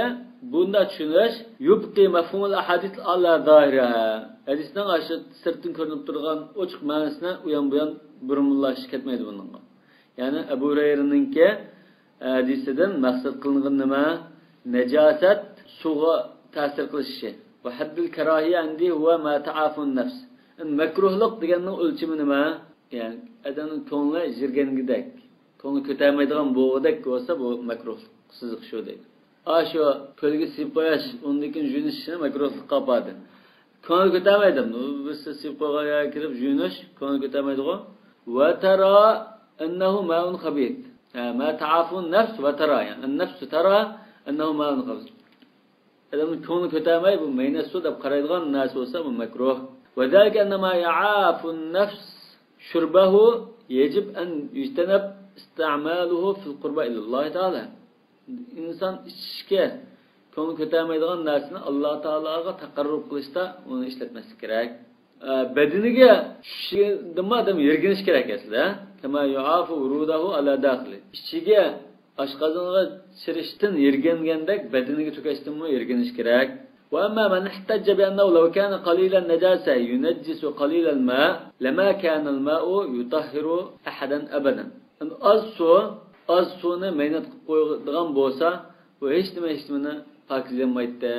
بۇنداق چۈشىنىش يبقي مفهوم الأحاديث على ظاهرها. ھەدىسنىڭ ئاشۇ سىرتتىن كۆرۈنۈپ تۇرغان ئوچۇق مەنىسىنى ئۇيان-بۇيان بۇرۇنلاشتۇرۇپ كەتمەيدۇ بۇنىڭغا. يەنى ئەبۇ ھۇرەيرىنىڭكى ھەدىسىدىن مەقسەت قىلىنغىنى نېمە؟ نەجاسەت سۇغا تەسىر قىلىشى. وحد الكراهية عندي هو ما تعافى النفس. مەكرۇھلۇق دېگەننىڭ ئۆلچىمى نېمە؟ يەنى ئادەمنىڭ كۆڭلى يىرگەنگۈدەك، كۆڭلى كۆتەرمەيدىغان بولغۇدەك بولسا، بۇ مەكرۇھلۇق سىزىق شۇ دەيدۇ. ئاشۇ كۆلگە سىيىپ قويۇش، ئۇندىن كېيىن يۇيۇنۇش ئىشىنى مەكرۇھلۇققا ئاپاردى. كۆڭلى كۆتەرمەيدۇ. بىرسى سىيىپ قويغان يەرگە كىرىپ يۇيۇنۇش كۆڭلى كۆتەرمەيدىغۇ. وترى أنه ماء خبيث. ھە، ما تعافى النفس وترى، يەنى النفس ترى أنه ماء خبيث. ئادەمنىڭ كۆڭلى كۆتەرمەي، بۇ مەينەت سۇ دەپ قارايدىغان نەرسە بولسا، بۇ مەكرۇھ. وذلك أن ما يعاف النفس شربه يجب أن يجتنب استعماله في القربة إلى الله تعالى. ئىنسان ئىچىشكە كۆڭلى كۆتەرمەيدىغان نەرسىنى ئاللا تائالاغا تەقەررۇب قىلىشتا ئۇنى ئىشلەتمەسلىك كېرەك. ئە، بەدىنىگە چۈشۈشىدىنمۇ ئادەم يىرگىنىش كېرەك ئەسلىدە. كما يعاف وروده على داخله. ئىچىگە، ئاشقازىنىغا چىرىشتىن يىرگەنگەندەك بەدىنىگە تۆكەشتىنمۇ يىرگىنىش كېرەك. وأما من احتج بأنه لو كان قليل النجاسة ينجس قليل الماء لما كان الماء يطهر أحدا أبدا. ئاز سۇ، ئاز سۇنى مەينەت قىلىپ قويىدىغان بولسا، بۇ ھېچنېمە، ھېچنېمىنى پاكىزلىيالمايتتى.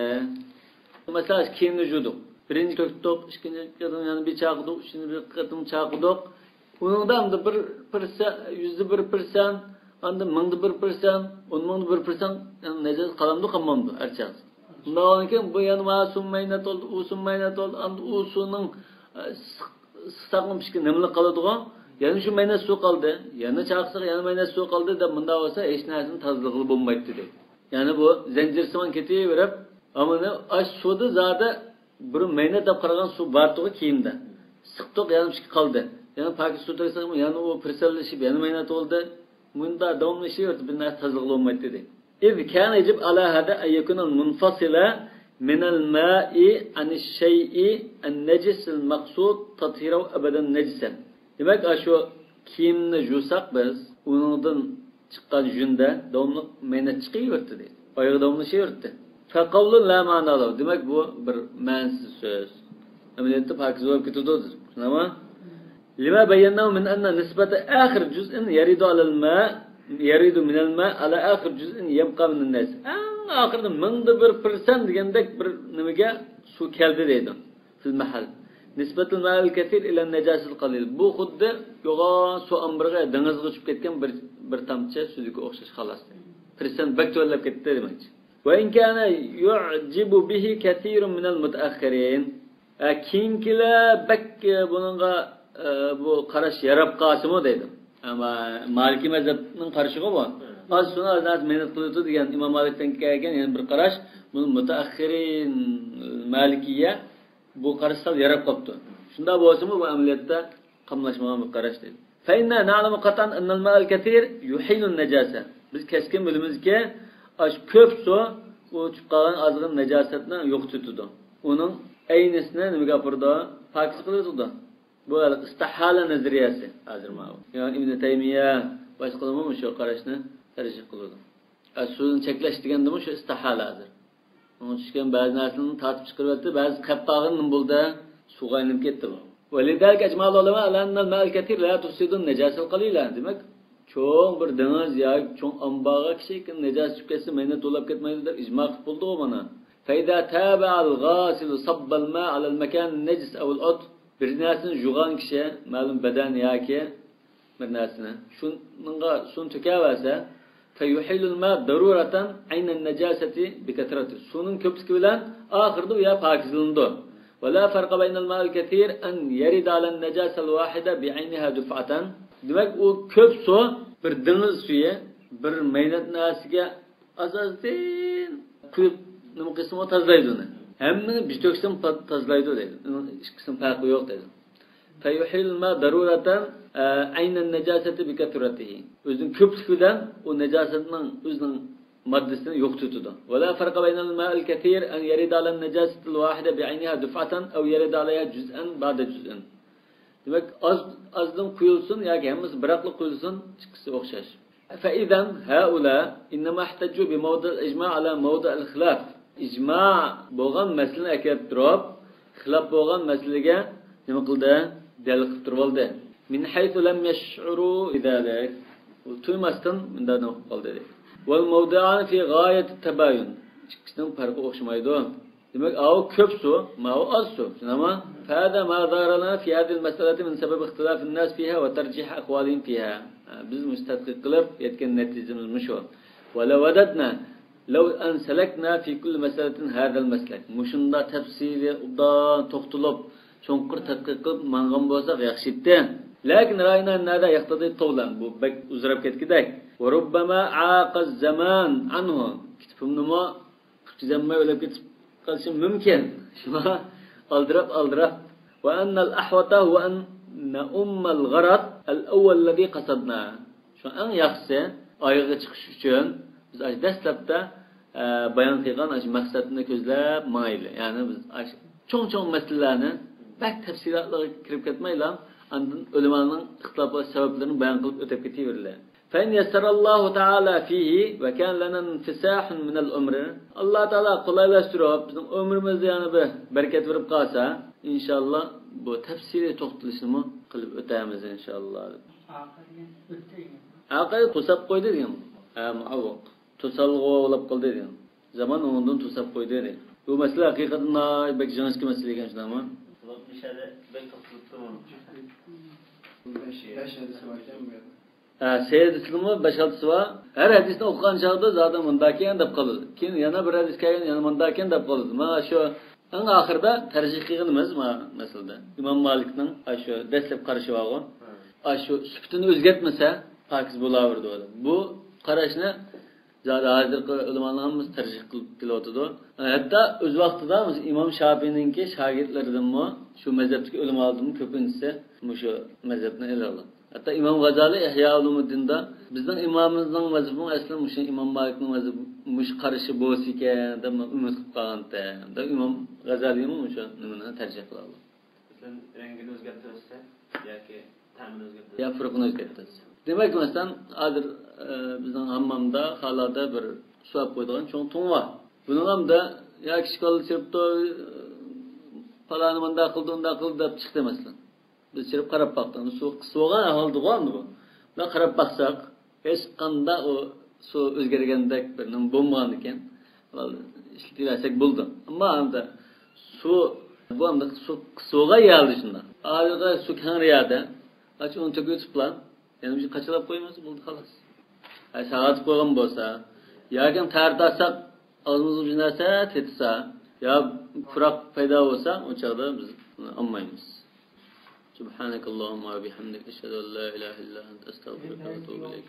مەسىلەن، كىيىمنى يۇدۇق. بىرىنچى كۆكتۇق، ئىككىنچى قېتىم يەنە بىر چاقىدۇق، ئۈچىنچى بىر قېتىم چاقىدۇق. ئۇنىڭدا ئەمدى بىر پىرسەنت، يۈزدە بىر پىرسەنت، ئاندىن مىڭدا بىر پىرسەنت، ئون مىڭدا بىر پىرسەنت، يەنى نەجاسەت قالامدۇ، قالمامدۇ ھەر چاغ؟ شۇنداق بولغاندىكىن بۇ يەنە مانا سۇ مەينەت بولدى، ئۇ سۇ مەينەت بولدى، ئەمدى ئۇ سۇنىڭ، ئە، سىق-، سىقساقمۇ بىشكە نېمىلىك قالىدىغۇ؟ يەنە شۇ مەينەت سۇ قالدى. يەنە چاقساق يەنە مەينەت سۇ قالدى دەپ مۇنداق بولسا ھېچ نەرسىنى تازىلىغىلى بولمايتتى دەيدۇ. يەنى بۇ زەنجىرسىمان كېتىۋېرىپ، ئەمما ئاش سۇدا زادى بۇرۇن مەينەت دەپ قارىغان سۇ بارتۇغۇ كىيىمدە. سىقتۇق، يەنە ئىككى قالدى. يەنە پاكىز سۇ تەگسەكمۇ، يەنە ئۇ پىرسەنتلىشىپ، يەنە مەينەت بولدى. مۇنداق داۋاملىشىۋېرىدۇ، بىر نەرسە تازىلىقى بولمايتتى دەيدۇ. إذ كان يجب على هذا أن يكون المنفصل من الماء عن الشيء النجس المقصود تطهيره أبدا نجسا. دېمەك، ئاشۇ كىيىمنى يۇساق بىز، ئۇنىڭدىن چىققان يۈندە داۋاملىق مەينەت چىقىۋېرىدۇ دەيدۇ. ئايىغى داۋاملىشىۋېرىدۇ. فقول لا معنى له. دېمەك، بۇ بىر مەنىسىز سۆز. ئەمەلىيەتتە پاكىز بولۇپ كېتىدۇ، شۇنداقمۇ؟ لما بيناه من أن نسبة آخر جزء يرد على الماء، يرد من الماء على آخر جزء يبقى من النجس. ئەڭ ئاخىرىدا مىڭدا بىر پىرسەنت دېگەندەك بىر نېمىگە سۇ كەلدى دەيدۇ. في المحل. نسبة الماء الكثير إلى النجاسة القليلة. بۇ خۇددى يوغان سۇ ئامبىرىغا، دېڭىزغا چۈشۈپ كەتكەن بىر، بىر تامچە سۈيىگە ئوخشاش، خالاس. پىرسەنت بەك تۆۋەنلەپ كەتتى دېمەكچى. وإن كان يعجب به كثير من المتأخرين. ئە، كېيىنكىلەر بەك، ئە، بۇنىڭغا، ئە، بۇ قاراش ياراپ قالسىمۇ دەيدۇ. ئەمما مالىكىي مەزھەپنىڭ قارىشىغۇ بۇ. ئاز سۇنى ئاز نەرسە مەينەت قىلىدۇ دېگەن ئىمام مالىكتىن كەلگەن يەنە بىر قاراش. بۇنى مۇتەئەخخىرىن مالىكىيە بۇ قارىسا ياراپ قاپتۇ. شۇنداق بولسىمۇ، بۇ ئەمەلىيەتتە قاملاشمىغان بىر قاراش دەيدۇ. فإنا نعلم قطعا أن الماء الكثير يحيل النجاسة. بىز كەسكىن بىلىمىزكى، ئاشۇ كۆپ سۇ ئۇ چىقىپ قالغان ئازغىنە ناجاسەتنى يوقىتىۋېتىدۇ. ئۇنىڭ ئەينىسىنى نېمىگە ئاپىرىدۇ؟ پاكىز قىلىۋېتىدۇ. بۇ ھېلىقى ئىستىھالە نەزەرىيەسى ھازىر ماۋۇ. يا ئىبن تەيمىيە، باشقىلارمۇ شۇ قاراشنى تەرجىھ قىلىدۇ. ئە، سۇدىن چەكلەش دېگەندىمۇ شۇ ئىستىھالە ھازىر. ئۇنىڭ چۈشكەن بەزى نەرسىلەرنى تارتىپ چىقىرىۋەتتى، بەزى قېلىپ قالغىنى نېمە بولدى؟ سۇغا ئايلىنىپ كەتتى بۇ. ولذلك أجمع العلماء على أن الماء الكثير لا تفسد النجاسة القليلة. دېمەك، چوڭ بىر دېڭىز ياكى چوڭ ئامبارغا كىچىككىنە نەجاسەت چۈشۈپ كەتسە، مەينەت توۋلاپ كەتمەيدۇ دەپ ئىجما قىلىپ بولدىغۇ مانا. فإذا تابع الغاسل صب الماء على المكان النجس أو العضو. بىر نەرسىنى يۇغان كىشى مەلۇم بەدەن ياكى بىر نەرسىنى، شۇنىڭغا سۇنى تۆكەۋەرسە، فيحيل الماء ضرورة عين النجاسة بكثرته. سۇنىڭ كۆپلۈكى بىلەن ئاخىرىدا ئۇ يەر پاكىزلىنىدۇ. ولا فرق بين الماء الكثير أن يرد على النجاسة الواحدة بعينها دفعة. دېمەك، ئۇ كۆپ سۇ، بىر دېڭىز سۈيى، بىر مەينەت نەرسىگە ئاز-ئازدىن قۇيۇپ نېمە قىلسىمۇ تازىلايدۇ ئۇنى. ھەممىنى بىر تۆكسىمۇ پا-، تازىلايدۇ دەيدۇ. ئۇنىڭ ئىككىسىنىڭ پەرقى يوق دەيدۇ. فيحيل الماء ضرورة، ئە، عين النجاسة بكثرته. ئۆزىنىڭ كۆپلۈكى بىلەن ئۇ نەجاسەتنىڭ ئۆزىنىڭ ماددىسىنى يوقىتىۋېتىدۇ. ولا فرق بين الماء الكثير أن يرد على النجاسة الواحدة بعينها دفعة أو يرد عليها جزءا بعد جزء. دېمەك، ئاز، ئازدىن قۇيۇلسۇن ياكى ھەممىسى بىراقلا قۇيۇلسۇن، ئىككىسى ئوخشاش. فإذا هؤلاء إنما احتجوا بموضع الإجماع على موضع الخلاف. ئىجما بولغان مەسىلىنى ئەكىرىپ تۇرۇپ، خىلاپ بولغان مەسىلىگە نېمە قىلدى؟ دەلىل قىلىپ تۇرۇۋالدى. من حيث لم يشعروا بذلك. ئۇ تۇيماستىن مۇنداق نېمە قىلىپ قالدى دەيدۇ. والموضعان في غاية التباين. ئىككىسىنىڭ پەرقى ئوخشىمايدۇ. دېمەك، ئاۋۇ كۆپ سۇ، ماۋۇ ئاز سۇ. شۇنداقمۇ؟ فهذا ما ظهر لنا في هذه المسألة من سبب اختلاف الناس فيها وترجيح أقوالهم فيها. ھە، بىز مۇشۇ تەتقىق قىلىپ يەتكەن نەتىجىمىز مۇشۇ. ولوددنا لو أن سلكنا في كل مسألة هذا المسلك. مۇشۇنداق تەپسىلىي، ئوبدان توختىلىپ، چوڭقۇر تەتقىق قىلىپ ماڭغان بولساق ياخشى ئىدى. لكن رأينا أن هذا يقتضي طولا. بۇ بەك ئۇزىراپ كەتكۈدەك. وربما عاق الزمان عنه. كېتىپمۇ چۈشەنمەي ئۆلۈپ كېتىپ قېلىشى مۇمكىن. شۇڭا ئالدىراپ، ئالدىراپ. وأن الأحوط هو أن نعم الغرض الأول الذي قصدناه. شۇڭا ئەڭ ياخشىسى، ئايىغى چىقىش ئۈچۈن بىز ئاشۇ دەسلەپتە، ئە، بايان قىلغان ئاشۇ مەقسەتنى كۆزلەپ ماڭايلى. يەنى بىز ئاشۇ چوڭ-چوڭ مەسىلىلەرنى بەك تەپسىلاتلىرىغا كىرىپ كەتمەيلا، ئاندىن ئۆلىمانىڭ ئىختىلاپ سەۋەبلىرىنى بايان قىلىپ ئۆتۈپ كېتىۋېرىلى. فإن يسر الله تعالى فيه وكان لنا انفساح من العمر. ئاللا تائالا قولايلاشتۇرۇپ، بىزنىڭ ئۆمرىمىزدە يەنە بىر بەرىكەت بېرىپ قالسا، ئىنشاللا بۇ تەپسىلىي توختىلىشنىمۇ قىلىپ ئۆتەرمىز، ئىنشاللا. ئاقاي توساپ قويدى دېگەن. ھە، مۇئەۋۋەق. توسالغۇ بولۇپ قالدى دېگەن. زامان ئۇنىڭدىن توساپ قويدى دېگەن. بۇ مەسىلە ھەقىقەتەن ناھايىتى بەك جىڭىشكە مەسىلە ئىكەن، شۇنداقمۇ؟ ھە، سەيدىسىنىڭمۇ بەش ھەدىسىمۇ بەش ھەدىسى بار. ھەر ھەدىسنى ئوقۇغان چاغدا زادى مۇنداكەن دەپ قالىدۇ. كېيىن يەنە بىر ھەدىس كەلگەن، يەنە مۇنداكەن دەپ قالىدۇ. مانا شۇ ئەڭ ئاخىرىدا تەرجىھ قىلغىنىمىز مانا مەسىلىدە. ئىمام مالىكنىڭ ئاشۇ دەسلەپ قارىشى بارغۇ. ئاشۇ سۈپىتىنى ئۆزگەرتمىسە پاكىز بولاۋېرىدۇ. بۇ قاراشنى زادى ھازىرقى ئۆلىمالار ھەممىسى تەرجىھ قىلىپ كېلىۋاتىدۇ. ھەتتا ئۆز ۋاقتىدا ئىمام شاپىينىڭكى شاگىرتلىرىدىنمۇ شۇ مەزھەپتىكى ئۆلىمالاردىنمۇ كۆپىنچىسى مۇشۇ مەزھەپنى ئېلىۋالغان. ھەتتا ئىمام غازالىي ئىھيا ئۇلۇمۇددىندا بىزنىڭ ئىمامىمىزنىڭ مەزھىپىمۇ ئەسلى مۇشۇ ئىمام مالىكنىڭ مەزھىپى، مۇشۇ قارىشى بولسا ئىكەن دەپ ئۈمىد قىلىپ قالغانتى. دەپ ئىمام غازالىيمۇ مۇشۇ نېمىنى تەرجىھ قىلالىدۇ. مەسىلەن، رەڭگىنى ئۆزگەرتىۋەتسە ياكى تەمىنى ئۆزگەرتىۋەتسە. يا پۇرىقىنى ئۆزگەرتىۋەتسە. دېمەك، مەسىلەن، ھازىر، ئە، بىزنىڭ ھاممامدا، خالادا بىر سۇ ئەپ قويىدىغان چوڭ تۇڭ بار. بۇنىڭ ھەمدە يا كىچىك بالا چىرىپتۇ، پالانى مۇنداق قىلدى، ئۇنداق قىلدى دەپ چىقتى، مەسىلەن. بىز چىرىپ قاراپ باقتۇق. سۇ قىسىۋالغان ئەھۋالدىغۇ ئەمدى بۇ. بۇنداق قاراپ باقساق، ھېچقانداق ئۇ سۇ ئۆزگەرگەندەك بىر نېمە بولمىغان ئىكەن. ئىشلىتىۋەرسەك بولىدۇ. ئەمما ئەمدى سۇ، بۇ ئەمدى سۇ قىسىۋالغان يەردە شۇنداق. ھازىرقى سۇ كەڭرى يەردە، ئاچ ئۇنى تۆكۈۋېتىپلا، يەنە بىر قاچىلاپ قويىمىز، بولدى، خالاس. ئەي، ساغارتىپ قويغان بولسا، ياكى تەر تارتساق، ئاغزىمىزغا بىر نەرسە تېتىسا، يا پۇراق پەيدا بولسا، ئۇ چاغدا بىز ئۇنى ئالمايمىز. سبحانك اللهم وبحمدك، أشهد أن لا إله إلا أنت، أستغفرك وأتوب إليك.